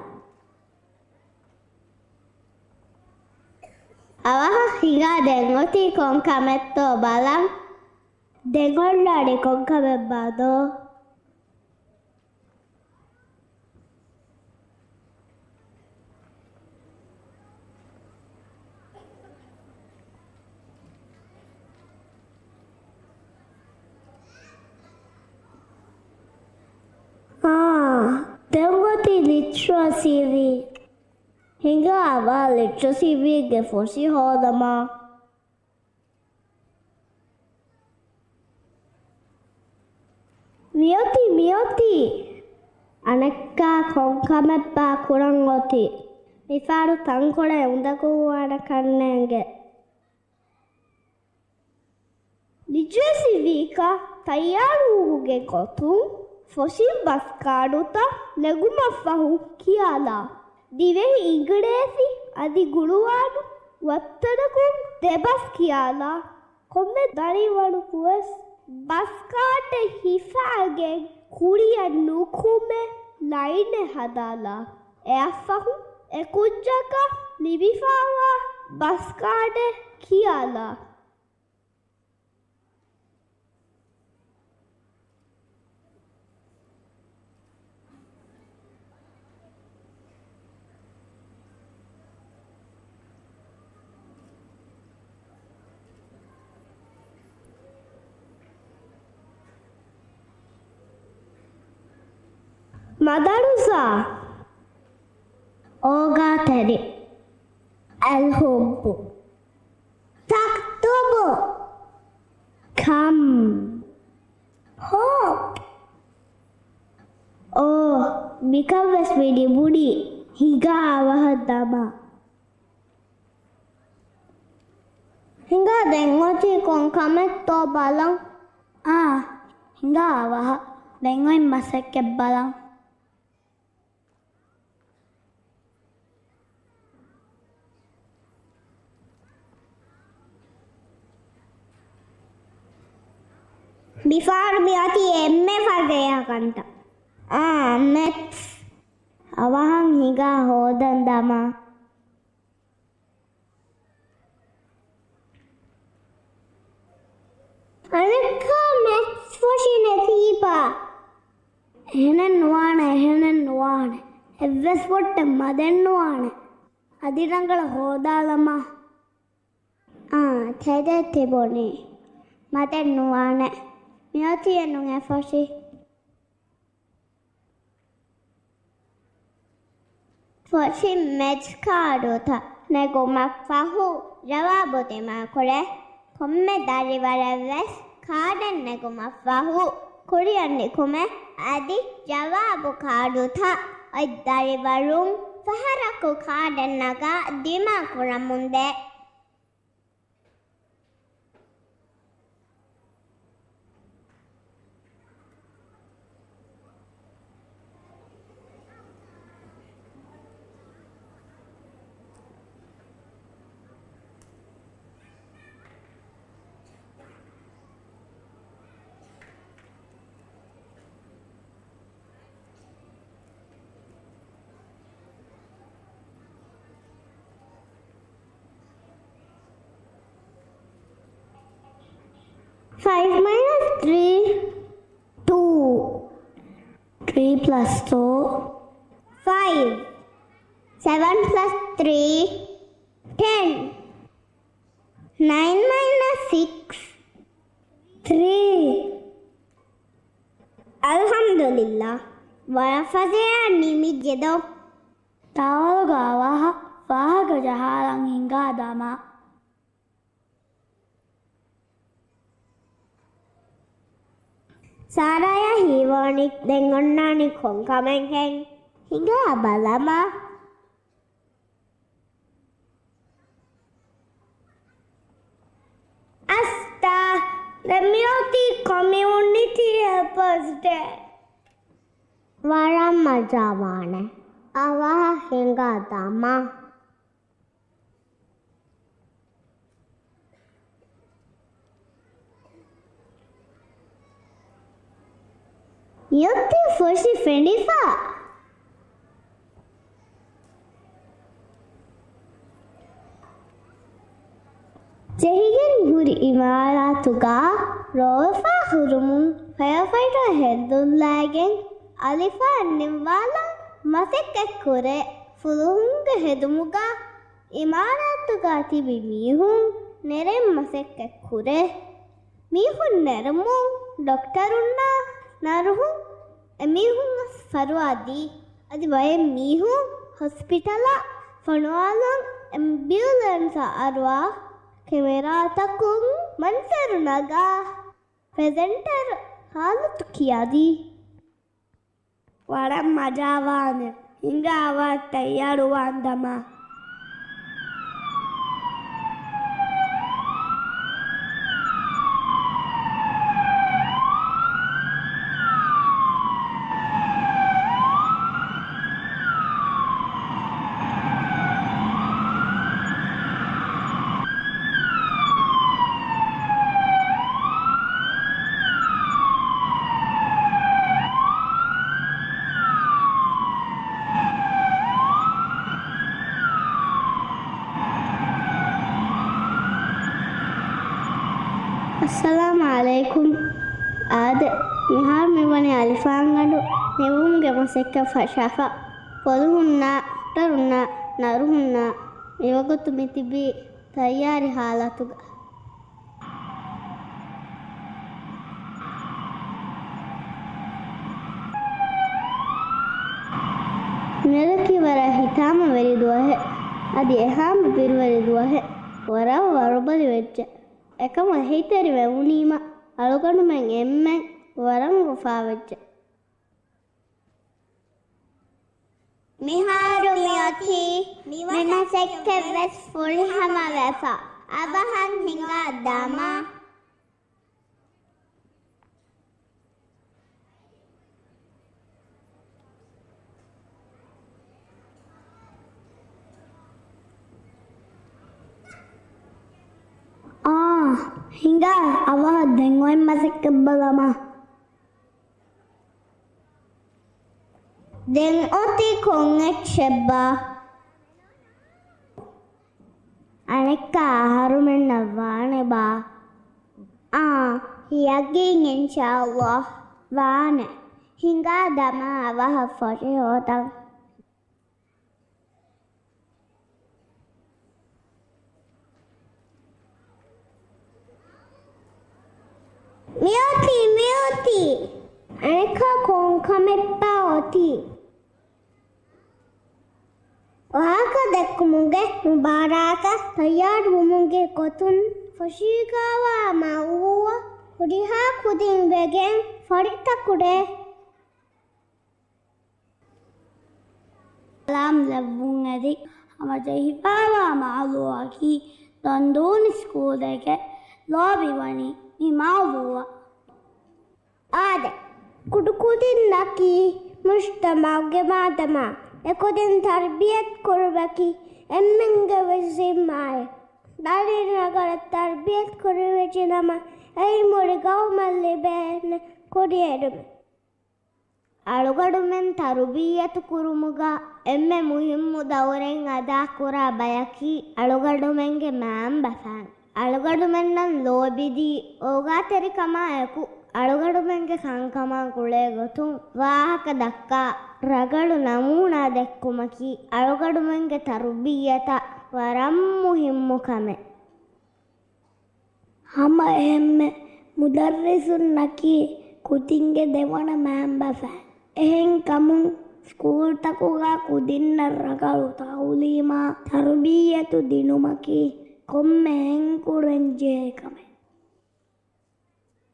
އަވަހަށް ހިނގާ ދެން އޮތީ ކޮން ކަމެއްތޯ ބަލަން. ދެން އޮންނާނީ ކޮން ކަމެއްބާ ދޯ؟ އާ، ދެން އޮތީ ލިޓްރަސީ ވީކް. ހިނގާ އަވަހަށް ލިޓްރަސީ ވީކްގެ ފޮށި ހޯދަމާ. މިއޮތީ، މިއޮތީ. އަނެއްކާ ކޮން ކަމެއްބާ ކުރަން އޮތީ؟ މިފަހަރު ތަންކޮޅެއް އުނދަގޫވާނެ ކަންނޭނގެ. ލިޓްރަސީ ވީކަށް ތައްޔާރުވުމުގެ ގޮތުން ފޮށިން ބަސް ކާޑުތައް ނެގުމަށްފަހު ކިޔާލާ. ދިވެހި އިނގިރޭސި އަދި ގުޅުވާނު ވައްތަރަކުން ދެބަސް ކިޔާލާ. ކޮންމެ ދަރިވަރަކުވެސް ބަސް ކާޑެއް ހިފާގެން ކުރިއަށް ނުކުމެ ލައިނެއް ހަދާލާ. އެއަށްފަހު އެކުއްޖަކަށް ލިބިފައިވާ ބަސް ކާޑެއް ކިޔާލާ. މަދަރުސާ. އޯގާތެރި. އަލްހުއްބު. ތަކްތުބު. ކަމް. ހޯޕް. އޯ، މިކަން ވެސް މި ނިމުނީ ހިނގާ އަވަހަށް ދަމާ. ހިނގާ ދެން އޮތީ ކޮން ކަމެއްތޯ ބަލަން. އާ، ހިނގާ އަވަހަށް. ދެން އޮތް މަސައްކަތް ބަލަން. މިފަހަރު މިއޮތީ އެންމެ ފަސޭހަ ކަންތައް. އާ، މެތްސް. އަވަހަށް ހިނގާ ހޯދަން ދަމާ. އަނެއްކާ މެތްސް ފޮށި ނެތީބާ؟ އެހެނެއް ނުވާނެ، އެހެނެއް ނުވާނެ. އެއްވެސް ފޮށްޓެއް މަދެއް ނުވާނެ. އަދި ރަނގަޅަށް ހޯދާލަމާ. އާ، ތެދެއް ތިބުނީ. މަދެއް ނުވާނެ. މިއޮތީ އެނޫން އެ ފޮށި. ފޮށި މެތްސް ކާޑުތައް ނެގުމަށްފަހު ޖަވާބު ދިމާކުރޭ. ކޮންމެ ދަރިވަރެއްވެސް ކާޑެއް ނެގުމަށްފަހު ކުރިއަށް ނިކުމޭ. އަދި ޖަވާބު ކާޑުތައް އޮތް ދަރިވަރުން ފަހަރަކު ކާޑެއް ނަގާ ދިމާކުރަމުންދޭ. Five minus three, two. Three plus two, five. Seven plus three, ten. Nine minus six, three. އަލްޙަމްދުލިއްލާ، ވަރަށް ފަސޭހަ ނިމިއްޖެ ދޯ. ތާވަލުގަ އަވަހަށް ފާހަގަ ޖަހާލަން ހިނގާ ދަމާ. ސާރާޔާ ހީވާނީ ދެން އޮންނާނީ ކޮން ކަމެއްހެން؟ ހިނގާ ބަލަމާ. އަސްތާ، ދެން މިއޮތީ ކޮމިއުނިޓީ ހެލްޕާސް ޑޭ. ވަރަށް މަޖާވާނެ. އަވަހަށް ހިނގާ ދަމާ. މިއޮތީ ފޮށި ފެނޑިފަ. ޖެހިގެން ހުރި އިމާރާތުގަ ރޯވެފަ ހުރުމުން ފަޔަރފައިޓަރ ހެއްލުން ލައިގެން އަލިފާން ނިންވާލަން މަސައްކަތް ކުރޭ. ފުލުހުންގެ ހެދުމުގަ އިމާރާތުގަ ތިބި މީހުން ނެރެން މަސައްކަތް ކުރޭ. މީހުން ނެރުމުން ޑޮކްޓަރުންނާ ނަރުހުން އެމީހުން އަސް ފަރުވާ ދީ. އަދި ބައެއް މީހުން ހޮސްޕިޓަލަށް ފޮނުވާލަން އެމްބިއުލެންސް އަރުވާ ކެމެރާތަކުން މަންޒަރު ނަގާ ޕްރެޒެންޓަރ ހާލަތު ކިޔާދީ. ވަރަށް މަޖާވާނެ. ހިނގާ އަވަހަށް ތައްޔާރުވާން ދަމާ. އައްސަލާމު ޢަލައިކުމް. އާދެ، މިހާރު މިވަނީ އަލިފާންގަނޑު ނިމުމުގެ މަސައްކަތް ފަށާފަ. ފުލުހުންނާ، ޑޮކްޓަރުންނާ، ނަރުހުންނާ މިވަގުތު މިތިބީ ތައްޔާރީ ހާލަތުގަ. މިއަދަކީ ވަރަށް ހިތާމަވެރި ދުވަހެއް. އަދި އެހާމަ ބިރުވެރި ދުވަހެއް. ވަރަށް ވަރުބަލި ވެއްޖެ. އެކަމަށް އެހީތެރިވެވުނީމަ އަޅުގަނޑުމެން އެންމެން ވަރަށް އުފާވެއްޖެ. މިހާރު މިއޮތީ މި މަސައްކަތްވެސް ފުރިހަމަވެފަ. އަވަހަށް ހިނގާ ދަމާ. ހިނގާ އަވަހަށް ދެން އޮތް މަސައްކަތް ބަލަމާ. ދެން އޮތީ ކޮން އެއްޗެއްބާ؟ އަނެއްކާ އަހަރުމެންނަށް ވާނެބާ؟ އާ، ޔަގީން އިންޝާﷲ ވާނެ. ހިނގާ ދަމާ އަވަހަށް ފޮށި ހޯދަން. މިއޮތީ، މިއޮތީ. އަނެއްކާ ކޮން ކަމެއްބާ އޮތީ؟ ވާހަކަ ދެއްކުމުގެ މުބާރާތަށް ތައްޔާރުވުމުގެ ގޮތުން ފޮށީގާވާ މައުލޫއަށް ހުރިހާ ކުދިން ވެގެން ފަރިތަކުރޭ. ސަލާމް ލެއްވުން އެދި ހަމަޖެހިފައިވާ މައުލޫއަކީ ދޮންދޫނި ސްކޫލް ދެކެ ލޯބިވަނީ މި މައުލޫއަށް. އާދެ، ކުޑަކުދިންނަކީ މުޖްތަމަޢުގެ މާދަމާ އެކުދިން ތަރުބިޔަތު ކުރުމަކީ އެންމެންގެ ވެސް ޒިންމާއެއް. ދަރިން ރަނގަޅަށް ތަރުބިޔަތު ކުރެވިއްޖެ ނަމަ އެއީ މުޅި ގައުމަށް ލިބޭނެ ކުރިއެރުމެއް. އަޅުގަނޑުމެން ތަރުބިއްޔަތު ކުރުމުގަ އެންމެ މުހިއްމު ދައުރެއް އަދާކުރާ ބަޔަކީ އަޅުގަނޑުމެންގެ މައިންބަފައިން. އަޅުގަނޑުމެންނަށް ލޯބިދީ އޯގާތެރިކަމާއެކު އަޅުގަނޑުމެންގެ ކަންކަމާ ގުޅޭ ގޮތުން ވާހަކަ ދައްކާ ރަގަޅު ނަމޫނާ ދެއްކުމަކީ އަޅުގަނޑުމެންގެ ތަރުބިއްޔަތަށް ވަރަށް މުހިއްމު ކަމެއް. ހަމަ އެހެންމެ މުދައްރިސުންނަކީ ކުދިންގެ ދެވަނަ މައިންބަފައިން. އެހެންކަމުން ސްކޫލްތަކުގަ ކުދިންނަށް ރަނގަޅު ތައުލީމާ ތަރުބިއްޔަތު ދިނުމަކީ ކޮންމެހެން ކުރަންޖެހޭ ކަމެއް.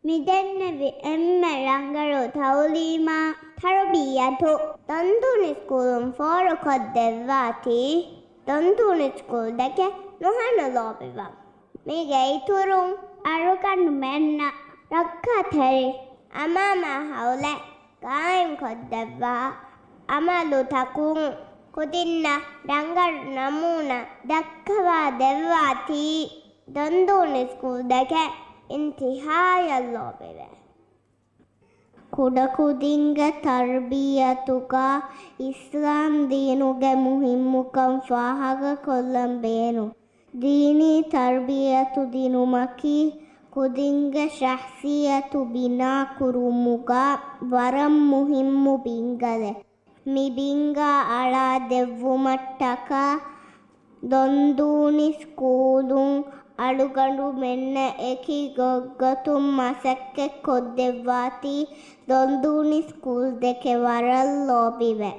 މިދެންނެވި އެންމެ ރަނގަޅު ތައުލީމާ ތަރުބިއްޔަތު ދޮންދޫނި ސްކޫލުން ފޯރުކޮށްދެއްވާތީ، ދޮންދޫނި ސްކޫލް ދެކެ ނުހަނު ލޯބިވަން. މީގެ އިތުރުން އަޅުގަނޑުމެންނަށް ރައްކާތެރި އަމާމާ ހައުލެއް ގާއިމްކޮށްދެއްވާ އަމަލުތަކުން ކުދިންނަށް ރަނގަޅު ނަމޫނާ ދައްކަވާ ދެއްވާތީ، ދޮންދޫނި ސްކޫލް ދެކެ އިންތިހާޔަށް ލޯބިވޭ. ކުޑަކުދިންގެ ތަރުބިއްޔަތުގަ އިސްލާމް ދީނުގެ މުހިއްމުކަން ފާހަގަކޮށްލަން ބޭނުން. ދީނީ ތަރުބިއްޔަތު ދިނުމަކީ ކުދިންގެ ޝަޚްޞިއްޔަތު ބިނާކުރުމުގަ ވަރަށް މުހިއްމު ބިންގަލެއް. މި ބިންގާ އަޅާ ދެއްވުމަށްޓަކާ ދޮންދޫނި ސްކޫލުން އަޅުގަނޑުމެންނަށް އެކި ގޮތްގޮތުން މަސައްކަތް ކޮށްދެއްވާތީ، ދޮންދޫނި ސްކޫލް ދެކެ ވަރަށް ލޯބިވޭ.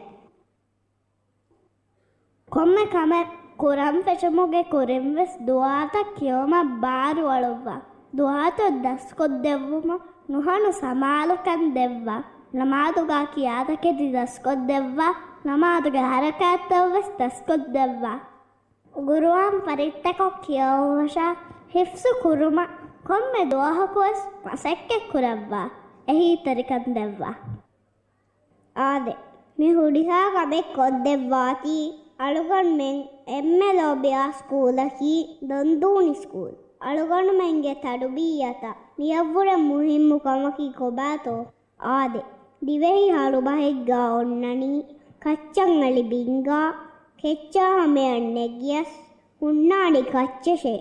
ކޮންމެ ކަމެއް ކުރަން ފެށުމުގެ ކުރިން ވެސް ދުޢާތައް ކިޔަވުމަށް ބާރުއަޅުއްވާ. ދުޢާތައް ދަސްކޮށްދެއްވުމަށް ނުހަނު ސަމާލުކަން ދެއްވާ. ނަމާދުގަ ކިޔާތަކެތި ދަސްކޮށްދެއްވާ. ނަމާދުގެ ހަރަކާތްތައް ވެސް ދަސްކޮށްދެއްވާ. ގުރުއާން ފަރިތަކަށް ކިޔައްވުމަށާ ހިފްޒު ކުރުމަށް ކޮންމެ ދުވަހަކުވެސް މަސައްކަތް ކުރައްވާ، އެހީތެރިކަން ދެއްވާ. އާދެ، މި ހުރިހާ ކަމެއް ކޮށްދެއްވާތީ، އަޅުގަނޑުމެން އެންމެ ލޯބިވާ ސްކޫލަކީ ދޮންދޫނި ސްކޫލް. އަޅުގަނޑުމެންގެ ތަރުބިއްޔަތަށް މިއަށްވުރެ މުހިއްމު ކަމަކީ ކޮބާތޯ؟ އާދެ، ދިވެހި ހަރުބަހެއްގަ އޮންނަނީ ކައްޗަށް އަލި ބިންގާ، ކެއްޗާ ހަމަޔަށް ނެގިޔަސް ހުންނާނީ ކައްޗަށޭ.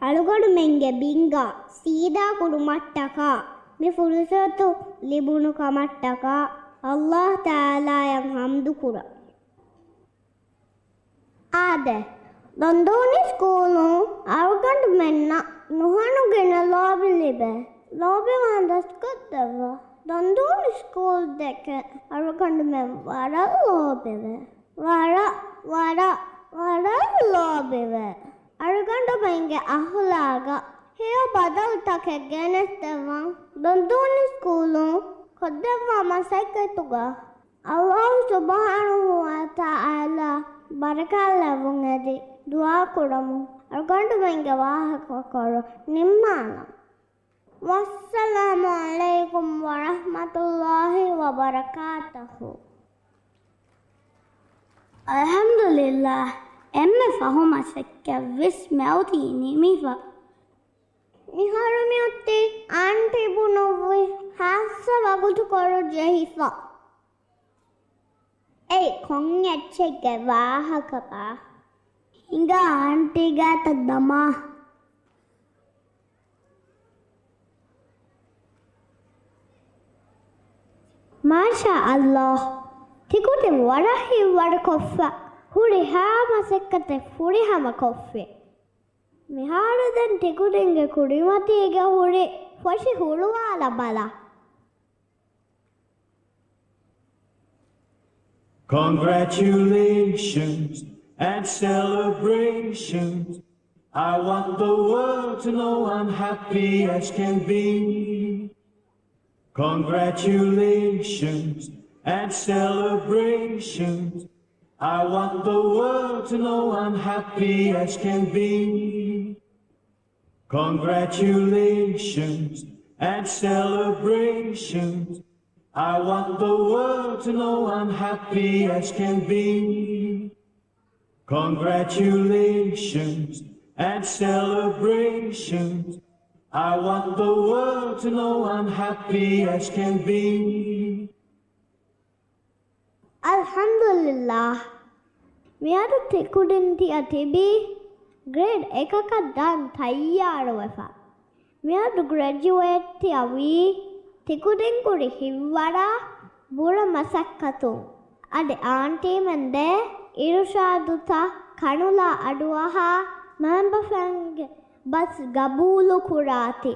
އަޅުގަނޑުމެންގެ ބިންގާ ސީދާ ކުރުމަށްޓަކާ މި ފުރުސަތު ލިބުނު ކަމަށްޓަކާ ﷲ ތަޢާލާޔަށް ޙަމްދު ކުރަން. އާދެ، ދޮންދޫނި ސްކޫލުން އަޅުގަނޑުމެންނަށް ނުހަނު ގިނަ ލޯބި ލިބޭ. ލޯބިވާން ދަސްކޮށްދެއްވާ. ދޮންދޫނި ސްކޫލް ދެކެ އަޅުގަނޑުމެން ވަރަށް ލޯބިވޭ. ވަރަށް، ވަރަށް، ވަރަށް ލޯބިވޭ. އަޅުގަނޑުމެންގެ އަޚްލާގަށް ހެޔޮ ބަދަލުތަކެއް ގެނެސްދެއްވަން. ދޮންދޫނި ސްކޫލުން ކޮށްދެއްވާ މަސައްކަތުގަ ﷲ ސުބްޙާނަހޫ ވަތަޢާލާ ބަރަކާތްލެއްވުން އެދި ދުޢާކުރަމުން އަޅުގަނޑުމެންގެ ވާހަކަކޮޅު ނިންމާލަން. ވައްސަލާމު ޢަލައިކުމް ވަރަޙްމަތުﷲ ވަބަރަކާތުހު. އަލްޙަމްދުލިއްލާހް، އެންމެ ފަހު މަސައްކަތްވެސް މިއޮތީ ނިމިފަ. މިހާރު މި ހައްގުތައް ޖެހިފަ. އެއީ ކޮން އެއްޗެއްގެ ވާހަކަބާ؟ ހިނގާ އާންޓީ ގާތަށް ދަމާ. މާޝާ ﷲ. ތިކުދިން ވަރަށް ހިތްވަރުކޮށްފަ، ހުރިހާ މަސައްކަތެއް ފުރިހަމަކޮށްފި. މިހާރު ދެން ތިކުދިންގެ ކުރިމަތީގަ ހުރި ފޮށި ހުޅުވާލަބަލަ. Congratulations and celebrations. I want the world to know I'm happy as can be. Congratulations and celebrations. I want the world to know I'm happy as can be. Congratulations and celebrations. I want the world to know I'm happy as can be. Congratulations and celebrations. I want the world to know I'm happy as can be. އަލްޙަމްދުލިއްލާހް. މިއަދު ތިކުދިން ތިޔަ ތިބީ ގްރޭޑް އެކަކަށް ދާން ތައްޔާރުވެފަ. މިއަދު ގްރެޖުއޭޓް ތިޔަ ވީ. ތިކުދިން ކުރި ހިތްވަރާ ބުރަ މަސައްކަތުން. އަދި އާންޓީމެން ދޭ އިރުޝާދުތައް ކަނުލާ އަޑުއަހާ މައިންބަފައިންގެ ބަސް ގަބޫލުކުރާތި.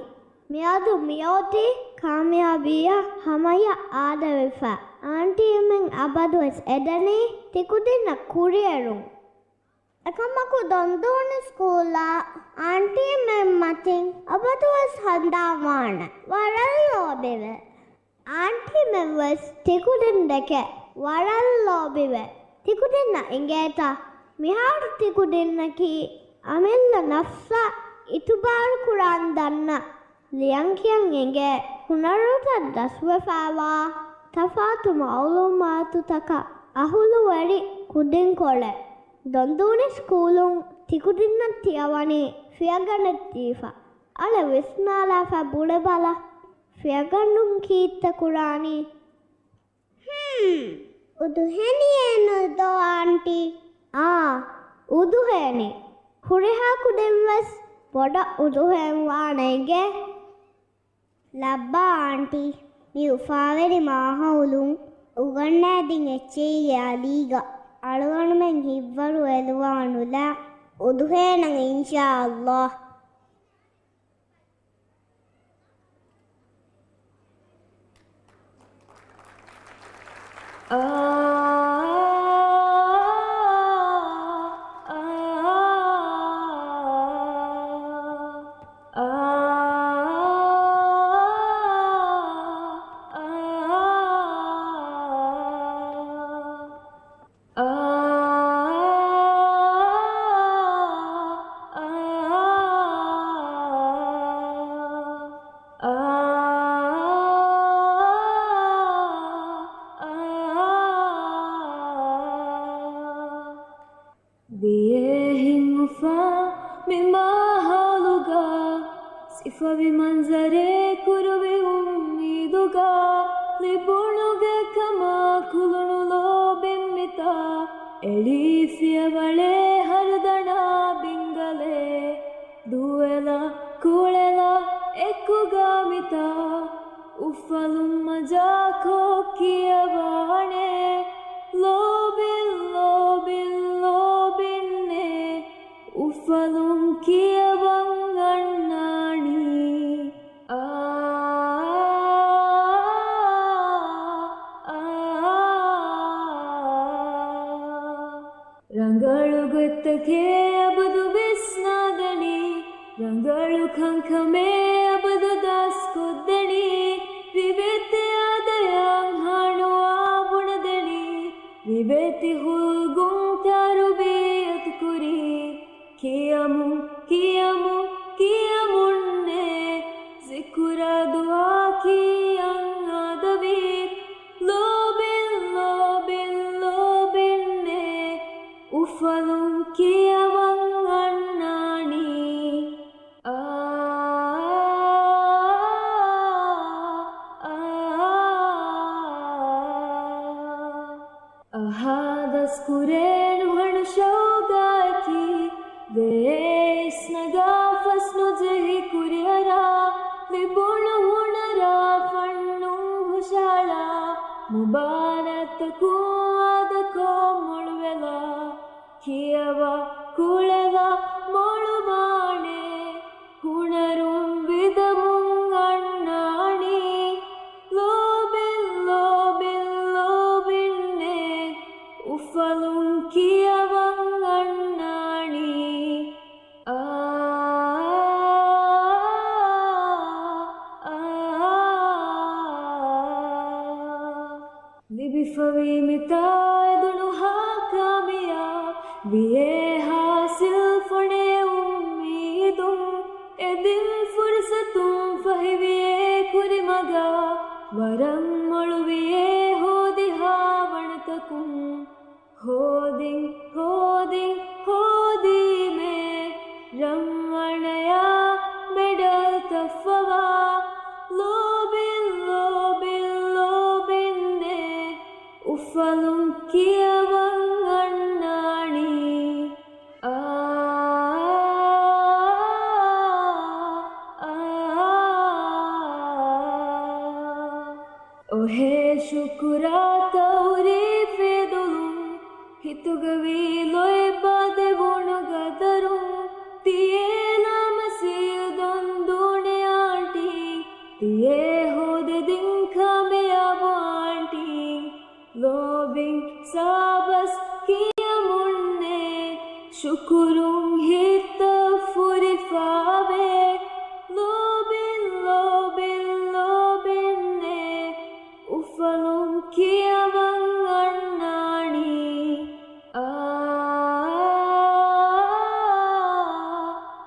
މިއަދު މިއޮތީ ކާމިޔާބީއަށް ހަމަޔަށް އާދެވިފަ. އާންޓީމެން އަބަދުވެސް އެދެނީ ތިކުދިންނަށް ކުރިއެރުން. އެކަމަކު ދޮންދޫނި ސްކޫލަށް އާންޓީމެން މަތިން އަބަދުވެސް ހަނދާންވާނެ. ވަރަށް ލޯބިވޭ. އާންޓީމެން ވެސް ތިކުދިން ދެކެ ވަރަށް ލޯބިވޭ. ތިކުދިންނަށް އިނގޭތަ؟ މިހާރު ތިކުދިންނަކީ އަމިއްލަ ނަފްސަށް އިތުބާރުކުރާން ދަންނަ، ލިޔަންކިޔަން އެނގޭ ހުނަރުތައް ދަސްވެފައިވާ ތަފާތު މައުލޫމާތުތަކަށް އަހުލުވެރި ކުދިންކޮޅެއް. ދޮންދޫނި ސްކޫލުން ތިކުދިންނަށް ތިޔަވަނީ ފިޔަގަނޑެއް ދީފަ. އަޅެ ވިސްނާލާފަ ބުނެބަލަ. ފިޔަގަނޑުން ކީއްތަ ކުރާނީ؟ ހުން، އުދުހޭނިއެއްނު ދޯ އާންޓީ؟ އާ، އުދުހޭނި. ހުރިހާ ކުދިން ވެސް ބޮޑަށް އުދުހޭން ވާނެ އިނގޭ. ލައްބަ އާންޓީ، މި އުފާވެރި މާހައުލުން އުގަންނައިދިން އެއްޗެހިގެ އަލީގަ އަޅުގަނޑުމެން ހިތްވަރު އެލުވާނުލާ އުދުހޭނަށް އިންޝާﷲ. ދިޔައެހިން އުފާ މި މާހައުލުގަ، ސިފަވި މަންޒަރެއް ކުރުވި އުއްމީދުގަ، ލިބުނުގެ ކަމާ ކުލުނު ލޯބިން މިތާ، އެޅީ ފިޔަވަޅެއް ހަރުދަނާ ބިންގަލެއް، ދޫއެލާ ކުޅެލާ އެކުގަ މިތާ، އުފަލުން މަޖާކޮށް ކިޔަވާނެ، ލޯބިން، ލޯބިން، ލޯބިންނޭ، އުފަލުން ކިޔަވަން އަންނާނީ. އާ، އާ، އާ. ރަނގަޅު ގޮތްތަކެއް އަބަދު ވިސްނާދެނީ، ރަނގަޅު ކަންކަމެއް އަބަދު ދަސްކޮށްދެނީ، ރިވެތި އާދަޔަށް ހާނުވާ ބުނެދެނީ، ރިވެތި ހުޅުގުން ތަރުބިޔަތުކުރީ، ކިޔަމުން، ކިޔަމުން، ކިޔަމުންނޭ، ޒިކުރާ ދުޢާ ކިޔަން އާދަވީ، ލޯބިން، ލޯބިން، ލޯބިންނޭ، އުފަލުން ކިޔަވަން އަންނާނީ. އާ، އާ، މުބާރާތްތަކުން ވާދަކޮށް މޮޅުވެލާ، ކިޔަވާ ކުޅެލާ މޮޅުވާނެ، ހުނަރުން ވިދަމުން އަންނާނީ. ލޯބިން، ލޯބިން، ލޯބިންނޭ، އުފަލުން ކިޔަވަން އަންނާނީ. އާ، އާ، އާ. ލިބިފަވީ މިތާ އެދުނުހާ ކާމިޔާބު ވިޔޭ ހާސިލް ފޮނޭ އުއްމީދުން. އެ ދިލް ފުރުސަތުން ފަހިވިޔޭ ކުރިމަގާ، ވަރަށް މޮޅުވިޔޭ ހޯދިހާ ވަނަތަކުން. ހޯދިން، ހޯދިން، ހޯދީމޭ ރަންވަނަޔާ މެޑަލް ތައްފަވާ. ލޯބިން، ލޯބިން، ލޯބިންނޭ އުފަލުން ކިޔަވަން އަންނާނީ. އާ، އާ، އާ. އޮހޭ ޝުކުރާ ތައުރީފް އިދުލުން، ހިތުގަ ވީ ލޯތްބާ ދެވުނު ގަދަރުން، ތިޔޭ ލާމަސީލް ދޮންދޫނި އާންޓީ، ތިޔޭ ހޯދެ ދިން ކާމިޔާބު އާންޓީ. ލޯބިން ސާބަސް ކިޔަމުންނޭ، ޝުކުރުން ހިތަށް ފުރިފާވޭ. ލޯބިން، ލޯބިން، ލޯބިންނޭ، އުފަލުން ކިޔަވަން އަންނާނީ. އާ،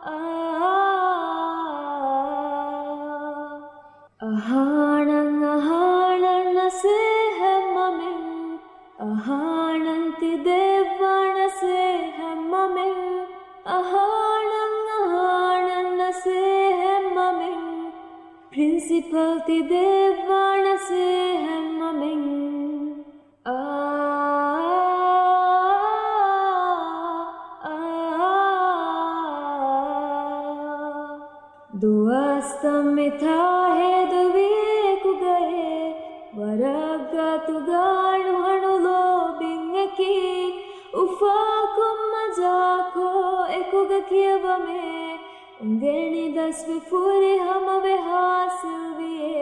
އާ، އާ. އަހާނަން އަހާނަން ނަސޭހަތް މަމެން، އަހާނަން ތި ދެއްވާ ނަސޭހަތް މަމެން، އަހާނަން އަހާނަން ނަސޭހަތް މަމެން، ޕްރިންސިޕަލް ތި ދެއްވާ ނަސޭހަތް މަމެން. އާ، އާ، ދުވަސްތައް މިތާ ހޭދަވީ އެކުގައޭ، ވަރަށް ގާތުގަ ނުހަނު ލޯބިން އެކީ، އުފާކޮށް މަޖާކޮށް އެކުގަ ކިޔަވަމޭ، އުނގެނި ދަސްވެ ފުރިހަމަވެ ހާސިލްވިޔޭ.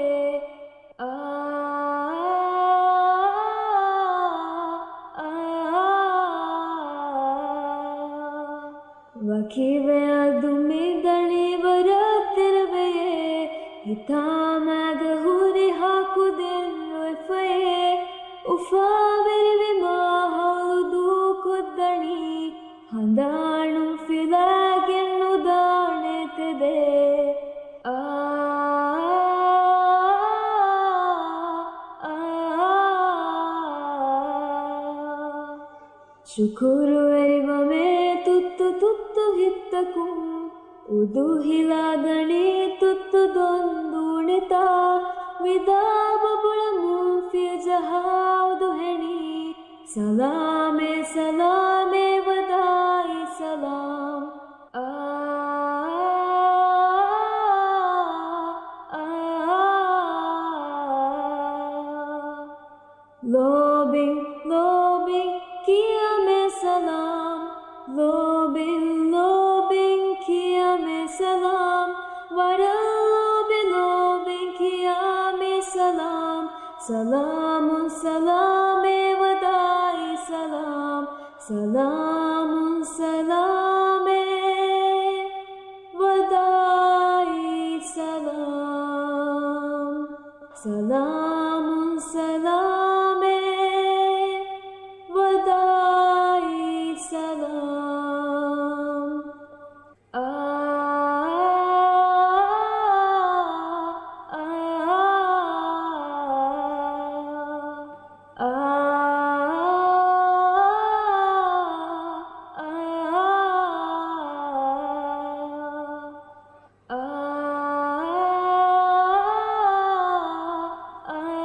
އާ، އާ، އާ. ވަކިވެ އަދު މިދަނީ ވަރަށް ތެރެވެޔޭ، ހިތާމައިގަ ހުރިހާ ކުދިން ރޮއެފައޭ، އުފާވެރިވި މާހައުލު ދޫކޮށްދަނީ، ހަނދާނުން ފިލާގެން ނުދާނެ ތެދޭ. އާ، އާ، އާ. ޝުކުރުވެރިވަމޭ ތުއްތު ތުއްތު ހިތްތަކުން، އުދުހިލާ ދަނީ ތުއްތު ދޮންދޫނިތާ، ވިދާ ބަބުޅަމުން ފިޔަޖަހާ އުދުހެނީ، ސަލާމޭ ސަލާމޭ ވަދާއީ ސަލާމް. އާ، އާ، އާ. ލޯބިން، ލޯބިން ކިޔާމޭ ސަލާމް. ލޯބިން، ލޯބިން ކިޔާމޭ ސަލާމް. ވަރަށް ލޯބި، ލޯބިން ކިޔާމޭ ސަލާމް. ސަލާމުން ސަލާމޭ ވަދާއީ ސަލާމް. ސަލާމުން ސަލާމޭ ވަދާއީ ސަލާމް. ސަލާމުން ސަލާމޭ ވަދާއީ ސަލާމް. އާ، އާ، އާ، އާ.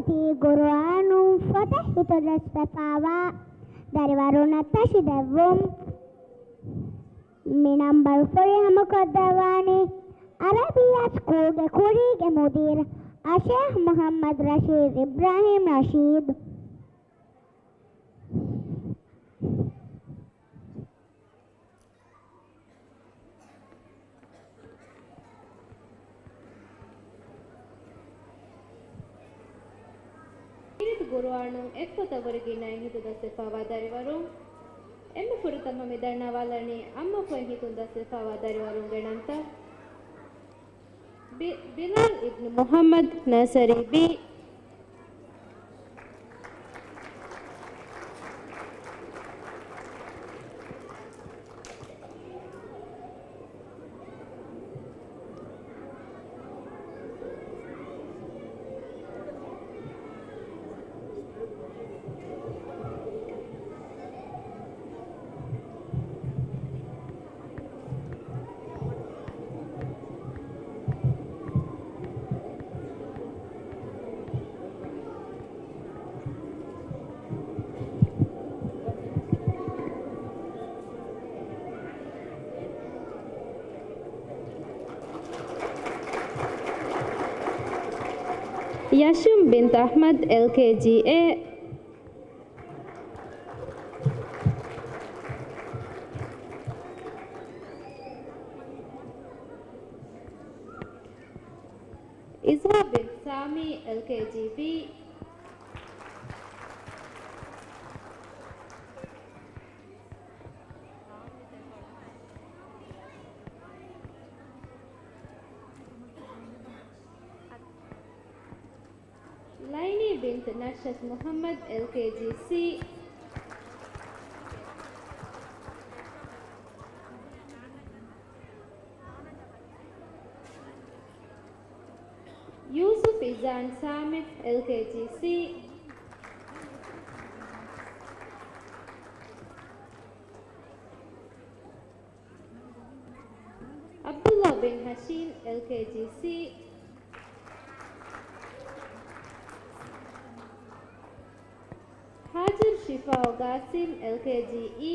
ތީ ގުރުއާނުން ފޮތެއް ހިތުދަސްވެފައިވާ ދަރިވަރުންނަށް ތަށިދެއްވުން. މި ނަންބަރު ފުރިހަމަ ކޮށްދެއްވާނީ އަރަބިއްޔާ ސްކޫލްގެ ކުރީގެ މުދީރު އަށޭޚް މުޙައްމަދު ރަޝީދު އިބްރާހީމް ރަޝީދު. ހިތު ގުރުއާނުން އެއްފޮތަށްވުރެ ގިނައިން ހިތުދަސްވެފައިވާ ދަރިވަރުން. އެންމެ ފުރަތަމަ މި ދަންނަވާލަނީ އައްމަފޮތް ހިތުން ދަސްވެފައިވާ ދަރިވަރުންގެ ނަންތައް. ބި-، ބިލާލް އިބްނު މުޙައްމަދު ނަސަރީ ބީ. ޔަޝުމް ބިންތު އަޙްމަދު، އެލްކޭޖީ އޭ. އިޒްހާ ބިން ސާމީ، އެލްކޭޖީ ބީ. ލައިނީ ބިންތު ނަޝްޝަތު މުޙައްމަދު، އެލްކޭޖީ ސީ. ޔޫސުފް އިޒާން ސާމި، އެލްކޭޖީ ސީ. ޢަބްދުﷲ ބިން ހަޝީމް، އެލްކޭޖީ ސީ. ހާޖަރު ޝިފާއު ގާސިމް، އެލްކޭޖީ އީ.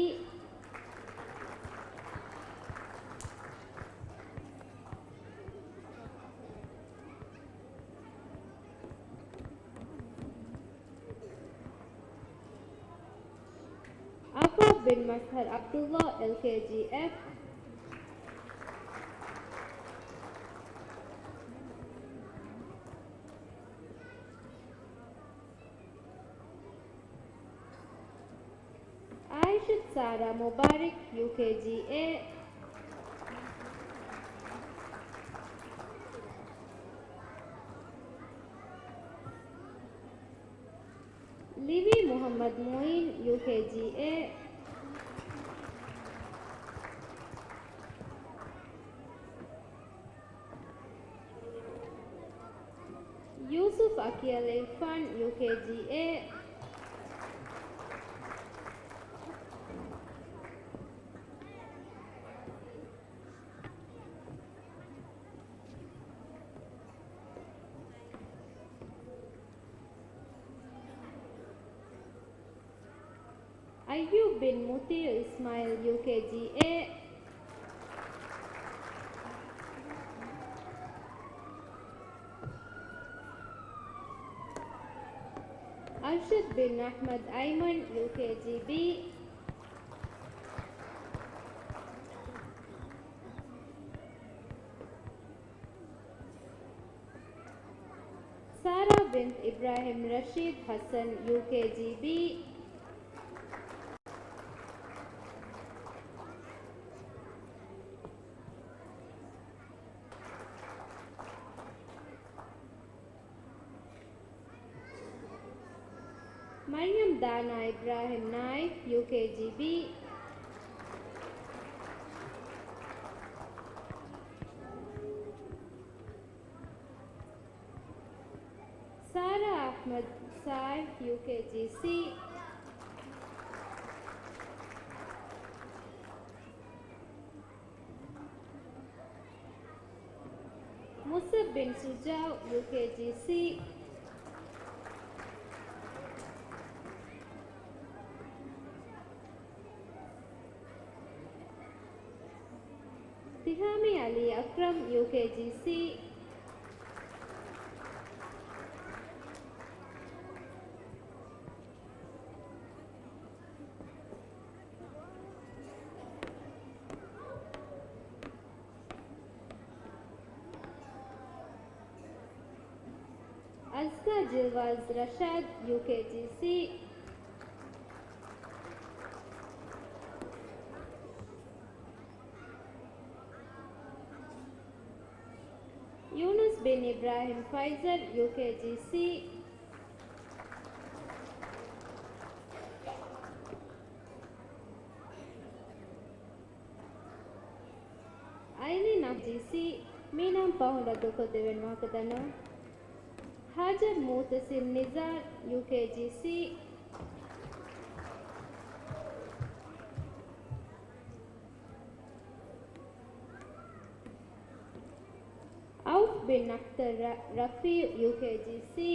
އައްވާފް ބިން މަޒްހަރު ޢަބްދުﷲ، އެލްކޭޖީ އެފް. އާއިޝަތު ސާރާ މުބާރިކް، ޔޫކޭޖީ އޭ. ލިވީ މުޙައްމަދު މުޢީން، ޔޫކޭޖީ އޭ. ޔޫސުފް އަކިޔަލް އިރްފާން، ޔޫކޭޖީ އޭ. އައްޔޫބް ބިން މުތީޢު އިސްމާޢީލް، ޔޫކޭޖީ އޭ. އަރްޝަދް ބިން އަޙްމަދު އައިމަން، ޔޫކޭޖީ ބީ. ސާރާ ބިންތު އިބްރާހިމް ރަޝީދު ޙަސަން، ޔޫކޭޖީ ބީ. މަރްޔަމް ދާނާ އިބްރާހިމް ނާއިފް، ޔޫކޭޖީ ބީ. ސާރާ އަޙްމަދު ސާއިފް، ޔޫކޭޖީ ސީ. މުޞްޢަބް ބިން ޝުޖާޢު، ޔޫކޭޖީ ސީ. ސިހާމީ އަލީ އަކްރަމް، ޔޫކޭޖީސީ. އަޒްކާ ޖިލްވާޒް ރަޝާދް، ޔޫކޭޖީސީ. ޔޫނުސް ބިން އިބްރާހިމް ފައިޒަލް، ޔޫކޭޖީސީ. އައިލީން އަހްމަދު، ޖީސީ. މީނާ ފަހުން ރައްދުކޮށްދެވޭނެ ވާހަކަ ދަންނަވަން. ހާޖަރު މުއުތަސިމް ނިޒާރް، ޔޫކޭޖީސީ. އައުފް ބިން އަޚްތަރު ރަ-، ރަފީޢު، ޔޫކޭޖީސީ.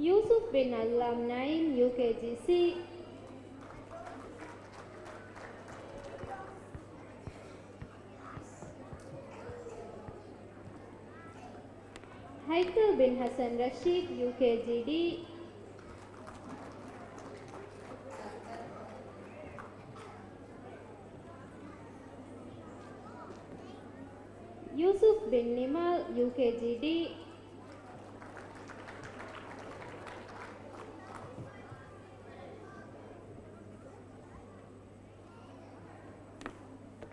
ޔޫސުފް ބިން އައްލާމް ނައީމް، ޔޫކޭޖީސީ. ހައިކަލް ބިން ހަސަން ރަޝީދް، ޔޫކޭޖީޑީ. ޔޫސުފް ބިން ނިމާލް، ޔޫކޭޖީޑީ.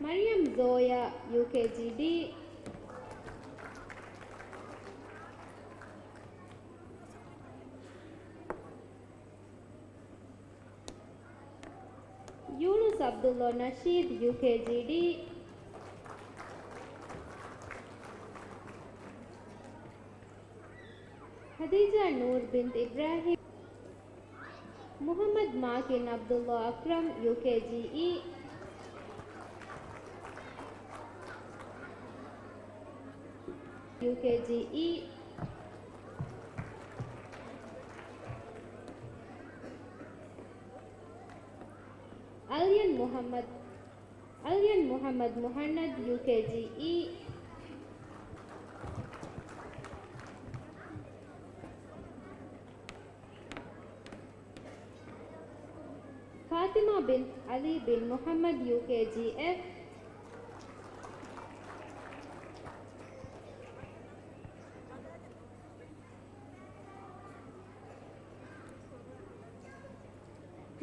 މަރިޔަމް ޒޯޔާ، ޔޫކޭޖީޑީ. ޔޫނުސް ޢަބްދުﷲ ނަޝީދު، ޔޫކޭޖީޑީ. ޚަދީޖާ ނޫރު ބިންތު އިބްރާހިމް. މުޙައްމަދު މާކިން ޢަބްދުﷲ އަކްރަމް، ޔޫކޭޖީއީ. ޔޫކޭޖީއީ. އަލްޔަން މުޙައްމަދު، އަލްޔަން މުޙައްމަދު މުޙަންނަދު، ޔޫކޭޖީއީ. ފާތިމާ ބިން ޢަލީ ބިން މުޙައްމަދު، ޔޫކޭޖީއެފް.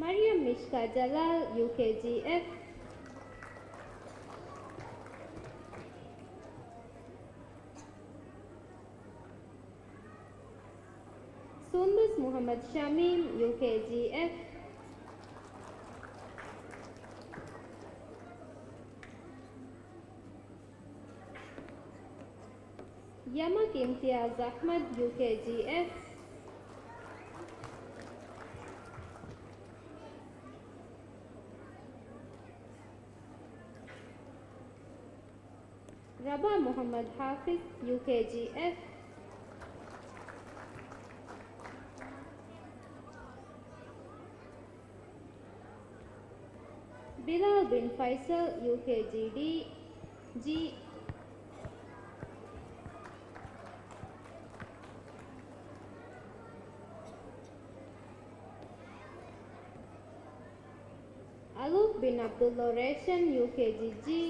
މަރިޔަމް މިޝްކާ ޖަލާލް، ޔޫކޭޖީއެފް. ސުންދުސް މުޙައްމަދު ޝަމީމް، ޔޫކޭޖީއެފް. ޔަމަކް އިމްތިޔާޒް އަޙްމަދު، ޔޫކޭޖީއެފް. ރަބާ މުޙައްމަދު ޙާފިޒް، ޔޫކޭޖީއެފް. ބިލާލް ބިން ފައިސަލް، ޔޫކޭޖީޑީ، ޖީ. އަލޫފް ބިން ޢަބްދުﷲ ރޭޝަން، ޔޫކޭޖީ، ޖީ.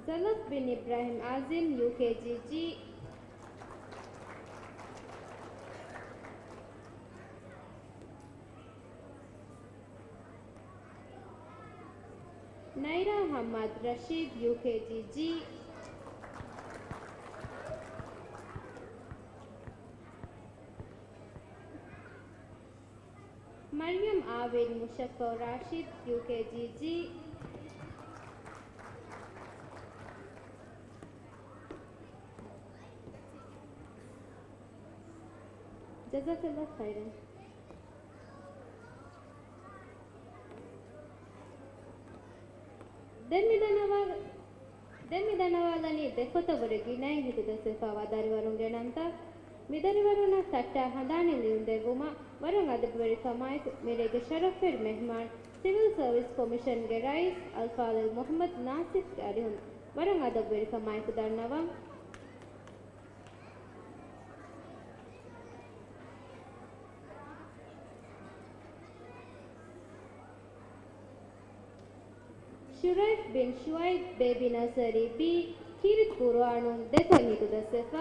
ޒަލަފް ބިން އިބްރާހިމް އާޒިމް، ޔޫކޭޖީ، ޖީ. ނައިރާ ޙައްމާދު ރަޝީދު، ޔޫކޭޖީ، ޖީ. މަރިޔަމް އާބިދް މުޝައްފަޢު ރާޝިދު، ޔޫކޭޖީ، ޖީ. ޖަޒާކަﷲ ޚައިރަން. ދެން މިދަންނަވާ، ދެން މި ދަންނަވާލަނީ ދެ ފޮތަށް ވުރެ ގިނައިން ހިތުދައްސަވާ ދަރިވަރުންގެ ނަންތައް. މި ދަރިވަރުންނަށް ތައްޓާ ހަނދާނީ ލިޔުން ދެއްވުމަށް ވަރަށް އަދަބުވެރި ކަމާއެކު މިރޭގެ ޝަރަފްވެރި މެހްމާން ސިވިލް ސަރވިސް ކޮމިޝަންގެ ރައީސް އަލްފާޟިލް މުޙައްމަދު ނާސިފްގެ އަރިހުން ވަރަށް އަދަބުވެރި ކަމާއެކު ދަންނަވަން. ޝުރައިޙް ބިން ޝުޢައިބް ބޭބީ ނަޒަރީ ބީ ކީރިތި ޤުރުއާނުން ދެކޮތް ހިތުދައްސެފަ.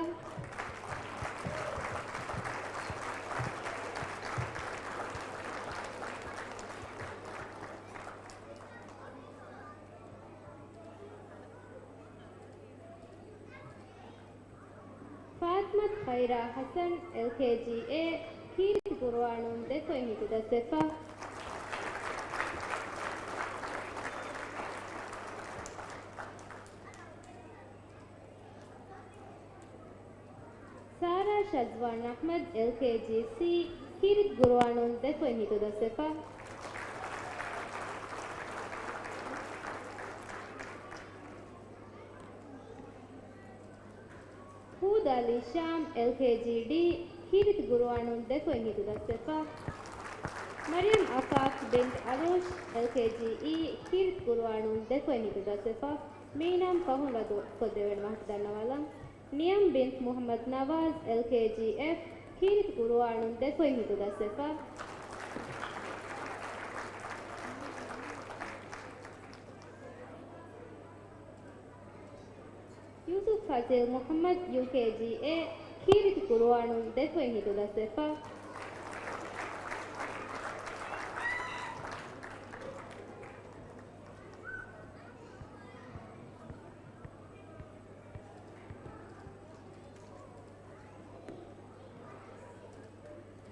ފާތިމަތު ޚައިރާ ޙަސަން، އެލްކޭޖީ އޭ، ކީރިތި ޤުރުއާނުން ދެކޮތް ހިތުދައްސެފަ. ސާރާ ޝަޒްވާން އަޙްމަދު، އެލްކޭޖީ ސީ، ކީރިތި ޤުރުއާނުން ދެކޮތް ހިތުދައްސެފަ. ހޫދަ އަލީ ޝާމް، އެލްކޭޖީ ޑީ، ކީރިތި ޤުރުއާނުން ދެކޮތް ހިތުދައްސެފަ. މަރިޔަމް އަފާފް ބިންތު އަރޫޝް، އެލްކޭޖީ އީ، ކީރިތި ޤުރުއާނުން ދެކޮތް ހިތުދައްސެފަ. މިއިނާމު ފަހުން ވަދުކޮށްދެވޭނެ ވާހަކަ ދަންނަވާލަން. ނިޔަމް ބިންތު މުޙައްމަދު ނަވާޒް، އެލްކޭޖީ އެފް، ކީރިތި ޤުރުއާނުން ދެކޮތް ހިތުދައްސެފަ. ޔޫސުފް ފަޒީލް މުޙައްމަދު، ޔޫކޭޖީ އޭ، ކީރިތި ޤުރުއާނުން ދެކޮތް ހިތުދައްސެފަ.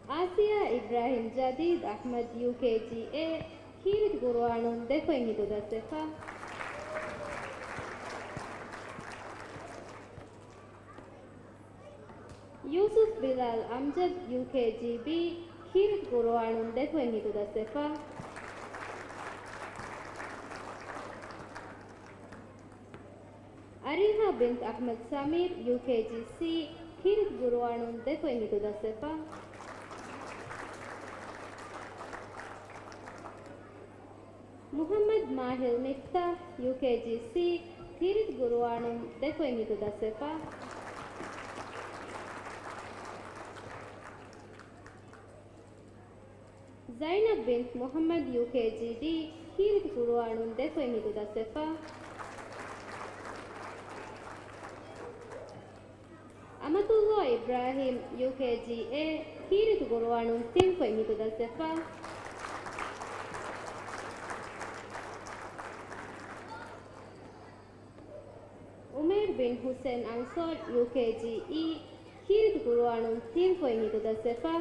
އާސިޔާ އިބްރާހިމް ޖަދީދު އަޙްމަދު، ޔޫކޭޖީ އޭ، ކީރިތި ޤުރުއާނުން ދެކޮތް ހިތުދައްސެފަ. ޔޫސުފް ބިލާލް އަމްޖަދު، ޔޫކޭޖީ ބީ، ކީރިތި ޤުރުއާނުން ދެކޮތް ހިތުދައްސެފަ. އަރީހާ ބިންތު އަޙްމަދު ސަމީރު، ޔޫކޭޖީ ސީ، ކީރިތި ޤުރުއާނުން ދެކޮތް ހިތުދައްސެފަ. މުޙައްމަދު މާހިލް މިފްތާޙް، ޔޫކޭޖީ ސީ، ކީރިތި ޤުރުއާނުން ދެކޮތް ހިތުދައްސެފަ. ޒައިނަބް ބިންތު މުޙައްމަދު، ޔޫކޭޖީ ޑީ، ކީރިތި ޤުރުއާނުން ދެކޮތް ހިތުދައްސެފަ. އަމަތުﷲ އިބްރާހީމް، ޔޫކޭޖީ އޭ، ކީރިތި ޤުރުއާނުން ތިން ކޮތް ހިތުދައްސެފަ. އުމޭރު ބިން ޙުސެން އަންޞާރު، ޔޫކޭޖީ އީ، ކީރިތި ޤުރުއާނުން ތިން ކޮތް ހިތުދައްސެފަ.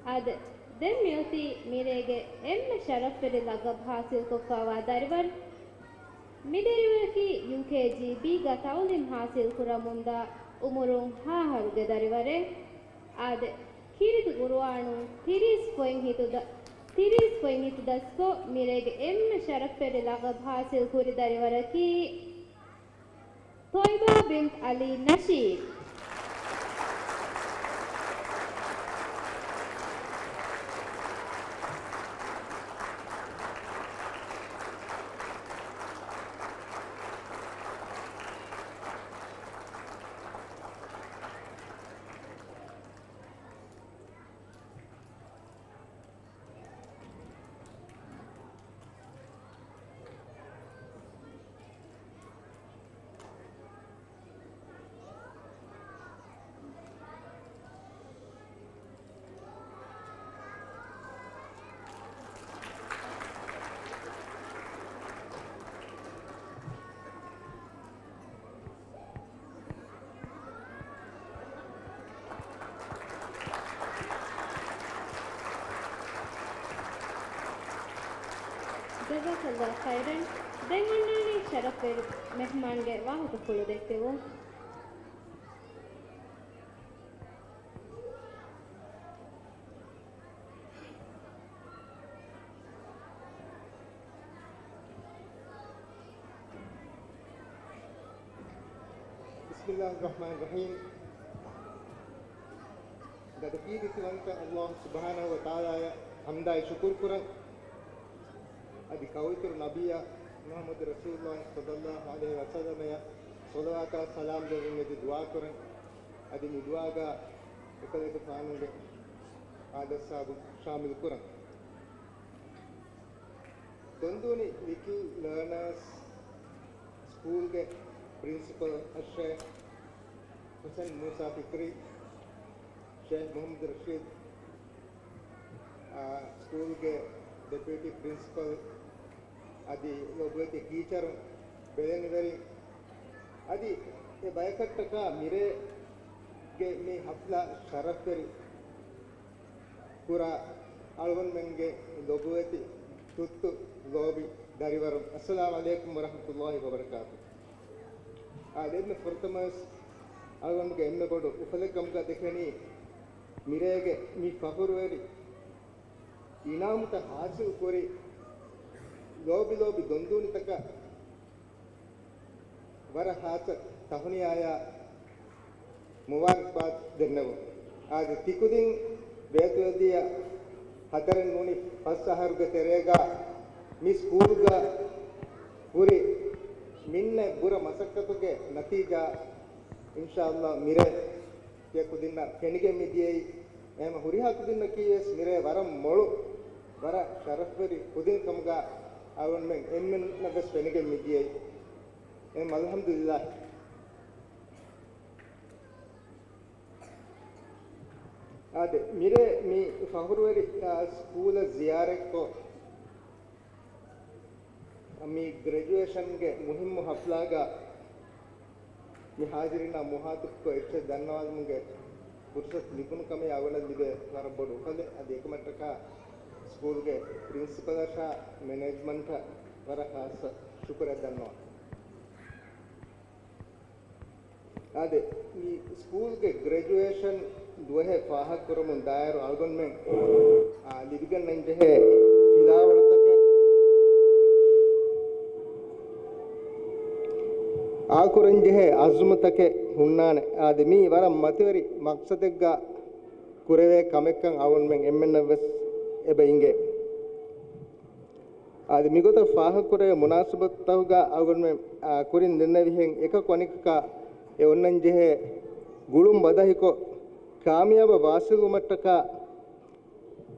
އާދެ، ދެން މިއޮތީ މިރޭގެ އެންމެ ޝަރަފްވެރި ލަޤަބު ޙާޞިލްކޮށްފައިވާ ދަރިވަރު. މި ދަރިވަރަކީ ޔޫކޭޖީ ބީގަ ތަޢުލީމް ޙާޞިލް ކުރަމުންދާ އުމުރުން ހަ އަހަރުގެ ދަރިވަރެއް. އާދެ، ކީރިތި ޤުރުއާނުން ތިރީސް ކޮތް ހިތުދަ-، ތިރީސް ކޮތް ހިތުދަސްކޮށް، މިރޭގެ އެންމެ ޝަރަފްވެރި ލަޤަބު ޙާޞިލް ކުރި ދަރިވަރަކީ، ޠޮއިބާ ބިންތު ޢަލީ ނަޝީދު. ޖަޒާކަﷲ ޚައިރަން. ދެން އޮންނާނީ ޝަރަފްވެރި މެހްމާންގެ ވާހަކަފުޅު ދެއްކެވުން. بسم الله الرحمن الرحيم. ގަދަކީރިތިވަންތަ ﷲ ސުބްޙާނަހޫ ވަތަޢާލާއަށް ޙަމްދާއި ޝުކުރު ކުރަން. އަދި ކައުއިތުރު ނަބިއްޔާ މުޙައްމަދު ރަސޫލުﷲ ޞައްލައްލާހު ޢަލައިހި ވަސައްލަމަޔަށް ޞަލަވާތާ ސަލާމް ދެއްވުން އެދި ދުޢާ ކުރަން. އަދި މި ދުޢާގަ އެކަލޭގެފާނުގެ އާދަސްސާބު ޝާމިލު ކުރަން. ދޮންދޫނި ލިޓްލް ލާނާސް ސްކޫލްގެ ޕްރިންސިޕަލް އައްޝައިޚް ޙުސައިން މޫސާ ފިކްރީ، ޝޭޚް މުޙައްމަދު ރަޝީދު، އާ، ސްކޫލްގެ ޑެޕިއުޓީ ޕްރިންސިޕަލް، އަދި ލޮބުވެތި ޓީޗަރުން، ބެލެނިވެރިން، އަދި އެ ބަޔަކަށްޓަކާ މިރޭގެ މި ޙަފްލާ ޝަރަފްވެރި ކުރާ އަޅުގަނޑުމެންގެ ލޮބުވެތި ތުއްތު ލޯބި ދަރިވަރުން، އައްސަލާމު ޢަލައިކުމް ވަރަޙްމަތުﷲ ވަބަރަކާތު. އާދެ، އެންމެ ފުރަތަމަވެސް އަޅުގަނޑުގެ އެންމެ ބޮޑު އުފަލެއް ކަމުގަ ދެކެނީ، މިރޭގެ މި ފަޚުރުވެރި އިނާމުތައް ޙާޞިލް ކުރި ލޯބި ލޯބި ދޮންދޫނިތަކަށް ވަރަށް ޚާއްޞަ ތަހުނިޔާއާ މުބާރަކްބާދް ދެންނެވުން. އާދެ، ތިކުދިން ބޭތުވެދިޔަ ހަތަރެއް ނޫނީ ފަސް އަހަރުގެ ތެރޭގަ މި ސްކޫލްގަ ކުރި މިންނަ ބުރަ މަސައްކަތުގެ ނަތީޖާ، އިންޝާﷲ، މިރޭ ތިޔަ ކުދިންނަށް ފެނިގެން މިދިޔައީ. އެހެން ހުރިހާ ކުދިންނަކީވެސް މިރޭ ވަރަށް މޮޅު، ވަރަށް ޝަރަފްވެރި ކުދިން ކަމުގަ އަޅުގަނޑުމެން އެންމެންނަށްވެސް ފެނިގެން މިދިޔައީ. އެހެން އަލްޙަމްދުލިއްލާހް. އާދެ، މިރޭ މި ފަޚުރުވެރި، އާ، ސްކޫލަށް ޒިޔާރަތްކޮށް، މި ގްރެޖުއޭޝަންގެ މުހިއްމު ޙަފްލާގަ މި ޙާޟިރީންނާ މުޚާޠަބްކޮށް އެއްޗެއް ދަންނަވާލުމުގެ ފުރުޞަތު ލިބުނު ކަމެއް އަޅުގަނޑަށް ލިބޭ ވަރަށް ބޮޑު އުފަލެއް. އަދި އެކަމަށްޓަކާ ސްކޫލްގެ ޕްރިންސިޕަލަށާ މެނޭޖްމަންޓަށް ވަރަށް ޚާއްޞަ ޝުކުރެއް ދަންނަވަން. އާދެ، މި ސްކޫލްގެ ގްރެޖުއޭޝަން ދުވަހެއް ފާހަގަކުރަމުން ދާއިރު އަޅުގަނޑުމެން، އާ، ލިބިގަންނަންޖެހޭ ފިލާވަޅުތަކެއް، އާކުރަންޖެހޭ އަޒުމުތަކެއް ހުންނާނެ. އާދެ، މީ ވަރަށް މަތިވެރި މަޤްޞަދެއްގަ ކުރެވޭ ކަމެއްކަން އަޅުގަނޑުމެން އެންމެންނަށްވެސް އެބަ އިނގޭ. އަދި މިގޮތަށް ފާހަގަކުރެވޭ މުނާސަބަތުތަކުގަ އަޅުގަނޑުމެން، އާ، ކުރިން ދެންނެވިހެން އެކަކު އަނެކަކާ އެ އޮންނަންޖެހޭ ގުޅުން ބަދަހިކޮށް، ކާމިޔާބަށް ވާސިލްވުމަށްޓަކާ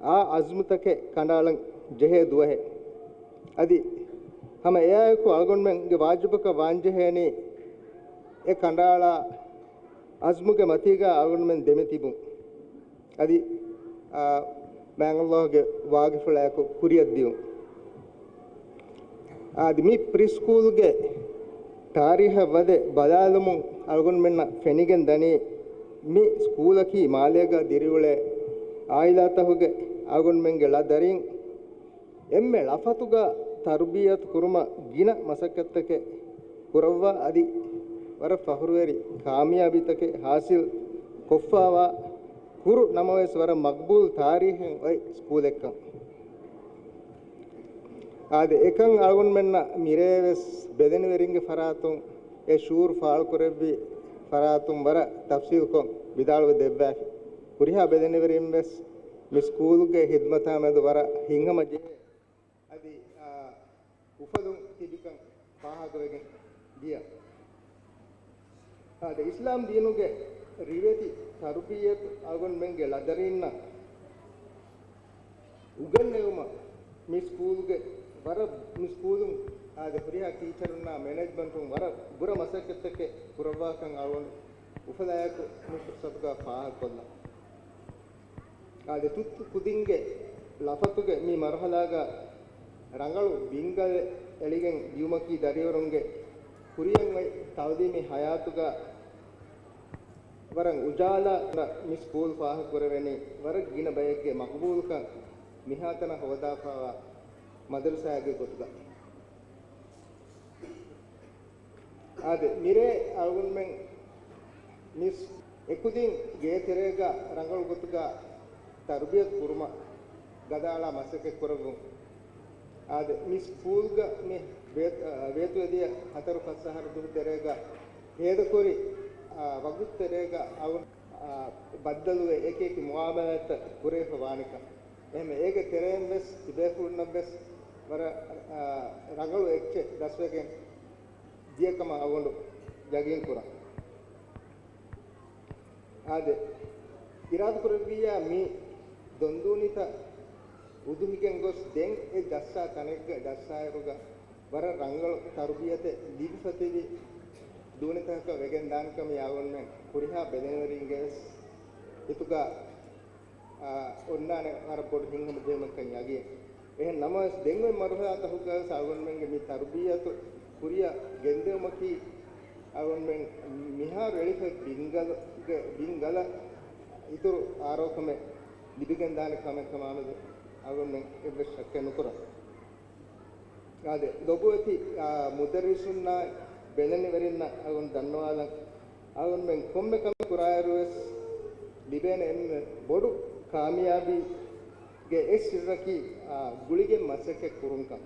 އާ އަޒްމުތަކެއް ކަނޑައަޅަން ޖެހޭ ދުވަހެއް. އަދި ހަމަ އެއާއެކު އަޅުގަނޑުމެންގެ ވާޖިބަކަށް ވާންޖެހޭނީ އެ ކަނޑައަޅާ އަޒްމުގެ މަތީގަ އަޅުގަނޑުމެން ދެމިތިބުން. އަދި، އާ، މާތް ﷲ ގެ ވާގިފުޅާއެކު ކުރިއަށްދިޔުން. އަދި މި ޕްރީ ސްކޫލްގެ ތާރީހަށް ވަދެ ބަލާލުމުން އަޅުގަނޑުމެންނަށް ފެނިގެން ދަނީ، މި ސްކޫލަކީ މާލޭގަ ދިރިއުޅޭ އާއިލާތަކުގެ އަޅުގަނޑުމެންގެ ޅަ ދަރީން އެންމެ ޅަފަތުގަ ތަރުބިޔަތު ކުރުމަށް ގިނަ މަސައްކަތްތަކެއް ކުރައްވާ، އަދި ވަރަށް ފަޚުރުވެރި ކާމިޔާބީތަކެއް ހާސިލް ކޮށްފައިވާ، ކުރު ނަމަވެސް ވަރަށް މަޤްބޫލް ތާރީޚެއް އޮތް ސްކޫލެއްކަން. އާދެ، އެކަން އަޅުގަނޑުމެންނަށް މިރޭވެސް ބެލެނިވެރިންގެ ފަރާތުން އެ ޝުޢޫރު ފާޅުކުރެއްވި ފަރާތުން ވަރަށް ތަފްޞީލްކޮށް ވިދާޅުވެ ދެއްވާފި. ހުރިހާ ބެލެނިވެރިން ވެސް މި ސްކޫލްގެ ޚިދްމަތާ މެދު ވަރަށް ހިތްހަމަޖެހޭ، އަދި، އާ، އުފަލުން ތިބިކަން ފާހަގަވެގެން ދިޔަ. އާދެ، އިސްލާމް ދީނުގެ ރިވެތި ތަރުބިއްޔަތު އަޅުގަނޑުމެންގެ ޅަދަރީންނަށް އުގަންނެވުމަށް މި ސްކޫލްގެ ވަރަށް، މި ސްކޫލުން އާދެ، ހުރިހާ ޓީޗަރުންނާ މެނޭޖްމަންޓުން ވަރަށް ބުރަ މަސައްކަތްތަކެއް ކުރައްވާކަން އަޅުގަނޑު އުފަލާއެކު މި ފުރުޞަތުގަ ފާހަގަކޮށްލަން. އާދެ، ތުއްތު ކުދިންގެ ޅަފަތުގެ މި މަރުޙަލާގަ ރަނގަޅު ބިންގަލެއް އެޅިގެން ދިޔުމަކީ ދަރިވަރުންގެ ކުރިއަށް އޮތް ތަޢުލީމީ ޙަޔާތުގަ ވަރަށް އުޖާލާ. މި ސްކޫލް ފާހަގަކުރެވެނީ ވަރަށް ގިނަ ބައެއްގެ މަޤްބޫލުކަން މިހާތަނަށް ހޯދާފައިވާ މަދަރުސާއެއްގެ ގޮތުގަ. އާދެ، މިރޭ އަޅުގަނޑުމެން މިސް އެކުދިން ގޭތެރޭގަ ރަނގަޅު ގޮތުގަ ތަރުބިޔަތު ކުރުމަށް ގަދައަޅާ މަސައްކަތް ކުރައްވުން. އާދެ، މި ސްކޫލްގަ މި ވޭ-، އަ، ވޭތުވެދިޔަ ހަތަރު ފަސް އަހަރު ދުވަހު ތެރޭގަ ހޭދަކުރި ވަގުތު ތެރޭގަ އަޅު ބައްދަލުވެ އެކި އެކި މުއާމަލާތްތައް ކުރެވިފަ ވާނެކަން. އެހެން އޭގެ ތެރެއިން ވެސް ތިބޭފުޅުންނަށް ވެސް ވަރަށް ރަނގަޅު އެއްޗެއް ދަސްވެގެން ދިޔަކަމަށް އަޅުގަނޑު ޔަގީން ކުރަން. އާދެ، އިރާދަކުރެއްވިއްޔާ މި ދޮންދޫނިތައް އުދުހިގެން ގޮސް ދެން އެ ޖައްސާ ތަނެއްގަ ޖައްސާއިރުގަ ވަރަށް ރަނގަޅު ތަރުބިޔަތެއް ލިބިފަ ތިބި ދޫނިތަކަކަށް ވެގެން ދާނެކަމީ އަޅުގަނޑުމެން ހުރިހާ ބެލެނިވެރިންގެ ވެސް ހިތުގަ އާ، އޮންނާނެ ވަރަށް ބޮޑު ހިތްހަމަޖެހުމެއްކަން ޔަގީން. އެހެން ނަމަވެސް، ދެން އޮތް މަރުހަލާތަކުގަވެސް އަޅުގަނޑުމެންގެ މި ތަރުބިޔަތު ކުރިއަށް ގެންދެވުމަކީ، އަޅުގަނޑުމެން މިހާރު އެޅިފައި ބިންގަލުގެ، ބިންގަލަށް އިތުރު އާރޯކަމެއް ލިބިގެންދާނެ ކަމެއް ކަމާމެދު އަޅުގަނޑުމެން އެއްވެސް ޝައްކެއް ނުކުރަން. އާދެ، ލޮބުވެތި، އާ، މުދައްރިސުންނާއި ބެލެނިވެރިންނަށް އަޅުގަނޑު ދަންނަވާލަން. އަޅުގަނޑުމެން ކޮންމެ ކަމެއް ކުރާއިރުވެސް ލިބޭނެ އެންމެ ބޮޑު ކާމިޔާބީގެ އެއް ސިއްރަކީ، އާ، ގުޅިގެން މަސައްކަތް ކުރުންކަން.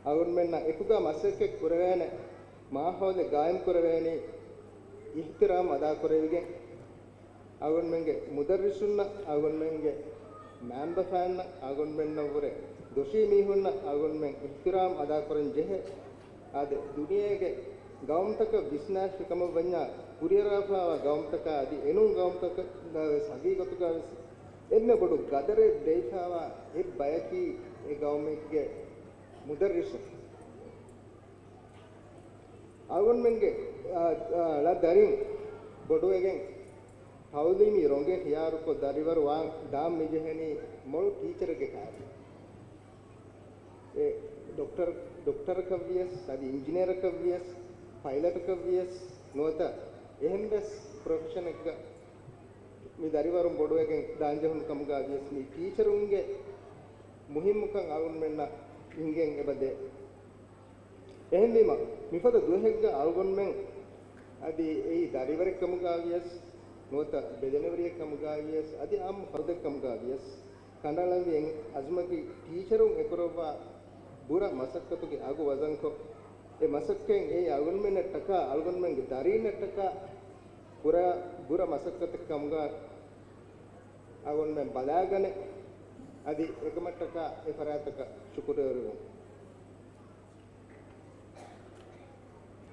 އަޅުގަނޑުމެންނަށް އެކުގަ މަސައްކަތް ކުރެވޭނެ މާހައުލެއް ގާއިމް ކުރެވޭނީ އިޙްތިރާމް އަދާކުރެވިގެން. އަޅުގަނޑުމެންގެ މުދައްރިސުންނަށް، އަޅުގަނޑުމެންގެ މައިންބަފައިންނަށް، އަޅުގަނޑުމެންނަށްވުރެ ދޮށީ މީހުންނަށް އަޅުގަނޑުމެން އިޙްތިރާމް އަދާކުރަން ޖެހޭ. އާދެ، ދުނިޔޭގެ ގައުމުތަކަށް ވިސްނާށި ކަމަށްވަންޏާ، ކުރިއަރާފައިވާ ގައުމުތަކާ އަދި އެނޫން ގައުމުތަކަށް ވެސް ހަގީގަތުގަވެސް އެންމެ ބޮޑު ގަދަރެއް ދެވިފައިވާ އެއް ބަޔަކީ އެ ގައުމެއްގެ މުދައްރިސުން. އަޅުގަނޑުމެންގެ، އާ، އާ، ޅަ ދަރިން ބޮޑުވެގެން ތައުލީމީ ރޮނގެއް ހިޔާރުކޮށް ދަރިވަރު ވާން ދާން މިޖެހެނީ މޮޅު ޓީޗަރެއްގެ ކައިރި. އެ ޑޮކްޓަރ، ޑޮކްޓަރަކަށް ވިޔަސް، އަދި އިންޖިނިއަރަކަށް ވިޔަސް، ޕައިލަޓަކަށް ވިޔަސް ނުވަތަ އެހެންވެސް ޕްރޮފެޝަނެއްގަ މި ދަރިވަރުން ބޮޑުވެގެން ދާންޖެހުނު ކަމުގަ ވިޔަސް މި ޓީޗަރުންގެ މުހިއްމުކަން އަޅުގަނޑުމެންނަށް އިނގެން އެބަ ދޭ. އެހެންވީމަ، މިފަދަ ދުވަހެއްގަ އަޅުގަނޑުމެން އަދި އެއީ ދަރިވަރެއް ކަމުގަ ވިޔަސް، ނުވަތަ ބެލެނިވެރިއެއް ކަމުގަ ވިޔަސް، އަދި އާއްމު ފަރުދެއް ކަމުގަ ވިޔަސް، ކަނޑައަޅަންވީ އެއް އަޒުމަކީ ޓީޗަރުން އެކުރައްވާ ބުރަ މަސައްކަތުގެ އަގު ވަޒަންކޮށް، އެ މަސައްކަތް އެއީ އަޅުގަނޑުމެންނަށްޓަކާ، އަޅުގަނޑުމެންގެ ދަރީންނަށްޓަކާ ކުރާ ބުރަ މަސައްކަތެއް ކަމުގަ އަޅުގަނޑުމެން ބަލާގަނެ، އަދި އެކަމަށްޓަކާ އެ ފަރާތަކަށް ޝުކުރުވެރިވަމުން.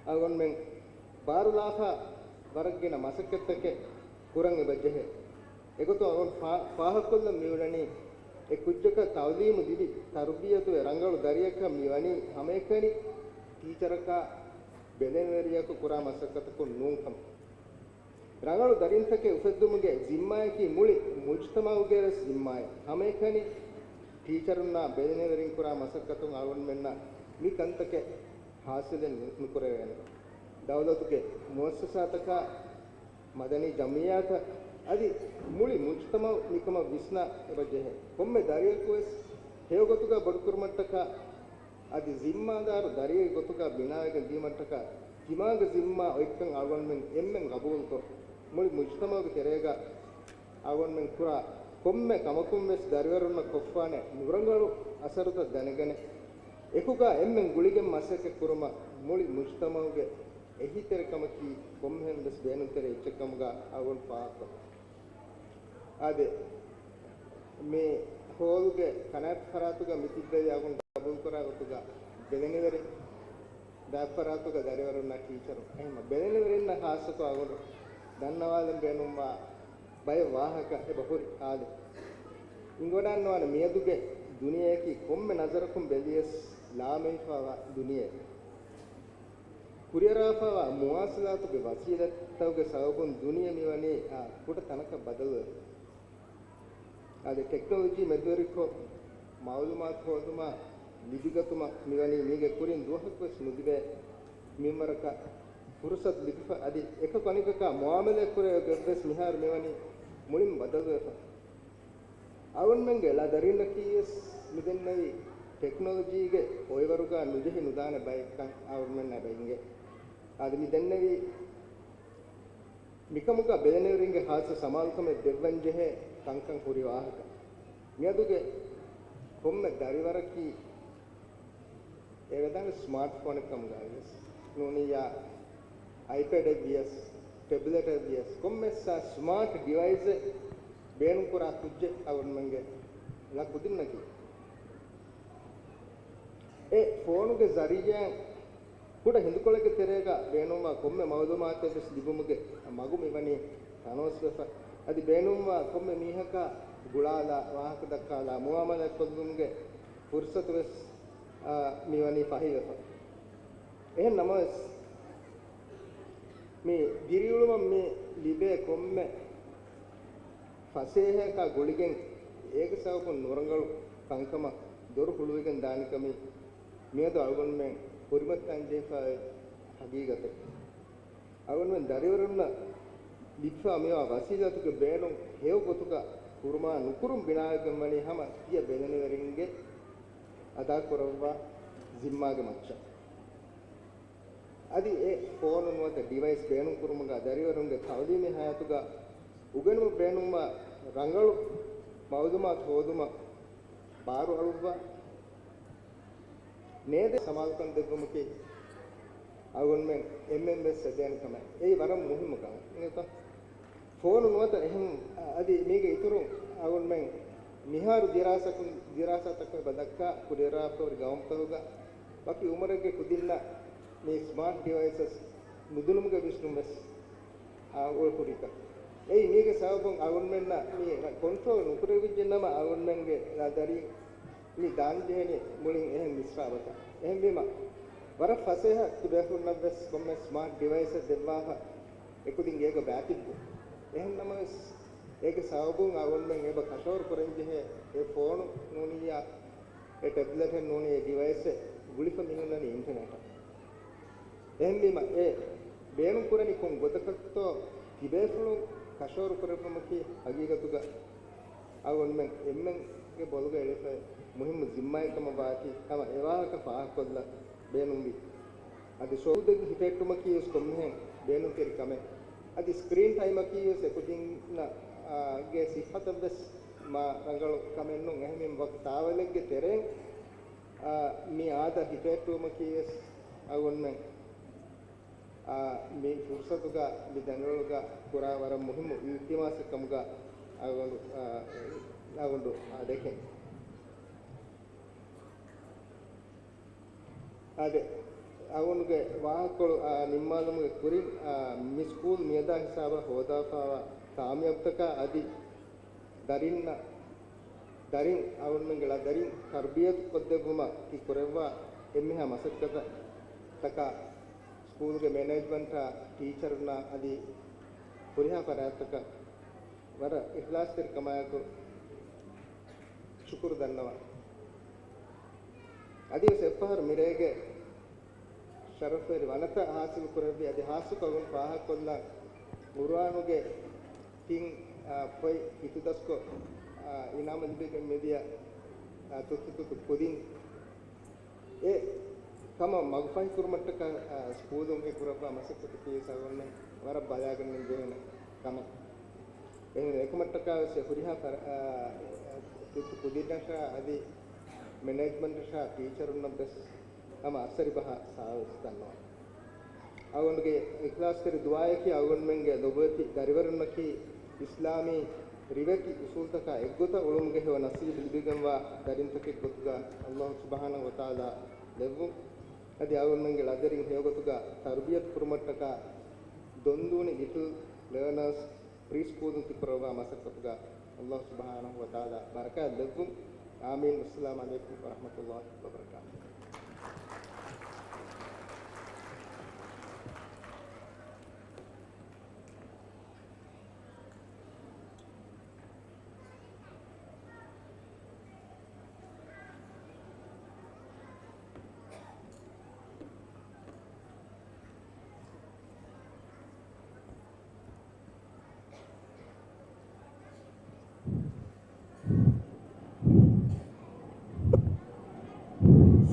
އަޅުގަނޑުމެން ބާރުލާފަ ވަރަށް ގިނަ މަސައްކަތްތަކެއް ކުރަން އެބަ ޖެހޭ. އެގޮތުން އަޅުގަނޑު ފާ-، ފާހަގަކޮށްލަން މިއުޅެނީ، އެ ކުއްޖަކަށް ތައުލީމު ލިބި، ތަރުބިޔަތުވެ ރަނގަޅު ދަރިއަކަށް މިވަނީ ހަމައެކަނި ޓީޗަރަކާ ބެލެނިވެރިޔަކު ކުރާ މަސައްކަތަކުން ނޫން ކަމަށް. ރަނގަޅު ދަރިންތަކެއް އުފެއްދުމުގެ ޒިންމާއަކީ މުޅި މުޖްތަމަޢުގެ ވެސް ޒިންމާއެއް. ހަމައެކަނި ޓީޗަރުންނާ ބެލެނިވެރިން ކުރާ މަސައްކަތުން އަޅުގަނޑުމެންނަށް މި ކަންތަކެއް ޙާޞިލެއް ނު-، ނުކުރެވޭނެ. ދައުލަތުގެ މުއައްސަސާތަކާ، މަދަނީ ޖަމްޢިއްޔާތައް އަދި މުޅި މުޖްތަމަޢު މިކަމަށް ވިސްނާ އެބަ ޖެހޭ. ކޮންމެ ދަރިޔަކު ވެސް ހެޔޮގޮތުގަ ބޮޑުކުރުމަށްޓަކާ އަދި ޒިންމާދާރު ދަރިއެއްގެ ގޮތުގަ ބިނާވެގެން ދިޔުމަށްޓަކާ ތިމާގެ ޒިންމާ އޮތްކަން އަޅުގަނޑުމެން އެންމެން ގަބޫލުކޮށް، މުޅި މުޖްތަމަޢުގެ ތެރޭގަ އަޅުގަނޑުމެން ކުރާ ކޮންމެ ކަމަކުން ވެސް ދަރިވަރުންނަށް ކޮށްފާނެ ނުރަނގަޅު އަސަރުތައް ދަނެގަނެ، އެކުގަ އެންމެން ގުޅިގެން މަސައްކަތް ކުރުމަށް މުޅި މުޖްތަމަޢުގެ އެހީތެރިކަމަކީ ކޮންމެހެން ވެސް ބޭނުންތެރި އެއްޗެއް ކަމުގަ އަޅުގަނޑު ފާހަގަކޮށް. އާދެ، މި ހޯލުގެ ކަނާތް ފަރާތުގަ މި ތިއްބެވި އަޅުގަނޑު ގަބޫލުކުރާ ގޮތުގަ ބެލެނިވެރިން، ބައެއް ފަރާތުގަ ދަރިވަރުންނާ ޓީޗަރުން، އެހެން ބެލެނިވެރިންނަށް ޚާއްޞަކޮށް އަޅުގަނޑު ދަންނަވާލަން ބޭނުންވާ ބައެއް ވާހަކަ އެބަ ހުރި. އާދެ، އިނގިވަޑާންނަވާނެ މިއަދުގެ ދުނިޔެއަކީ ކޮންމެ ނަޒަރަކުން ބެލިޔަސް ލާމެހިފައިވާ ދުނިޔެއެއް. ކުރިއަރާފައިވާ މުވާޞަލާތުގެ ވަސީލަތްތަކުގެ ސަބަބުން ދުނިޔެ މިވަނީ އާ ކުޑަ ތަނަކަށް ބަދަލުވެފަ. އަދި ޓެކްނޮލޮޖީ މެދުވެރިކޮށް، މަޢުލޫމާތު ހޯދުމާ ލިބިގަތުމަށް މިވަނީ މީގެ ކުރިން ދުވަހަކުވެސް ނުލިބޭ މިންވަރަކަށް ފުރުޞަތު ލިބިފަ، އަދި އެކަކު އަނެކަކާ މުޢާމަލާތް ކުރެވޭ ގޮތްވެސް މިހާރު މިވަނީ މުޅިން ބަދަލުވެފަ. އަޅުގަނޑުމެންގެ ޅަ ދަރިންނަކީވެސް މިދެންނެވި ޓެކްނޮލޮޖީގެ ފޮއިވަރުގަ ނުޖެހި ނުދާނެ ބައެއްކަން އަޅުގަނޑުމެންނަށް އެބަ އިނގޭ. އަދި މިދެންނެވި މިކަމުގަ ބެލެނިވެރިންގެ ޚާއްޞަ ސަމާލުކަމެއް ދެއްވަން ޖެހޭ ކަންކަން ހުރި ވާހަކަ. މިއަދުގެ ކޮންމެ ދަރިވަރަކީ އެ ވެދާނެ ސްމާޓް ފޯނެއް ކަމުގައިވިޔަސް، ނޫނިއްޔާ އައިޕޭޑެއް ވިޔަސް، ޓެބްލެޓެއް ވިޔަސް ކޮންމެސް ސްމާޓް ޑިވައިސެއް ބޭނުންކުރާ ކުއްޖެއް އަޅުގަނޑުމެންގެ ލަ ކުދިންނަކީ. އެ ފޯނުގެ ޒަރީއާއިން ކުޑަ ހިނދުކޮޅެއްގެ ތެރޭގަ ބޭނުންވާ ކޮންމެ މައުލޫމާތެއް ވެސް ލިބުމުގެ މަގު މިވަނީ ތަނަވަސްވެފަ. އަދި ބޭނުންވާ ކޮންމެ މީހަކާ ގުޅާލާ، ވާހަކަ ދައްކާލާ، މުއާމަލާތް ކޮށްލުމުގެ ފުރުސަތު ވެސް، އާ، މިވަނީ ފަހިވެފަ. އެހެން ނަމަވެސް، މި ދިރިއުޅުމަށް މި ލިބޭ ކޮންމެ ފަސޭހައަކާ ގުޅިގެން އޭގެ ސަބަބުން ނުރަނގަޅު ކަންކަމަށް ދޮރު ހުޅުވިގެން ދާނެކަމީ މިއަދު އަޅުގަނޑުމެން ކުރިމަތިލަންޖެހިފައި ހަގީގަތެއް. އަޅުގަނޑުމެން ދަރިވަރުންނަށް ލިބިފާ މިވާ ވަސީލަތުގެ ބޭނުން ހެޔޮ ގޮތުގަ ކުރުމާ ނުކުރުން ބިނާވެގެން ވަނީ ހަމަ ތިޔަ ބެލެނިވެރިންގެ އަދާކުރައްވާ ޒިންމާގެ މައްޗަށް. އަދި އެ ފޯނު ނުވަތަ ޑިވައިސް ބޭނުންކުރުމުގަ ދަރިވަރުންގެ ތައުލީމީ ހަޔާތުގަ އުގެނުމަށް ބޭނުންވާ ރަނގަޅު މައުލޫމާތު ހޯދުމަށް ބާރު އަޅުއްވާ، ނޭދެ ސަމާލުކަން ދެއްވުމަކީ އަޅުގަނޑުމެން އެންމެން ވެސް އެދޭނެ ކަމެއް. އެއީ ވަރަށް މުހިއްމު ކަމެއް. އިނގޭތޯ؟ ފޯނު ނުވަތަ އެހެން، އަދި މީގެ އިތުރުން އަޅުގަނޑުމެން މިހާރު ދިރާސާކުން، ދިރާސާތަކުން އެބަ ދައްކާ ކުރިއަރާފައި ހުރި ގައުމުތަކުގަ ވަކި އުމުރެއްގެ ކުދިންނަށް މި ސްމާޓް ޑިވައިސަސް ނުދިނުމުގެ ވިސްނުން ވެސް، އާ، އޮޅުކުރިތަ؟ އެއީ މީގެ ސަބަބުން އަޅުގަނޑުމެންނަށް މި ކޮންޓްރޯލް ނުކުރެވިއްޖެ ނަމަ އަޅުގަނޑުމެންގެ ދަރިން މި ދާންޖެހޭނީ މުޅިން އެހެން މިސްރާބަކަށް. އެހެންވީމަ، ވަރަށް ފަސޭހަ ތިބޭފުޅުންނަށްވެސް ކޮންމެސް ސްމާޓް ޑިވައިސެއް ދެއްވާފަ އެކުދިން އޭގަ ބާތިއްބު. އެހެން ނަމަވެސް، އޭގެ ސަބަބުން އަޅުގަނޑުމެން އެބަ ކަށަވަރު ކުރަންޖެހޭ އެ ފޯނު ނޫނިއްޔާ، އެ ޓެބްލެޓެއް ނޫނީ، އެ ޑިވައިސެއް ގުޅިފަ މިހުންނަނީ އިންޓަނެޓަށް. އެހެންވީމަ، އެ ބޭނުން ކުރަނީ ކޮން ގޮތަކަށްތޯ ތިބޭފުޅުން ކަށަވަރު ކުރެއްވުމަކީ ހަގީގަތުގަ އަޅުގަނޑުމެން އެންމެންގެ ބޮލުގަ އެޅިފައި މުހިއްމު ޒިންމާއެއް ކަމަށް ވާތީ، ހަމަ އެ ވާހަކަ ފާހަގަކޮށްލަން ބޭނުންވީ. އަދި ސޯދައިގެ ހިފެއްޓުމަކީ ވެސް ކޮންމެހެން ބޭނުންތެރި ކަމެއް. އަދި ސްކްރީން ޓައިމަކީ ވެސް އެކުދިންނަށް، އާ، ގެ ސިއްހަތަށް ވެސް މާ ރަނގަޅު ކަމެއް ނޫން. އެހެންވީމަ ވަކި ތާވަލެއްގެ ތެރެއިން، އާ، މި އާދަ ހިފެއްޓުވުމަކީ ވެސް އަޅުގަނޑުމެން، އާ، މި ފުރުސަތުގަ މި ދަނޑިވަޅުގަ ކުރާ ވަރަށް މުހިއްމު އިލްތިމާސެއް ކަމުގަ އަޅުގަނޑު، އާ، އަޅުގަނޑު، އާ، ދެކެން. އާދެ، އަޅުގަނޑުގެ ވާހަކަކޮޅު، އާ، ނިންމާލުމުގެ ކުރިން، އާ، މި ސްކޫލް މިއަދާ ހިސާބަށް ހޯދާފާވާ ކާމިޔާބުތަކާ އަދި ދަރިންނަށް، ދަރިން، އަޅުގަނޑުމެންގެ ލަދަރިން ތަރުބިޔަތު ކޮށްދެއްވުމަށް ތި ކުރެއްވާ އެންމެހާ މަސައްކަތަކާ ސްކޫލުގެ މެނޭޖްމަންޓާ، ޓީޗަރުންނާ އަދި ހުރިހާ ފަރާތްތަކަށް ވަރަށް އިޚްލާޞްތެރިކަމާއެކު ޝުކުރު ދަންނަވަން. އަދިވެސް އެއްފަހަރު މިރޭގެ ޝަރަފްވެރި ވަނަތައް ހާސިލު ކުރެއްވި އަދި ހާއްސަކޮށް ފާހަގަކޮށްލަން ޤުރުއާނުގެ ތިން، އާ، ފޮތް އިތުދަސްކޮށް، އާ، އިނާމު ލިބިގެން މިދިޔަ، އާ، ތުއްތު ތުއްތު ކުދިން އެ ކަމަށް މަގުފަހިކުރުމަށްޓަކާ، އާ، ސްކޫލުން އެ ކުރައްވާ މަސައްކަތަކީ ސަރުވަންނަން ވަރަށް ބަލާގަންނަން ޖެހޭނެ ކަމެއް. އެހެން އެކަމަށްޓަކާ ވެސް ހުރިހާ ފަރ-، އާ، ކުދިންނަށާ އަދި މެނޭޖްމަންޓަށާ ޓީޗަރުންނަށް ވެސް ހަމަ އައްސަރި ބަހަށް ސާވެސް ދަންނަވަން. އަޅުގަނޑުގެ އިޚްލާޞްތެރި ދުޢާއަކީ އަޅުގަނޑުމެންގެ ލޮބުވެތި ދަރިވަރުންނަކީ އިސްލާމީ ރިވެތި އުޞޫލުތަކާ އެއްގޮތަށް އުޅުމުގެ ހެޔޮ ނަސީބު ލިބިގެންވާ ދަރިންތަކެއް ގޮތުގަ ﷲ ސުބްޙާނަހޫ ވަތަޢާލާ ލެއްވުން. އަދި އަޅުގަނޑުމެންގެ ލަދަރިން ހެޔޮގޮތުގަ ތަރުބިޔަތު ކުރުމަށްޓަކާ ދޮންދޫނި ލިޓްލް ލާނަރސް ޕްރީ ސްކޫލުން ތި ކުރައްވާ މަސައްކަތުގަ ﷲ ސުބްޙާނަހޫ ވަތަޢާލާ ބަރަކާތް ލެއްވުން. އާމީން. ވައްސަލާމް ޢަލައިކުމް ވަރަޙްމަތުﷲ ވަބަރަކާތުހު.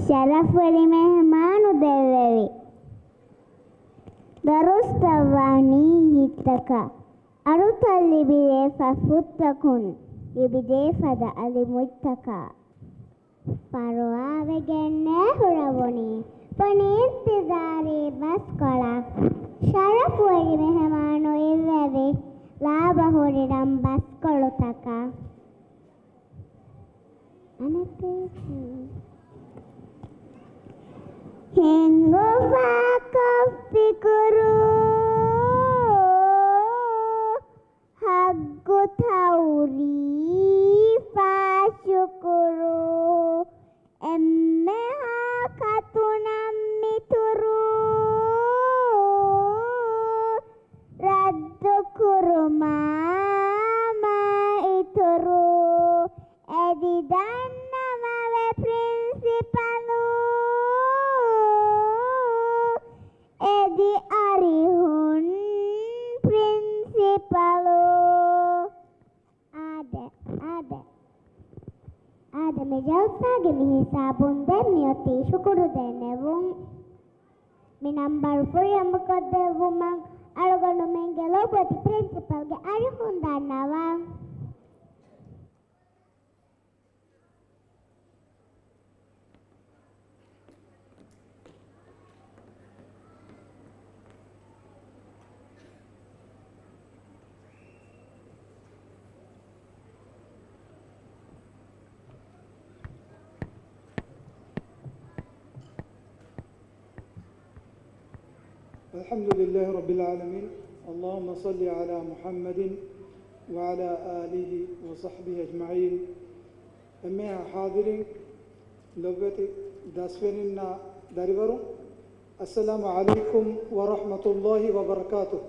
ޝަރަފްވެރި މެހެމާނު ދެއްވެވި ދަރުސްތައް ވަނީ ހިތްތަކަށް އަރުތައް ލިބިދޭ ފަސްފުށްތަކުން، ލިބިދޭ ފަދަ އަލިމުއްތަކާ. ފަރުވާވެގެންނޭ ހުރެވުނީ ފޮނި އިންތިޒާރީ ބަސްކޮޅަށް. ޝަރަފުވެރި މެހެމާނު އިއްވެވި، ލާބަ ހުރި ރަން ބަސްކޮޅުތަކަށް. އަނެއް ޕޭޖް. ހިނގުފާކޮށް ފިކުރު، ހައްގު ތައުރީފާ ޝުކުރު، އެންމެހާ ކަތުނަށް މިތުރު، ރައްދު ކުރުމާ މާ އިތުރު، އެދި ދަންނަވަވޭ ޕްރިންސިޕަލު، އެދި އަރިހުން ޕްރިންސިޕަލު. އާދެ، އާދެ. އާދެ، މި ޖަލްސާގެ މި ހިސާބުން ދެން މިއޮތީ ޝުކުރު ދެނެވުން. މި ނަންބަރު ފުރިހަމަކޮށްދެއްވުމަށް އަޅުގަނޑުމެންގެ ލޮބުވެތި ޕްރިންސިޕަލްގެ އަރިހުން ދަންނަވަން. الحمد لله رب العالمين. اللهم صل على محمد وعلى آله وصحبه أجمعين. އެންމެހާ ޙާޟިރީން، ލޮބުވެތި ދަސްވެރިންނާ ދަރިވަރުން، އައްސަލާމު ޢަލައިކުމް ވަރަޙްމަތުﷲި ވަބަރަކާތުހު.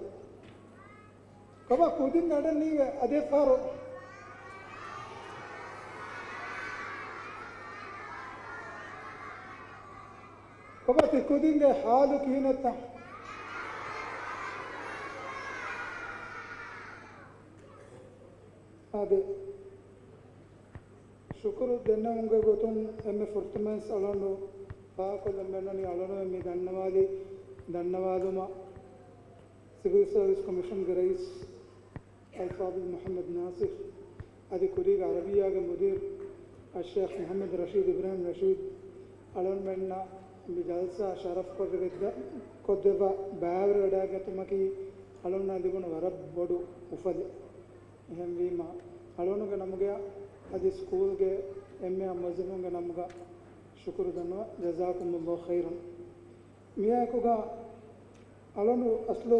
ކޮބާ ކުދިން އަޑަށް ނީވެ އަދި އެއްފަހަރު؟ ކޮބާ ތި ކުދިންގެ ޙާލު ކިހިނެއްތަ؟ އާދެ، ޝުކުރު ދެންނެވުމުގެ ގޮތުން އެންމެ ފުރަތަމަވެސް އަޅުގަނޑު ފާހަގަކޮށްލަން ބޭނުންވަނީ އަޅުގަނޑުމެން މި ދަންނަވާލި، ދަންނަވާލުމަށް ސިވިލް ސަރވިސް ކޮމިޝަންގެ ރައީސް އަލްފާޟިލް މުޙައްމަދު ނާޞިރު އަދި ކުރީގެ ޢަރަބިއްޔާގެ މުދީރު އައްޝޭޚް މުޙައްމަދު ރަޝީދު އިބްރާހިމް ރަޝީދު އަޅުގަނޑުމެންނަށް މި ޖަލްސާ ޝަރަފްކޮށް ވެއްދަ-، ކޮށްދެއްވާ ބައިވެރިވެވަޑައިގަތުމަކީ އަޅުގަނޑަށް ލިބުނު ވަރަށް ބޮޑު އުފަލެއް. އެހެންވީމަ، އަޅުގަނޑުގެ ނަމުގަ އަދި ސްކޫލްގެ އެންމެހާ މުވައްޒަފުންގެ ނަމުގަ ޝުކުރު ދަންނަވަން، ޖަޒާކުމުﷲ ޚައިރަން. މިއާއެކުގަ އަޅުގަނޑު އަސްލު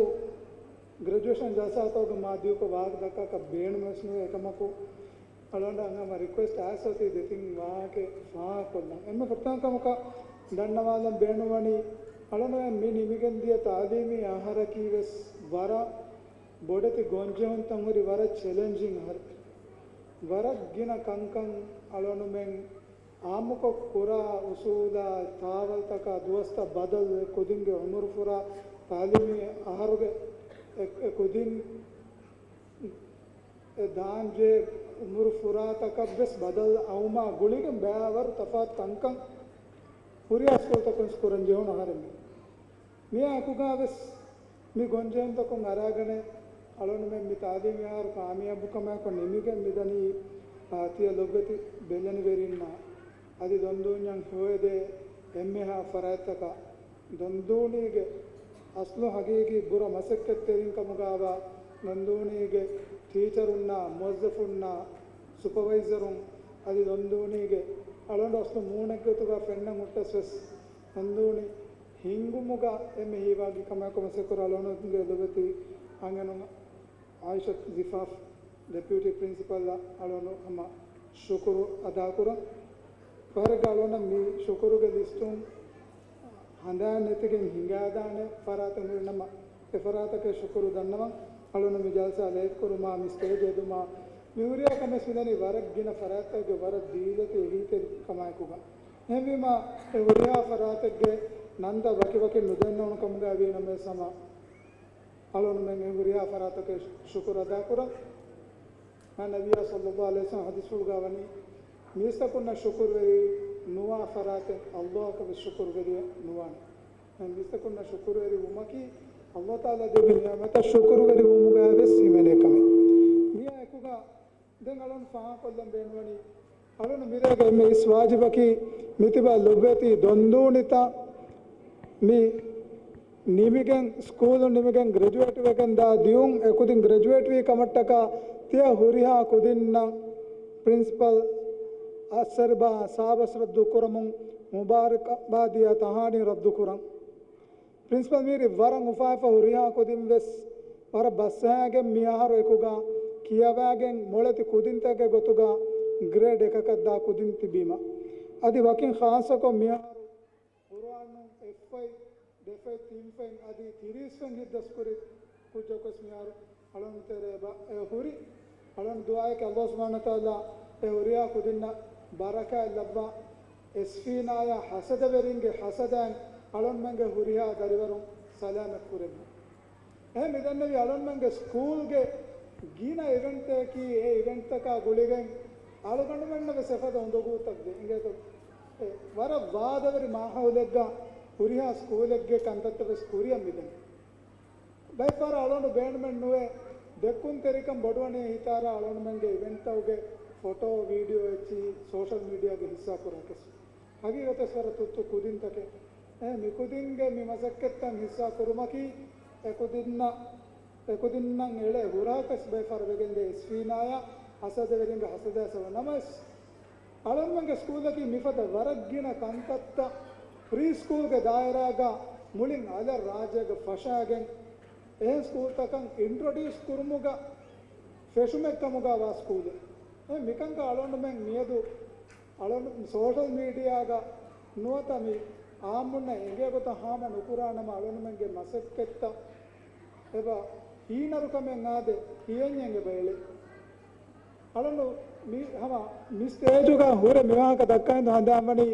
ގްރެޖުއޭޝަން ޖަލްސާތަކުގަ މާ ދިޔުކޮށް ވާހަކަ ދައްކާކަށް ބޭނުމެއް ނުވޭ، އެކަމަކު އަޅުގަނޑަށް ހަމަ ރިކުއެސްޓް އައިސް އޮތީ ދެތިން ވާހަކަ ފާހަގަކޮށްލަން. އެންމެ ފުރަތަމަ ކަމަކަށް ދަންނަވާލަން ބޭނުންވަނީ، އަޅުގަނޑުމެން މި ނިމިގެން ދިޔަ ތާލީމީ އަހަރަކީ ވެސް ވަރަށް ބޮޑެތި ގޮންޖެހުންތައް ހުރި ވަރަށް ޗެލެންޖިން އަހަރެއް. ވަރަށް ގިނަ ކަންކަން އަޅުގަނޑުމެން އާއްމުކޮށް ކުރާ އުސޫލާ ތާވަލްތަކާ ދުވަސްތައް ބަދަލު، އެ ކުދިންގެ އުމުރު ފުރާ ތާލީމީ އަހަރުގެ އެ، އެ ކުދިން އެ ދާންޖެހޭ އުމުރު ފުރާތަކަށް ވެސް ބަދަލު އައުމާ ގުޅިގެން ބައިވަރު ތަފާތު ކަންކަން ހުރިހާ ސްކޫލްތަކުން ކުރަން ޖެހުނު އަހަރެން. މިއާއެކުގަ ވެސް މި ގޮންޖެހުންތަކުން އަރާގަނެ، އަޅުގަނޑުމެން މި ތާލީމީ އަހަރު ކާމިޔާބުކަމާއެކު ނިމިގެން މިދަނީ، އާ، ތިޔަ ލޮބުވެތި ބެލެނިވެރިންނާ އަދި ދޮންދޫންޏަށް ހޮވެދޭ އެންމެހާ ފަރާތްތަކަށް. ދޮންދޫނީގެ އަސްލު ހަގީގީ ބުރަ މަސައްކަތްތެރިން ކަމުގައިވާ ދޮންދޫނީގެ ޓީޗަރުންނާ މުވައްޒަފުންނާ ސުޕަވައިޒަރުން އަދި ދޮންދޫނީގެ އަޅުގަނޑު އަސްލު މޫނެއްގެ ގޮތުގަ ފެންނަން ހުއްޓަސް ވެސް ދޮންދޫނި ހިންގުމުގަ އެންމެ ހީވާގި ކަމާއެކު މަސައްކަތްކުރާ އަޅުގަނޑުގެ ލޮބުވެތި އަންހެނުން އާއިޝަތު ޒިފާފް، ޑެޕިއުޓީ ޕްރިންސިޕަލްއަށް އަޅުގަނޑު ހަމަ ޝުކުރު އަދާކުރަން. ފަހަރެއްގަ އަޅުގަނޑަށް މި ޝުކުރުގެ ލިސްޓުން ހަނދާން ނެތިގެން ހިނގާދާނެ ފަރާތެއް ހުރި ނަމަ، އެ ފަރާތަކަށް ޝުކުރު ދަންނަވަން. އަޅުގަނޑު މި ޖަލްސާ ލައިވް ކުރުމާ، މި ސްޓޭޖް ހެދުމާ، މި ހުރިހާ ކަމެއް ވެސް މިދަނީ ވަރަށް ގިނަ ފަރާތްތަކުގެ ވަރަށް ދީލަތި އެހީތެރި ކަމާއެކުގަ. އެހެންވީމާ، އެ ހުރިހާ ފަރާތެއްގެ ނަންތައް ވަކިވަކިން ނުދަންނަވަން ކަމުގައި ވީ ނަމަވެސް ހަމަ އަޅުގަނޑުމެން އެ ހުރިހާ ފަރާތަކަށް ޝުކުރު އަދާކުރަން. މާ ނަބިއްޔާ ޞައްލައްލާހު ޢަލައިހި ވަސައްލަމަ ޙަދީޘްފުޅުގަ ވަނީ، މީސްތަކުންނަށް ޝުކުރުވެރި ނުވާ ފަރާތެއް ﷲ އަކަށް ވެސް ޝުކުރުވެރިއެއް ނުވާނެ. މީސްތަކުންނަށް ޝުކުރުވެރި ވުމަކީ ﷲ ތަޢާލާ ދެއްވި ނިޢުމަތަށް ޝުކުރުވެރި ވުމުގައި ވެސް ހިމެނޭ ކަމެއް. މިއާ އެކުގަ ދެން އަޅުން ފާހަގަކޮށްލަން ބޭނުންވަނީ، އަޅުން މިރޭގެ އެންމެ އިސް ވާޖިބަކީ މިތިބާ ލޮބުވެތި ދޮންދޫނިތައް މި ނިމިގެން، ސްކޫލު ނިމިގެން ގްރެޖުއޭޓް ވެގެން ދާ ދިއުން އެކުދިން ގްރެޖުއޭޓް ވީ ކަމަށްޓަކާ ތިޔަ ހުރިހާ ކުދިންނަށް ޕްރިންސިޕަލް އައްސަރިބާ ސާބަސް ރައްދު ކުރަމުން މުބާރަކްބާދިޔާ ތަހާނީ ރައްދު ކުރަން. ޕްރިންސިޕަލް މީރި ވަރަށް އުފާވެފަ ހުރިހާ ކުދިން ވެސް ވަރަށް ބަސްއަހައިގެން މި އަހަރު އެކުގަ ކިޔަވައިގެން މޮޅެތި ކުދިންތަކެއް ގޮތުގަ ގްރޭޑް އެކަކަށް ދާ ކުދިން ތިބީމަ. އަދި ވަކިން ޚާއްޞަކޮށް މި އަހަރު ޤުރުއާނުން އެއްފަތް، ދެފަތް، ތިންފަތް އަދި ތިރީސް ފަތް ހިތްދަސްކުރި ކުއްޖަކުވެސް މިހާރު އަޅުން ތެރޭ ބަ-، އެ ހުރި. އަޅުން ދުޢާއެކޭ ﷲ ސުބްޙާނަހޫ ވަތަޢާލާ އެ ހުރިހާ ކުދިންނަށް ބަރަކާތް ލައްވާ، އެސްފީނާޔާ ޙަސަދަވެރިންގެ ޙަސަދައިން އަޅުންމެންގެ ހުރިހާ ދަރިވަރުން ސަލާމަތް ކުރެއްވުން. އެހެން މިދަންނަވީ އަޅުންމެންގެ ސްކޫލްގެ ގިނަ އިވެންޓްތަކަކީ، އެ އިވެންޓްތަކާ ގުޅިގެން އަޅުގަނޑުމެންނަށް ވެސް އެފަދަ އުނދަގޫތައް ވޭ. އިނގޭތޯ؟ އެ ވަރަށް ވާދަވެރި މާހައުލެއްގަ ހުރިހާ ސްކޫލެއްގެ ކަންތައްތައް ވެސް ކުރިއަށް މިދަނީ. ބައެއްފަހަރަށް އަޅުގަނޑު ބޭނުމެއް ނުވޭ، ދެއްކުންތެރިކަން ބޮޑުވަނީ ހިތާރާ އަޅުގަނޑުމެންގެ އިވެންޓްތަކުގެ ފޮޓޯ، ވީޑިއޯ އެއްޗިހި ސޯޝަލް މީޑިއާގަ ހިއްސާ ކުރާކަސް. ހަގީގަތަށް ވަރަށް ތުއްތު ކުދިންތަކެއް. އެ މިކުދިންގެ މި މަސައްކަތްތައް ހިއްސާ ކުރުމަކީ އެކުދިންނަށް، އެކުދިންނަށް އެޅޭ ހުރާކަސް ބައެއްފަހަރަށް ވެގެންދޭ އެސްފީނާޔާ ޙަސަދަވެރިންގެ ޙަސަދާ ސަބަބުން. ނަމަވެސް، އަޅުންމެންގެ ސްކޫލަކީ މިފަދަ ވަރަށް ގިނަ ކަންތައްތައް ޕްރީ ސްކޫލްގެ ދާއިރާގަ މުޅިން އަލަށް ރާއްޖޭގަ ފަށާގެން، އެހެން ސްކޫލްތަކަށް އިންޓްރޮޑިއުސް ކުރުމުގަ ފެށުމެއްކަމުގަ ވާ ސްކޫލެއް. އެ މިކަންކަން އަޅުގަނޑުމެން މިއަދު އަޅުގަނޑު ސޯޝަލް މީޑިއާގަ ނުވަތަ މި އާއްމުންނަށް އެނގޭ ގޮތަށް ހާމަ ނުކުރާނަމަ، އަޅުގަނޑުމެންގެ މަސައްކަތްތައް އެބަ ހީނަރުކަމެއް އާދެ، ހިޔެއް އެބަ އެޅޭ. އަޅުގަނޑު މި ހަމަ މި ސްޓޭޖުގަ ހުރެ މިވާހަކަ ދައްކަން ހިނދު ހަނދާންވަނީ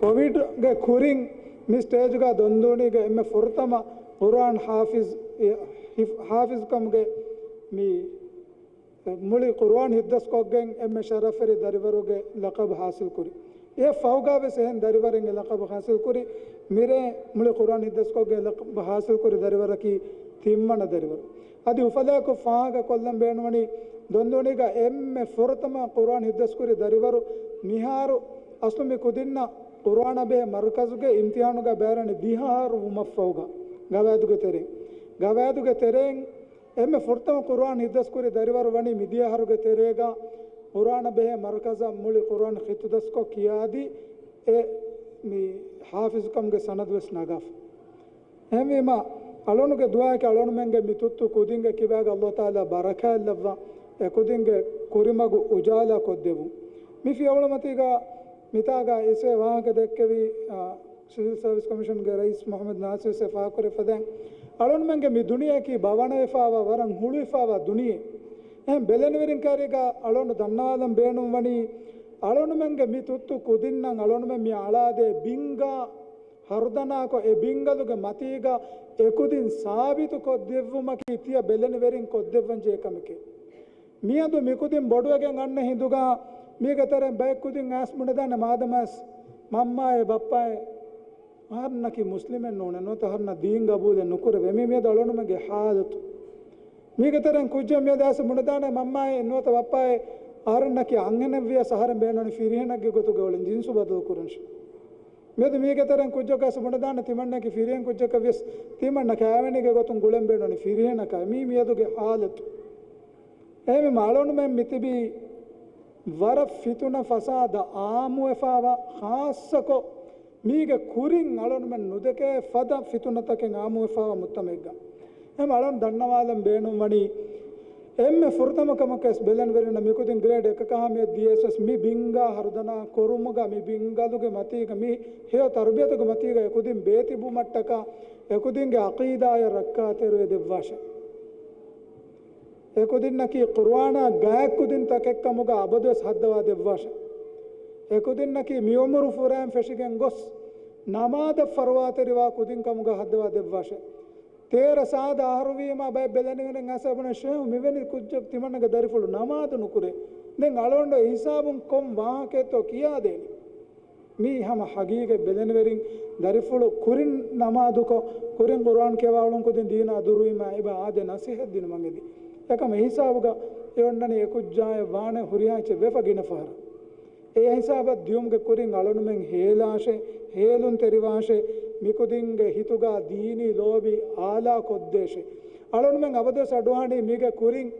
ކޮވިޑްގެ ކުރިން މި ސްޓޭޖުގަ ދޮންދޫނީގެ އެންމެ ފުރަތަމަ ޤުރުއާން ޙާފިޒް، ޙާފިޒްކަމުގެ މި މުޅި ޤުރުއާން ހިތްދަސްކޮށްގެން އެންމެ ޝަރަފްވެރި ދަރިވަރުގެ ލަޤަބު ޙާޞިލްކުރި. އެ ފަހުގަ ވެސް އެހެން ދަރިވަރެއް އެ ލަޤަބު ޙާޞިލްކުރި. މިރޭ މުޅި ޤުރުއާން ހިތްދަސްކޮށްގެން ލަޤަބު ޙާޞިލްކުރި ދަރިވަރަކީ ތިންވަނަ ދަރިވަރު. އަދި އުފަލާކޮށް ފާހަގަކޮށްލަން ބޭނުންވަނީ، ދޮންދޫނީގަ އެންމެ ފުރަތަމަ ޤުރުއާން ހިތްދަސްކުރި ދަރިވަރު މިހާރު އަސްލު މި ކުދިންނަށް ޤުރުއާނާ ބެހޭ މަރުކަޒުގެ އިމްތިޙާނުގަ ބައިވެރިވަނީ ދިހަ އަހަރު ވުމަށްފަހުގަ ގަވާއިދުގެ ތެރެއިން. ގަވާއިދުގެ ތެރެއިން އެންމެ ފުރަތަމަ ޤުރުއާން ހިތްދަސްކުރި ދަރިވަރު ވަނީ މިދިޔަ އަހަރުގެ ތެރޭގަ ޤުރުއާނާ ބެހޭ މަރުކަޒަށް މުޅި ޤުރުއާން ހިތުދަސްކޮށް ކިޔާދީ އެ މި ޙާފިޒުކަމުގެ ސަނަދު ވެސް ނަގާފަ. އެހެންވީމަ، އަޅުގަނޑުގެ ދުޢާއަކީ އަޅުގަނޑުމެންގެ މި ތުއްތު ކުދިންގެ ކިބާގަ ﷲ ތަޢާލާ ބަރަކާތް ލައްވާ، އެ ކުދިންގެ ކުރިމަގު އުޖާލާ ކޮށްދެއްވުން. މި ފިޔަވަޅުމަތީގަ މިތާގަ އިސްވެ ވާހަކަ ދެއްކެވި، އާ، ސިވިލް ސަރވިސް ކޮމިޝަންގެ ރައީސް މުޙައްމަދު ނާސިރު ވެސް ފާހަގަކުރެއްވިފަދައިން، އަޅުގަނޑުމެންގެ މި ދުނިޔެއަކީ ބަވަނަވެފާވާ، ވަރަށް ހުޅުވިފާވާ ދުނިޔެ. އެހެން ބެލެނިވެރިން ކައިރީގަ އަޅުގަނޑު ދަންނަވާލަން ބޭނުންވަނީ، އަޅުގަނޑުމެންގެ މި ތުއްތު ކުދިންނަށް އަޅުގަނޑުމެން މި އަޅާދޭ ބިންގާ ހަރުދަނާކޮށް، އެ ބިންގަލުގެ މަތީގަ އެކުދިން ސާބިތު ކޮށްދެއްވުމަކީ ތިޔަ ބެލެނިވެރިން ކޮށްދެއްވަންޖެހޭ ކަމެކޭ. މިއަދު މިކުދިން ބޮޑުވެގެން އަންނަ ހިނދުގަ މީގެ ތެރެއިން ބައެއް ކުދިން އައިސް ބުނެދާނެ މާދަމާސް މަންމާއޭ ބައްޕާއޭ އަހަރެންނަކީ މުސްލިމެއް ނޫނޭ، ނުވަތަ އަހަރެންނަށް ދީން ގަބޫލެއް ނުކުރެވޭ. މީ މިއަދު އަޅުގަނޑުމެންގެ ޙާލަތު. މީގެ ތެރެއިން ކުއްޖެއް މިއަދު އައިސް ބުނެދާނެ މަންމާއޭ ނުވަތަ ބައްޕާއޭ އަހަރެންނަކީ އަންހެނެއްވިޔަސް އަހަރެން ބޭނުނީ ފިރިހެނެއްގެ ގޮތުގަ އުޅެން، ޖިންސު ބަދަލު ކުރަންށޭ. މިއަދު މީގެ ތެރެއިން ކުއްޖަކު އައިސް ބުނެދާނެ ތިމަންނައަކީ ފިރިހެން ކުއްޖަކަށްވިޔަސް ތިމަންނަ ކައިވެނީގެ ގޮތުން ގުޅެން ބޭނުނީ ފިރިހެނަކަށް. މީ މިއަދުގެ ޙާލަތު. އެހެންވީމަ އަޅުގަނޑުމެން މިތިބީ ވަރަށް ފިތުނަ ފަސާދަ އާއްމުވެފާވާ، ޚާއްޞަކޮށް މީގެ ކުރިން އަޅުގަނޑުމެން ނުދެކޭ ފަދަ ފިތުނަތަކެއް އާއްމުވެފާވާ މުޖްތަމަޢެއްގަ. އެހެންވީމަ އަޅުގަނޑު ދަންނަވާލަން ބޭނުންވަނީ، އެންމެ ފުރަތަމަ ކަމަކަށް ވެސް ބެލެނިވެރިންނަށް މިކުދިން ގްރޭޑް އެކަކަށް ހަމަޔަށް ދިޔަސް ވެސް މި ބިންގާ ހަރުދަނާ ކުރުމުގަ މި ބިންގަލުގެ މަތީގަ މި ހެޔޮ ތަރުބިޔަތުގެ މަތީގަ އެކުދިން ބޭތިބުމަށްޓަކާ އެކުދިންގެ ޢަޤީދާޔަށް ރައްކާތެރިވެ ދެއްވާށޭ. އެކުދިންނަކީ ޤުރުއާނާ ގާތް ކުދިން ތަކެއްކަމުގަ އަބަދުވެސް ހައްދަވާ ދެއްވާށޭ. އެކުދިންނަކީ މި ޢުމުރު ފުރައިން ފެށިގެން ގޮސް ނަމާދަށް ފަރުވާތެރިވާ ކުދިން ކަމުގަ ހައްދަވާ ދެއްވާށޭ. ތޭރަ ސާދަ އަހަރުވީމާ ބައެއް ބެލެނިވެރިން އައިސް ބުނޭ، ޝޭހު މިވެނި ކުއްޖަކު ތިމަންނަގެ ދަރިފުޅު ނަމާދު ނުކުރޭ. ދެން އަޅުގަނޑު އެ ހިސާބުން ކޮން ވާހަކައެއްތޯ ކިޔާދޭނީ. މީ ހަމަ ހަގީގަތް ބެލެނިވެރިން ދަރިފުޅު ކުރިން ނަމާދުކޮށް، ކުރިން ޤުރުއާން ކިޔަވާ އުޅުން ކުދިން ދީނާ ދުރުވީމާ އެބަ އާދެ ނަސޭހަތް ދިނުމަށް އެދި. އެކަމަ އެ ހިސާބުގަ އެ އޮންނަނީ އެ ކުއްޖާއެއް ވާނެ ހުރިހާ އެއްޗެއް ވެފަ ގިނަ ފަހަރަށް. އެ ހިސާބަށް ދިޔުމުގެ ކުރިން އަޅުނުމެން ހޭލާށޭ، ހޭލުންތެރިވާށޭ، މިކުދިންގެ ހިތުގަ ދީނީ ލޯބި އާލާ ކޮށްދޭށޭ. އަޅުންމެން އަބަދުވެސް އަޑުއަހަނީ މީގެ ކުރިން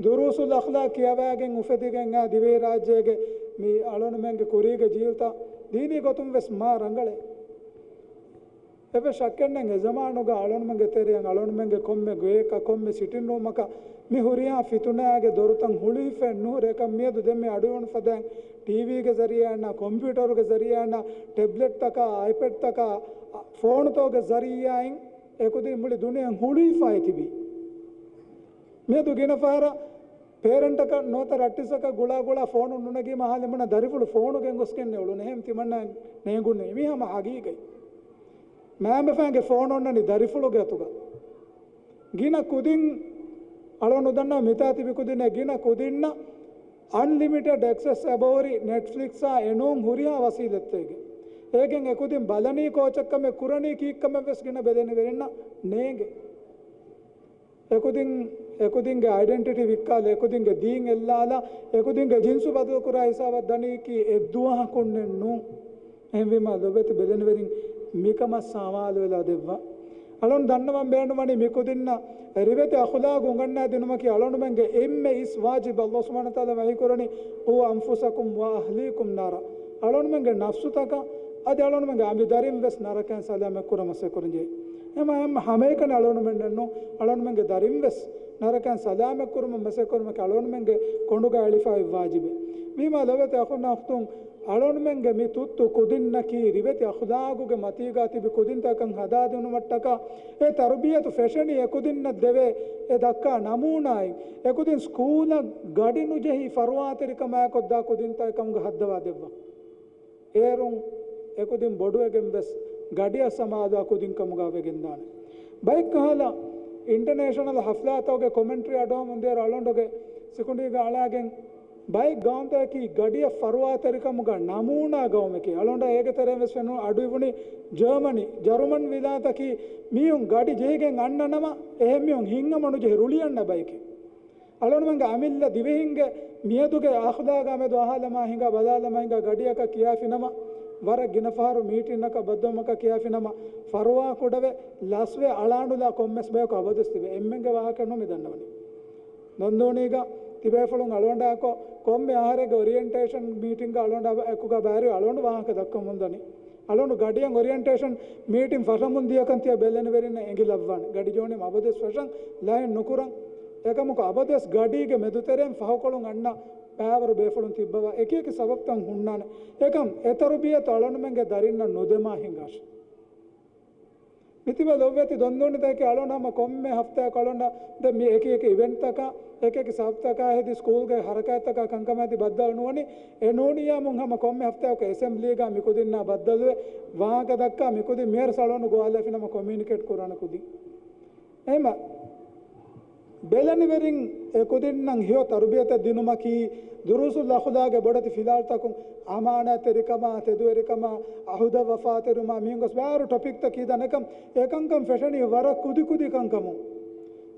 ދުރޫސުލް އަޚްލާޤް ކިޔަވައިގެން އުފެދިގެން އާ ދިވެހި ރާއްޖޭގެ މި އަޅުންމެންގެ ކުރީގެ ޖީލްތައް ދީނީ ގޮތުން ވެސް މާ ރަނގަޅޭ. އެއްވެސް ޝައްކެއް ނެތް، އެ ޒަމާނުގަ އަޅުންމެންގެ ތެރެއަށް އަޅުންމެންގެ ކޮންމެ ގެއަކަށް، ކޮންމެ ސިޓިން ރޫމަކަށް މި ހުރިހާ ފިތުނައިގެ ދޮރުތައް ހުޅުވިފައެއް ނުހުރޭ. އެކަން މިއަދު ދެން މި އަޑުއިވުނު ފަދައިން ޓީވީގެ ޒަރީއާއިންނާ، ކޮމްޕިއުޓަރުގެ ޒަރީއާއިންނާ، ޓެބްލެޓްތަކާ، އައިޕެޑްތަކާ، ފޯނުތަކުގެ ޒަރީއާއިން އެކުދިން މުޅި ދުނިޔެއަށް ހުޅުވިފައި ތިބީ. މިއަދު ގިނަ ފަހަރަށް ޕޭރެންޓަކަށް ނުވަތަ ރައްޓިސަކަށް ގުޅާ ގުޅާ ފޯނު ނުނެގީމަ ހާލެއް ބުނާ ދަރިފުޅު ފޯނުގެ އެނގޮސްގެންނޭ އުޅުނެ. އެހެން ތިމަންނަ ނޭނގުނީ. މީ ހަމަ ހަގީގަތް. މައިންބަފައިންގެ ފޯނު އޮންނަނީ ދަރިފުޅުގެ އަތުގަ. ގިނަ ކުދިން އަޅުގަނޑު ދަންނަ މިތާ ތިބި ކުދިންނޭ ގިނަ ކުދިންނަށް އަންލިމިޓެޑް އެކްސެސް އެބަހުރި ނެޓްފްލިކްސާ އެނޫން ހުރިހާ ވަސީލަތްތަކެއް. އޭގެން އެކުދިން ބަލަނީ ކޯޗަށްކަމެއް ކުރަނީ ކީއްކަމެއްވެސް ގިނަ ބެލެނިވެރިންނަށް ނޭނގެ. އެކުދިން، އެކުދިންގެ އައިޑެންޓިޓީ ވިއްކާލާ، އެކުދިންގެ ދީން އެއްލާލާ، އެކުދިންގެ ޖިންސު ބަދަލުކުރާ ހިސާބަށް ދަނީކީ އެއްދުވަހަކުންނެއް ނޫން. އެހެންވީމާ ލޮބުވެތި ބެލެނިވެރިން މިކަމަށް ސަމާލުވެލާ ދެއްވާ. އަޅުން ދަންނަވަން ބޭނުންވަނީ މިކުދިންނަށް ރިވެތި އަޚުލާގު އުނގަންނާ ދިނުމަކީ އަޅުންމެންގެ އެންމެ އިސް ވާޖިބް. ﷲ ސުބްޙާނަހޫ ވަތަޢާލާ ވަޙީކުރަނީ، "قوا أنفسكم وأهليكم نارا." އަޅުންމެންގެ ނަފްސުތަކަށް އަދި އަޅުންމެންގެ އަނބި ދަރިން ވެސް ނަރަކައިން ސަލާމަތް ކުރަން މަސައްކަތް ކުރަން ޖެހޭ. އެމަ، އެމަ ހަމައެކަނި އަޅުންމެންނެއްނު، އަޅުންމެންގެ ދަރިން ވެސް ނަރަކައިން ސަލާމަތް ކުރުމަށް މަސައްކަތް ކުރުމަކީ އަޅުންމެންގެ ކޮނޑުގަ އެޅިފައި ވާޖިބެއް. ވީމާ ލޮބުވެތި އަޚުންނާ އުޚްތުން، އަޅުންމެންގެ މި ތުއްތު ކުދިންނަކީ ރިވެތި އަޚުލާގުގެ މަތީގަ ތިބި ކުދިންތަކަށް ހަދާދިނުމަށްޓަކާ، އެ ތަރުބިޔަތު ފެށެނީ އެކުދިންނަށް ދެވޭ އެ ދައްކާ ނަމޫނާއިން، އެކުދިން ސްކޫލަށް ގަޑި ނުޖެހި ފަރުވާތެރިކަމާއެކޮށްދާ ކުދިންތަކެއް ކަމުގަ ހައްދަވާ ދެއްވާ. އޭރުން އެކުދިން ބޮޑުވެގެން ވެސް ގަޑިއަށް ސަމާލުވާ ކުދިން ކަމުގަ ވެގެންދާނެ. ބައެއް ކަހަލަ އިންޓަރނޭޝަނަލް ހަފްލާތަކުގެ ކޮމެންޓްރީ އަޑުއަހަމުންދިޔަ އަޅުގަނޑުގެ ސިކުނޑީގަ އަޅާގެން ބައެއް ގައުމުތަކަކީ ގަޑިއަށް ފަރުވާތެރިކަމުގަ ނަމޫނާ ގައުމެކޭ. އަޅުގަނޑަށް އޭގެ ތެރެއިން ވެސް ފެނުނު އަޑުއިވުނީ ޖާމަނީ، ޖަރުމަން ވިލާތަކީ މީހުން ގަޑި ޖެހިގެން އަންނަ ނަމަ، އެހެން މީހުން ހިތްހަމަ ނުޖެހި ރުޅި އަންނަ ބައެކޭ. އަޅުގަނޑުމެންގެ އަމިއްލަ ދިވެހިންގެ މިއަދުގެ އަޚުލާގާ މެދު އަހާލަމާ ހިނގާ ބަލާލަމާ ހިނގާ ގަޑިއަކަށް ކިޔާފިނަމަ، ވަރަށް ގިނަ ފަހަރު މީޓިންއަކަށް ބައްދަލުވުމަކަށް ކިޔާފިނަމަ، ފަރުވާ ކުޑަވެ، ލަސްވެ، އަޅާނުލާ ކޮންމެސް ބަޔަކު އަބަދުވެސް ތިބޭ. އެންމެންގެ ވާހަކަ ނޫން މި ދަންނަވަނީ. ދޮންދޫނީގަ ތިބޭފުޅުން އަޅުގަނޑާއެކު ކޮންމެ އަހަރެއްގެ އޮރިއެންޓޭޝަން މީޓިންގަ އަޅުގަނޑާ އެކުގަ ބައިވެރި އަޅުގަނޑު ވާހަކަ ދައްކަމުންދަނީ. އަޅުގަނޑު ގަޑިއަށް އޮރިއެންޓޭޝަން މީޓިން ފަށަމުން ދިޔަކަން ތިޔަ ބެލެނިވެރިންނަށް އެނގިލައްވާނެ. ގަޑި ޖޯނީމަ އަބަދުވެސް ފަށަން ލައިން ނުކުރަން. އެކަމަކު އަބަދުވެސް ގަޑީގެ މެދުތެރެއިން ފަހުކޮޅުން އަންނަ ބައިވަރު ބޭފުޅުން ތިއްބަވާ އެކިއެކި ސަބަބުތައް ހުންނާނެ. އެކަމް އެ ތަރުބިޔަތު އަޅުގަނޑުމެންގެ ދަރިންނަށް ނުދެމާ ހިނގާށި. މިތިބަ ލޮބުވެތި ދޮންދޫނިތަކެއް އަޅުގަނޑު ހަމަ ކޮންމެ ހަފްތާއަކު އަޅުގަނޑަށް ދެ މި އެކި އެކި އިވެންޓްތަކާ، އެކި އެކި ސަބަބުތަކާ ހެދި ސްކޫލްގެ ހަރަކާތްތަކާ ކަންކަމާ އަދި ބައްދަލު ނުވަނީ. އެ ނޫނިއްޔާމުން ހަމަ ކޮންމެ ހަފްތާއަކު އެސެމްބްލީގަ މިކުދިންނާ ބައްދަލުވެ ވާހަކަ ދައްކާ މިކުދިން މިހާރު އަޅުގަނޑު ގޮވާލައިފިނަމަ ކޮމިއުނިކޭޓް ކުރާނެ ކުދިން. އެހެންމަ ބެލެނިވެރިން އެކުދިންނަށް ހެޔޮ ތަރުބިޔަތެއް ދިނުމަކީ، ދުރޫސުލް އަޚުލާގެ ބޮޑެތި ފިލާވަޅުތަކުން، އަމާނާތްތެރިކަމާ، ތެދުވެރިކަމާ، އަހުދަށް ވަފާތެރިވުމާ، މިހެން ގޮސް ބާރު ޓޮޕިކްތައް ކީދާނެ. އެކަން، އެކަންކަން ފެށެނީ ވަރަށް ކުދިކުދި ކަންކަމުން.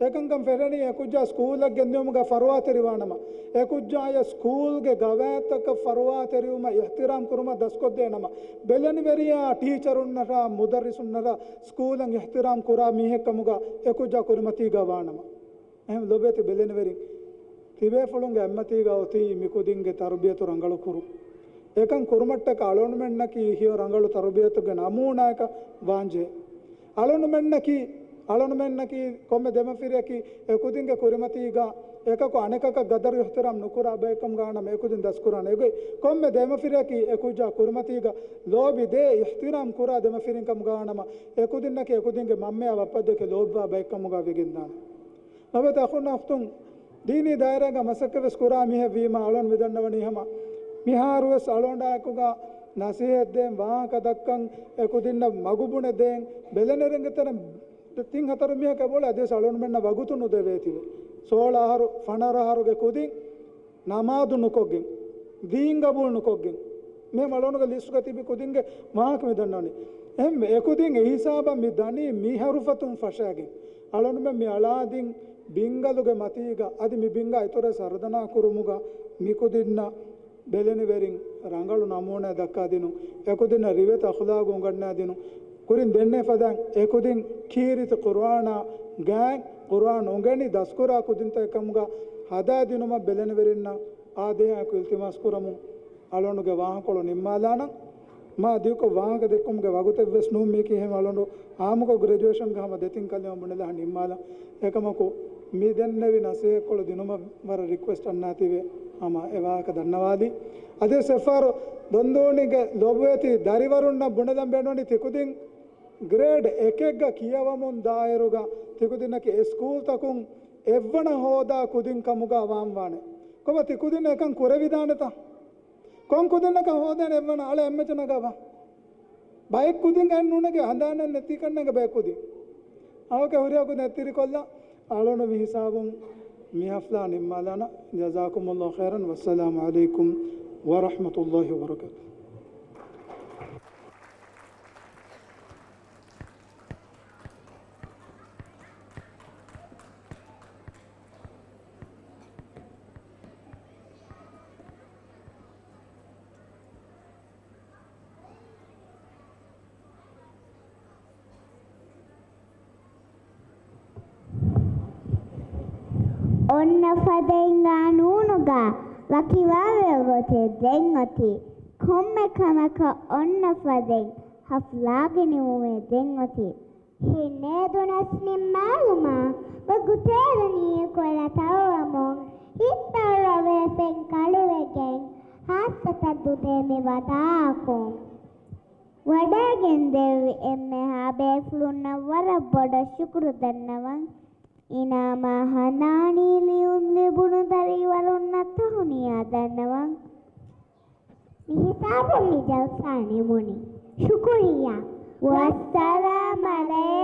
އެކަންކަން ފެށެނީ އެކުއްޖާ ސްކޫލަށް ގެންދިއުމުގަ ފަރުވާތެރިވާނަމަ، އެކުއްޖާޔަށް ސްކޫލްގެ ގަވާއިދުތަކަށް ފަރުވާތެރިވުމަށް އިޙްތިރާމް ކުރުމަށް ދަސްކޮށްދޭނަމަ، ބެލެނިވެރިޔާ ޓީޗަރުންނަށާ މުދައްރިސުންނަށާ ސްކޫލަށް އިޙްތިރާމް ކުރާ މީހެއް ކަމުގަ އެކުއްޖާ ކުރިމަތީގަ ވާނަމަ. އެހެން ލޮބުވެތި ބެލެނިވެރިން، ތިބޭފުޅުންގެ އެއްމަތީގަ އޮތީ މިކުދިންގެ ތަރުބިޔަތު ރަނގަޅު ކުރުން. އެކަން ކުރުމަށްޓަކައި އަޅުގަނޑުމެންނަކީ ހެޔޮ ރަނގަޅު ތަރުބިޔަތުގެ ނަމޫނާއަކަށް ވާންޖެހޭ. އަޅުގަނޑުމެންނަކީ، އަޅުގަނޑުމެންނަކީ ކޮންމެ ދެމަފިރިއަކީ އެކުދިންގެ ކުރިމަތީގަ އެކަކު އަނެކަކަށް ގަދަރު އިޙްތިރާމް ނުކުރާ ބައެއްކަމުގަ ވާނަމަ އެކުދިން ދަސްކުރާނެ. އެގޮތް ކޮންމެ ދެމަފިރިއަކީ އެކުއްޖާ ކުރިމަތީގަ ލޯބި ދޭ އިޙްތިރާމް ކުރާ ދެމަފިރިން ކަމުގަ ވާނަމަ އެކުދިންނަކީ އެކުދިންގެ މަންމަޔާ ބައްޕަ ދެކެ ލޯބިވާ ބައެއްކަމުގަ ވެގެންދާނެ. ލޮބުވެތި އަޚުންނާ އުޚްތުން، ދީނީ ދާއިރާގަ މަސައްކަތްވެސް ކުރާ މީހެއް ވީމަ އަޅުން މިދަންނަވަނީ ހަމަ މިހާރުވެސް އަޅުގަނޑާއެކުގަ ނަސޭހަތްދޭން، ވާހަކަ ދައްކަން، އެކުދިންނަށް މަގު ބުނެދޭން، ބެލެނިވެރިންގެ ތެރެއިން ތިން ހަތަރު މީހަކަށް އެބައުޅޭ އަދިވެސް އަޅުގަނޑުމެންނަށް ވަގުތު ނުދެވޭތީވެ. ސޯޅަ އަހަރު، ފަނަރަ އަހަރުގެ ކުދިން ނަމާދު ނުކޮށްގެން، ދީން ގަބޫލު ނުކޮށްގެން، މި އަޅުގަނޑުގެ ލިސްޓުގަ ތިބި ކުދިންގެ ވާހަކަ މި ދަންނަވަނީ. އެހެންވެ، އެކުދިން އެހިސާބަށް މި ދަނީ މި ހަރުފަތުން ފަށައިގެން. އަޅުގަނޑުމެން މި އަޅާދިން ބިންގަލުގެ މަތީގަ އަދި މި ބިންގާ އިތުރަށް ސަރަދަނާ ކުރުމުގަ މިކުދިންނަށް ބެލެނިވެރިން ރަނގަޅު ނަމޫނާ ދައްކާދިނުން، އެކުދިންނަށް ރިވެތި އަޚުލާގު އުނގަންނާދިނުން، ކުރިން ދެންނެވި ފަދައިން އެކުދިން ކީރިތި ޤުރުއާނާ ގާތް، ޤުރުއާން އުނގެނި ދަސްކުރާ ކުދިންތަކެއް ކަމުގަ ހަދާދިނުމަށް ބެލެނިވެރިންނަށް އާދޭހާއެކު އިލްތިމާސް ކުރަމުން އަޅުގަނޑުގެ ވާހަކަކޮޅު ނިންމާލާނަން. މާ ދިގުކޮށް ވާހަކަ ދެއްކުމުގެ ވަގުތެއްވެސް ނޫން މީކީ. އެހެން އަޅުގަނޑު އާއްމުކޮށް ގްރެޖުއޭޝަންގެ ހަމަ ދެތިން ކަލިމަ ބުނެލާ ނިންމާލަން. އެކަމަކު، މި ދެންނެވި ނަސޭހަތްކޮޅު ދިނުމަށް ވަރަށް ރިކުއެސްޓް އަންނާތީވެ ހަމަ އެ ވާހަކަ ދަންނަވާލީ. އަދިވެސް އެއްފަހަރު ދޮންދޫނިގެ ލޮބުވެތި ދަރިވަރުންނަށް ބުނެލަން ބޭނުންވަނީ ތިކުދިން ގްރޭޑް އެކެއްގަ ކިޔަވަމުން ދާއިރުގަ ތިކުދިންނަކީ އެ ސްކޫލްތަކުން އެއްވަނަ ހޯދާ ކުދިން ކަމުގަ ވާން ވާނެ. ކޮބާ ތިކުދިން އެކަން ކުރެވިދާނެތަ؟ ކޮން ކުދިންނަކަށް ހޯދޭނެ އެއްވަނަ؟ އަޅެ އެންމެ ނަގާބަ. ބައެއް ކުދިން އެއް ނޫނެގެ ހަނދާނެއް ނެތި ކަންނޭނގެ ބައެއް ކުދިން. އަޅުގެ ހުރިހާ ކުދިން އެތިރިކޮށްލާ އަޅުނު މި ހިސާބުން މި ހަފްލާ ނިންމާލާނަ. جزاكم الله خيرا والسلام عليكم ورحمة الله وبركاته. އޮންނަ ފަދައިން ގާނޫނުގަ ވަކިވާވޭ ގޮތެއް ދެން އޮތީ. ކޮންމެ ކަމަކަށް އޮންނަ ފަދައިން ހަފްލާގެ ނިމުމޭ ދެން އޮތީ. ހިންނޭދުނަސް ނިންމާލުމާ ވަގުތޭރު ނިޔަތްކޮށް ތައްވަމުން ހިތްތައް ރޮވޭ ފެން ކަޅިވެގެން ހާއްސަ ތައްދުދޭ މި ވަދާކުން. ވަޑައިގެންދެވި އެންމެހާ ބޭފުޅުންނަށް ވަރަށް ބޮޑަށް ޝުކުރު ދަންނަވަން. އިނާމާ ހަނދާނީ ލިޔުން ލިބުނު ދަރިވަރުންނަށް ތަހުނިޔާ ދަންނަވަން. މި ހިސާބުން މި ޖަލްސާ ނިމުނީ. ޝުކުރިއްޔާ. ވައްސަލާމް ޢަލައިކުމް.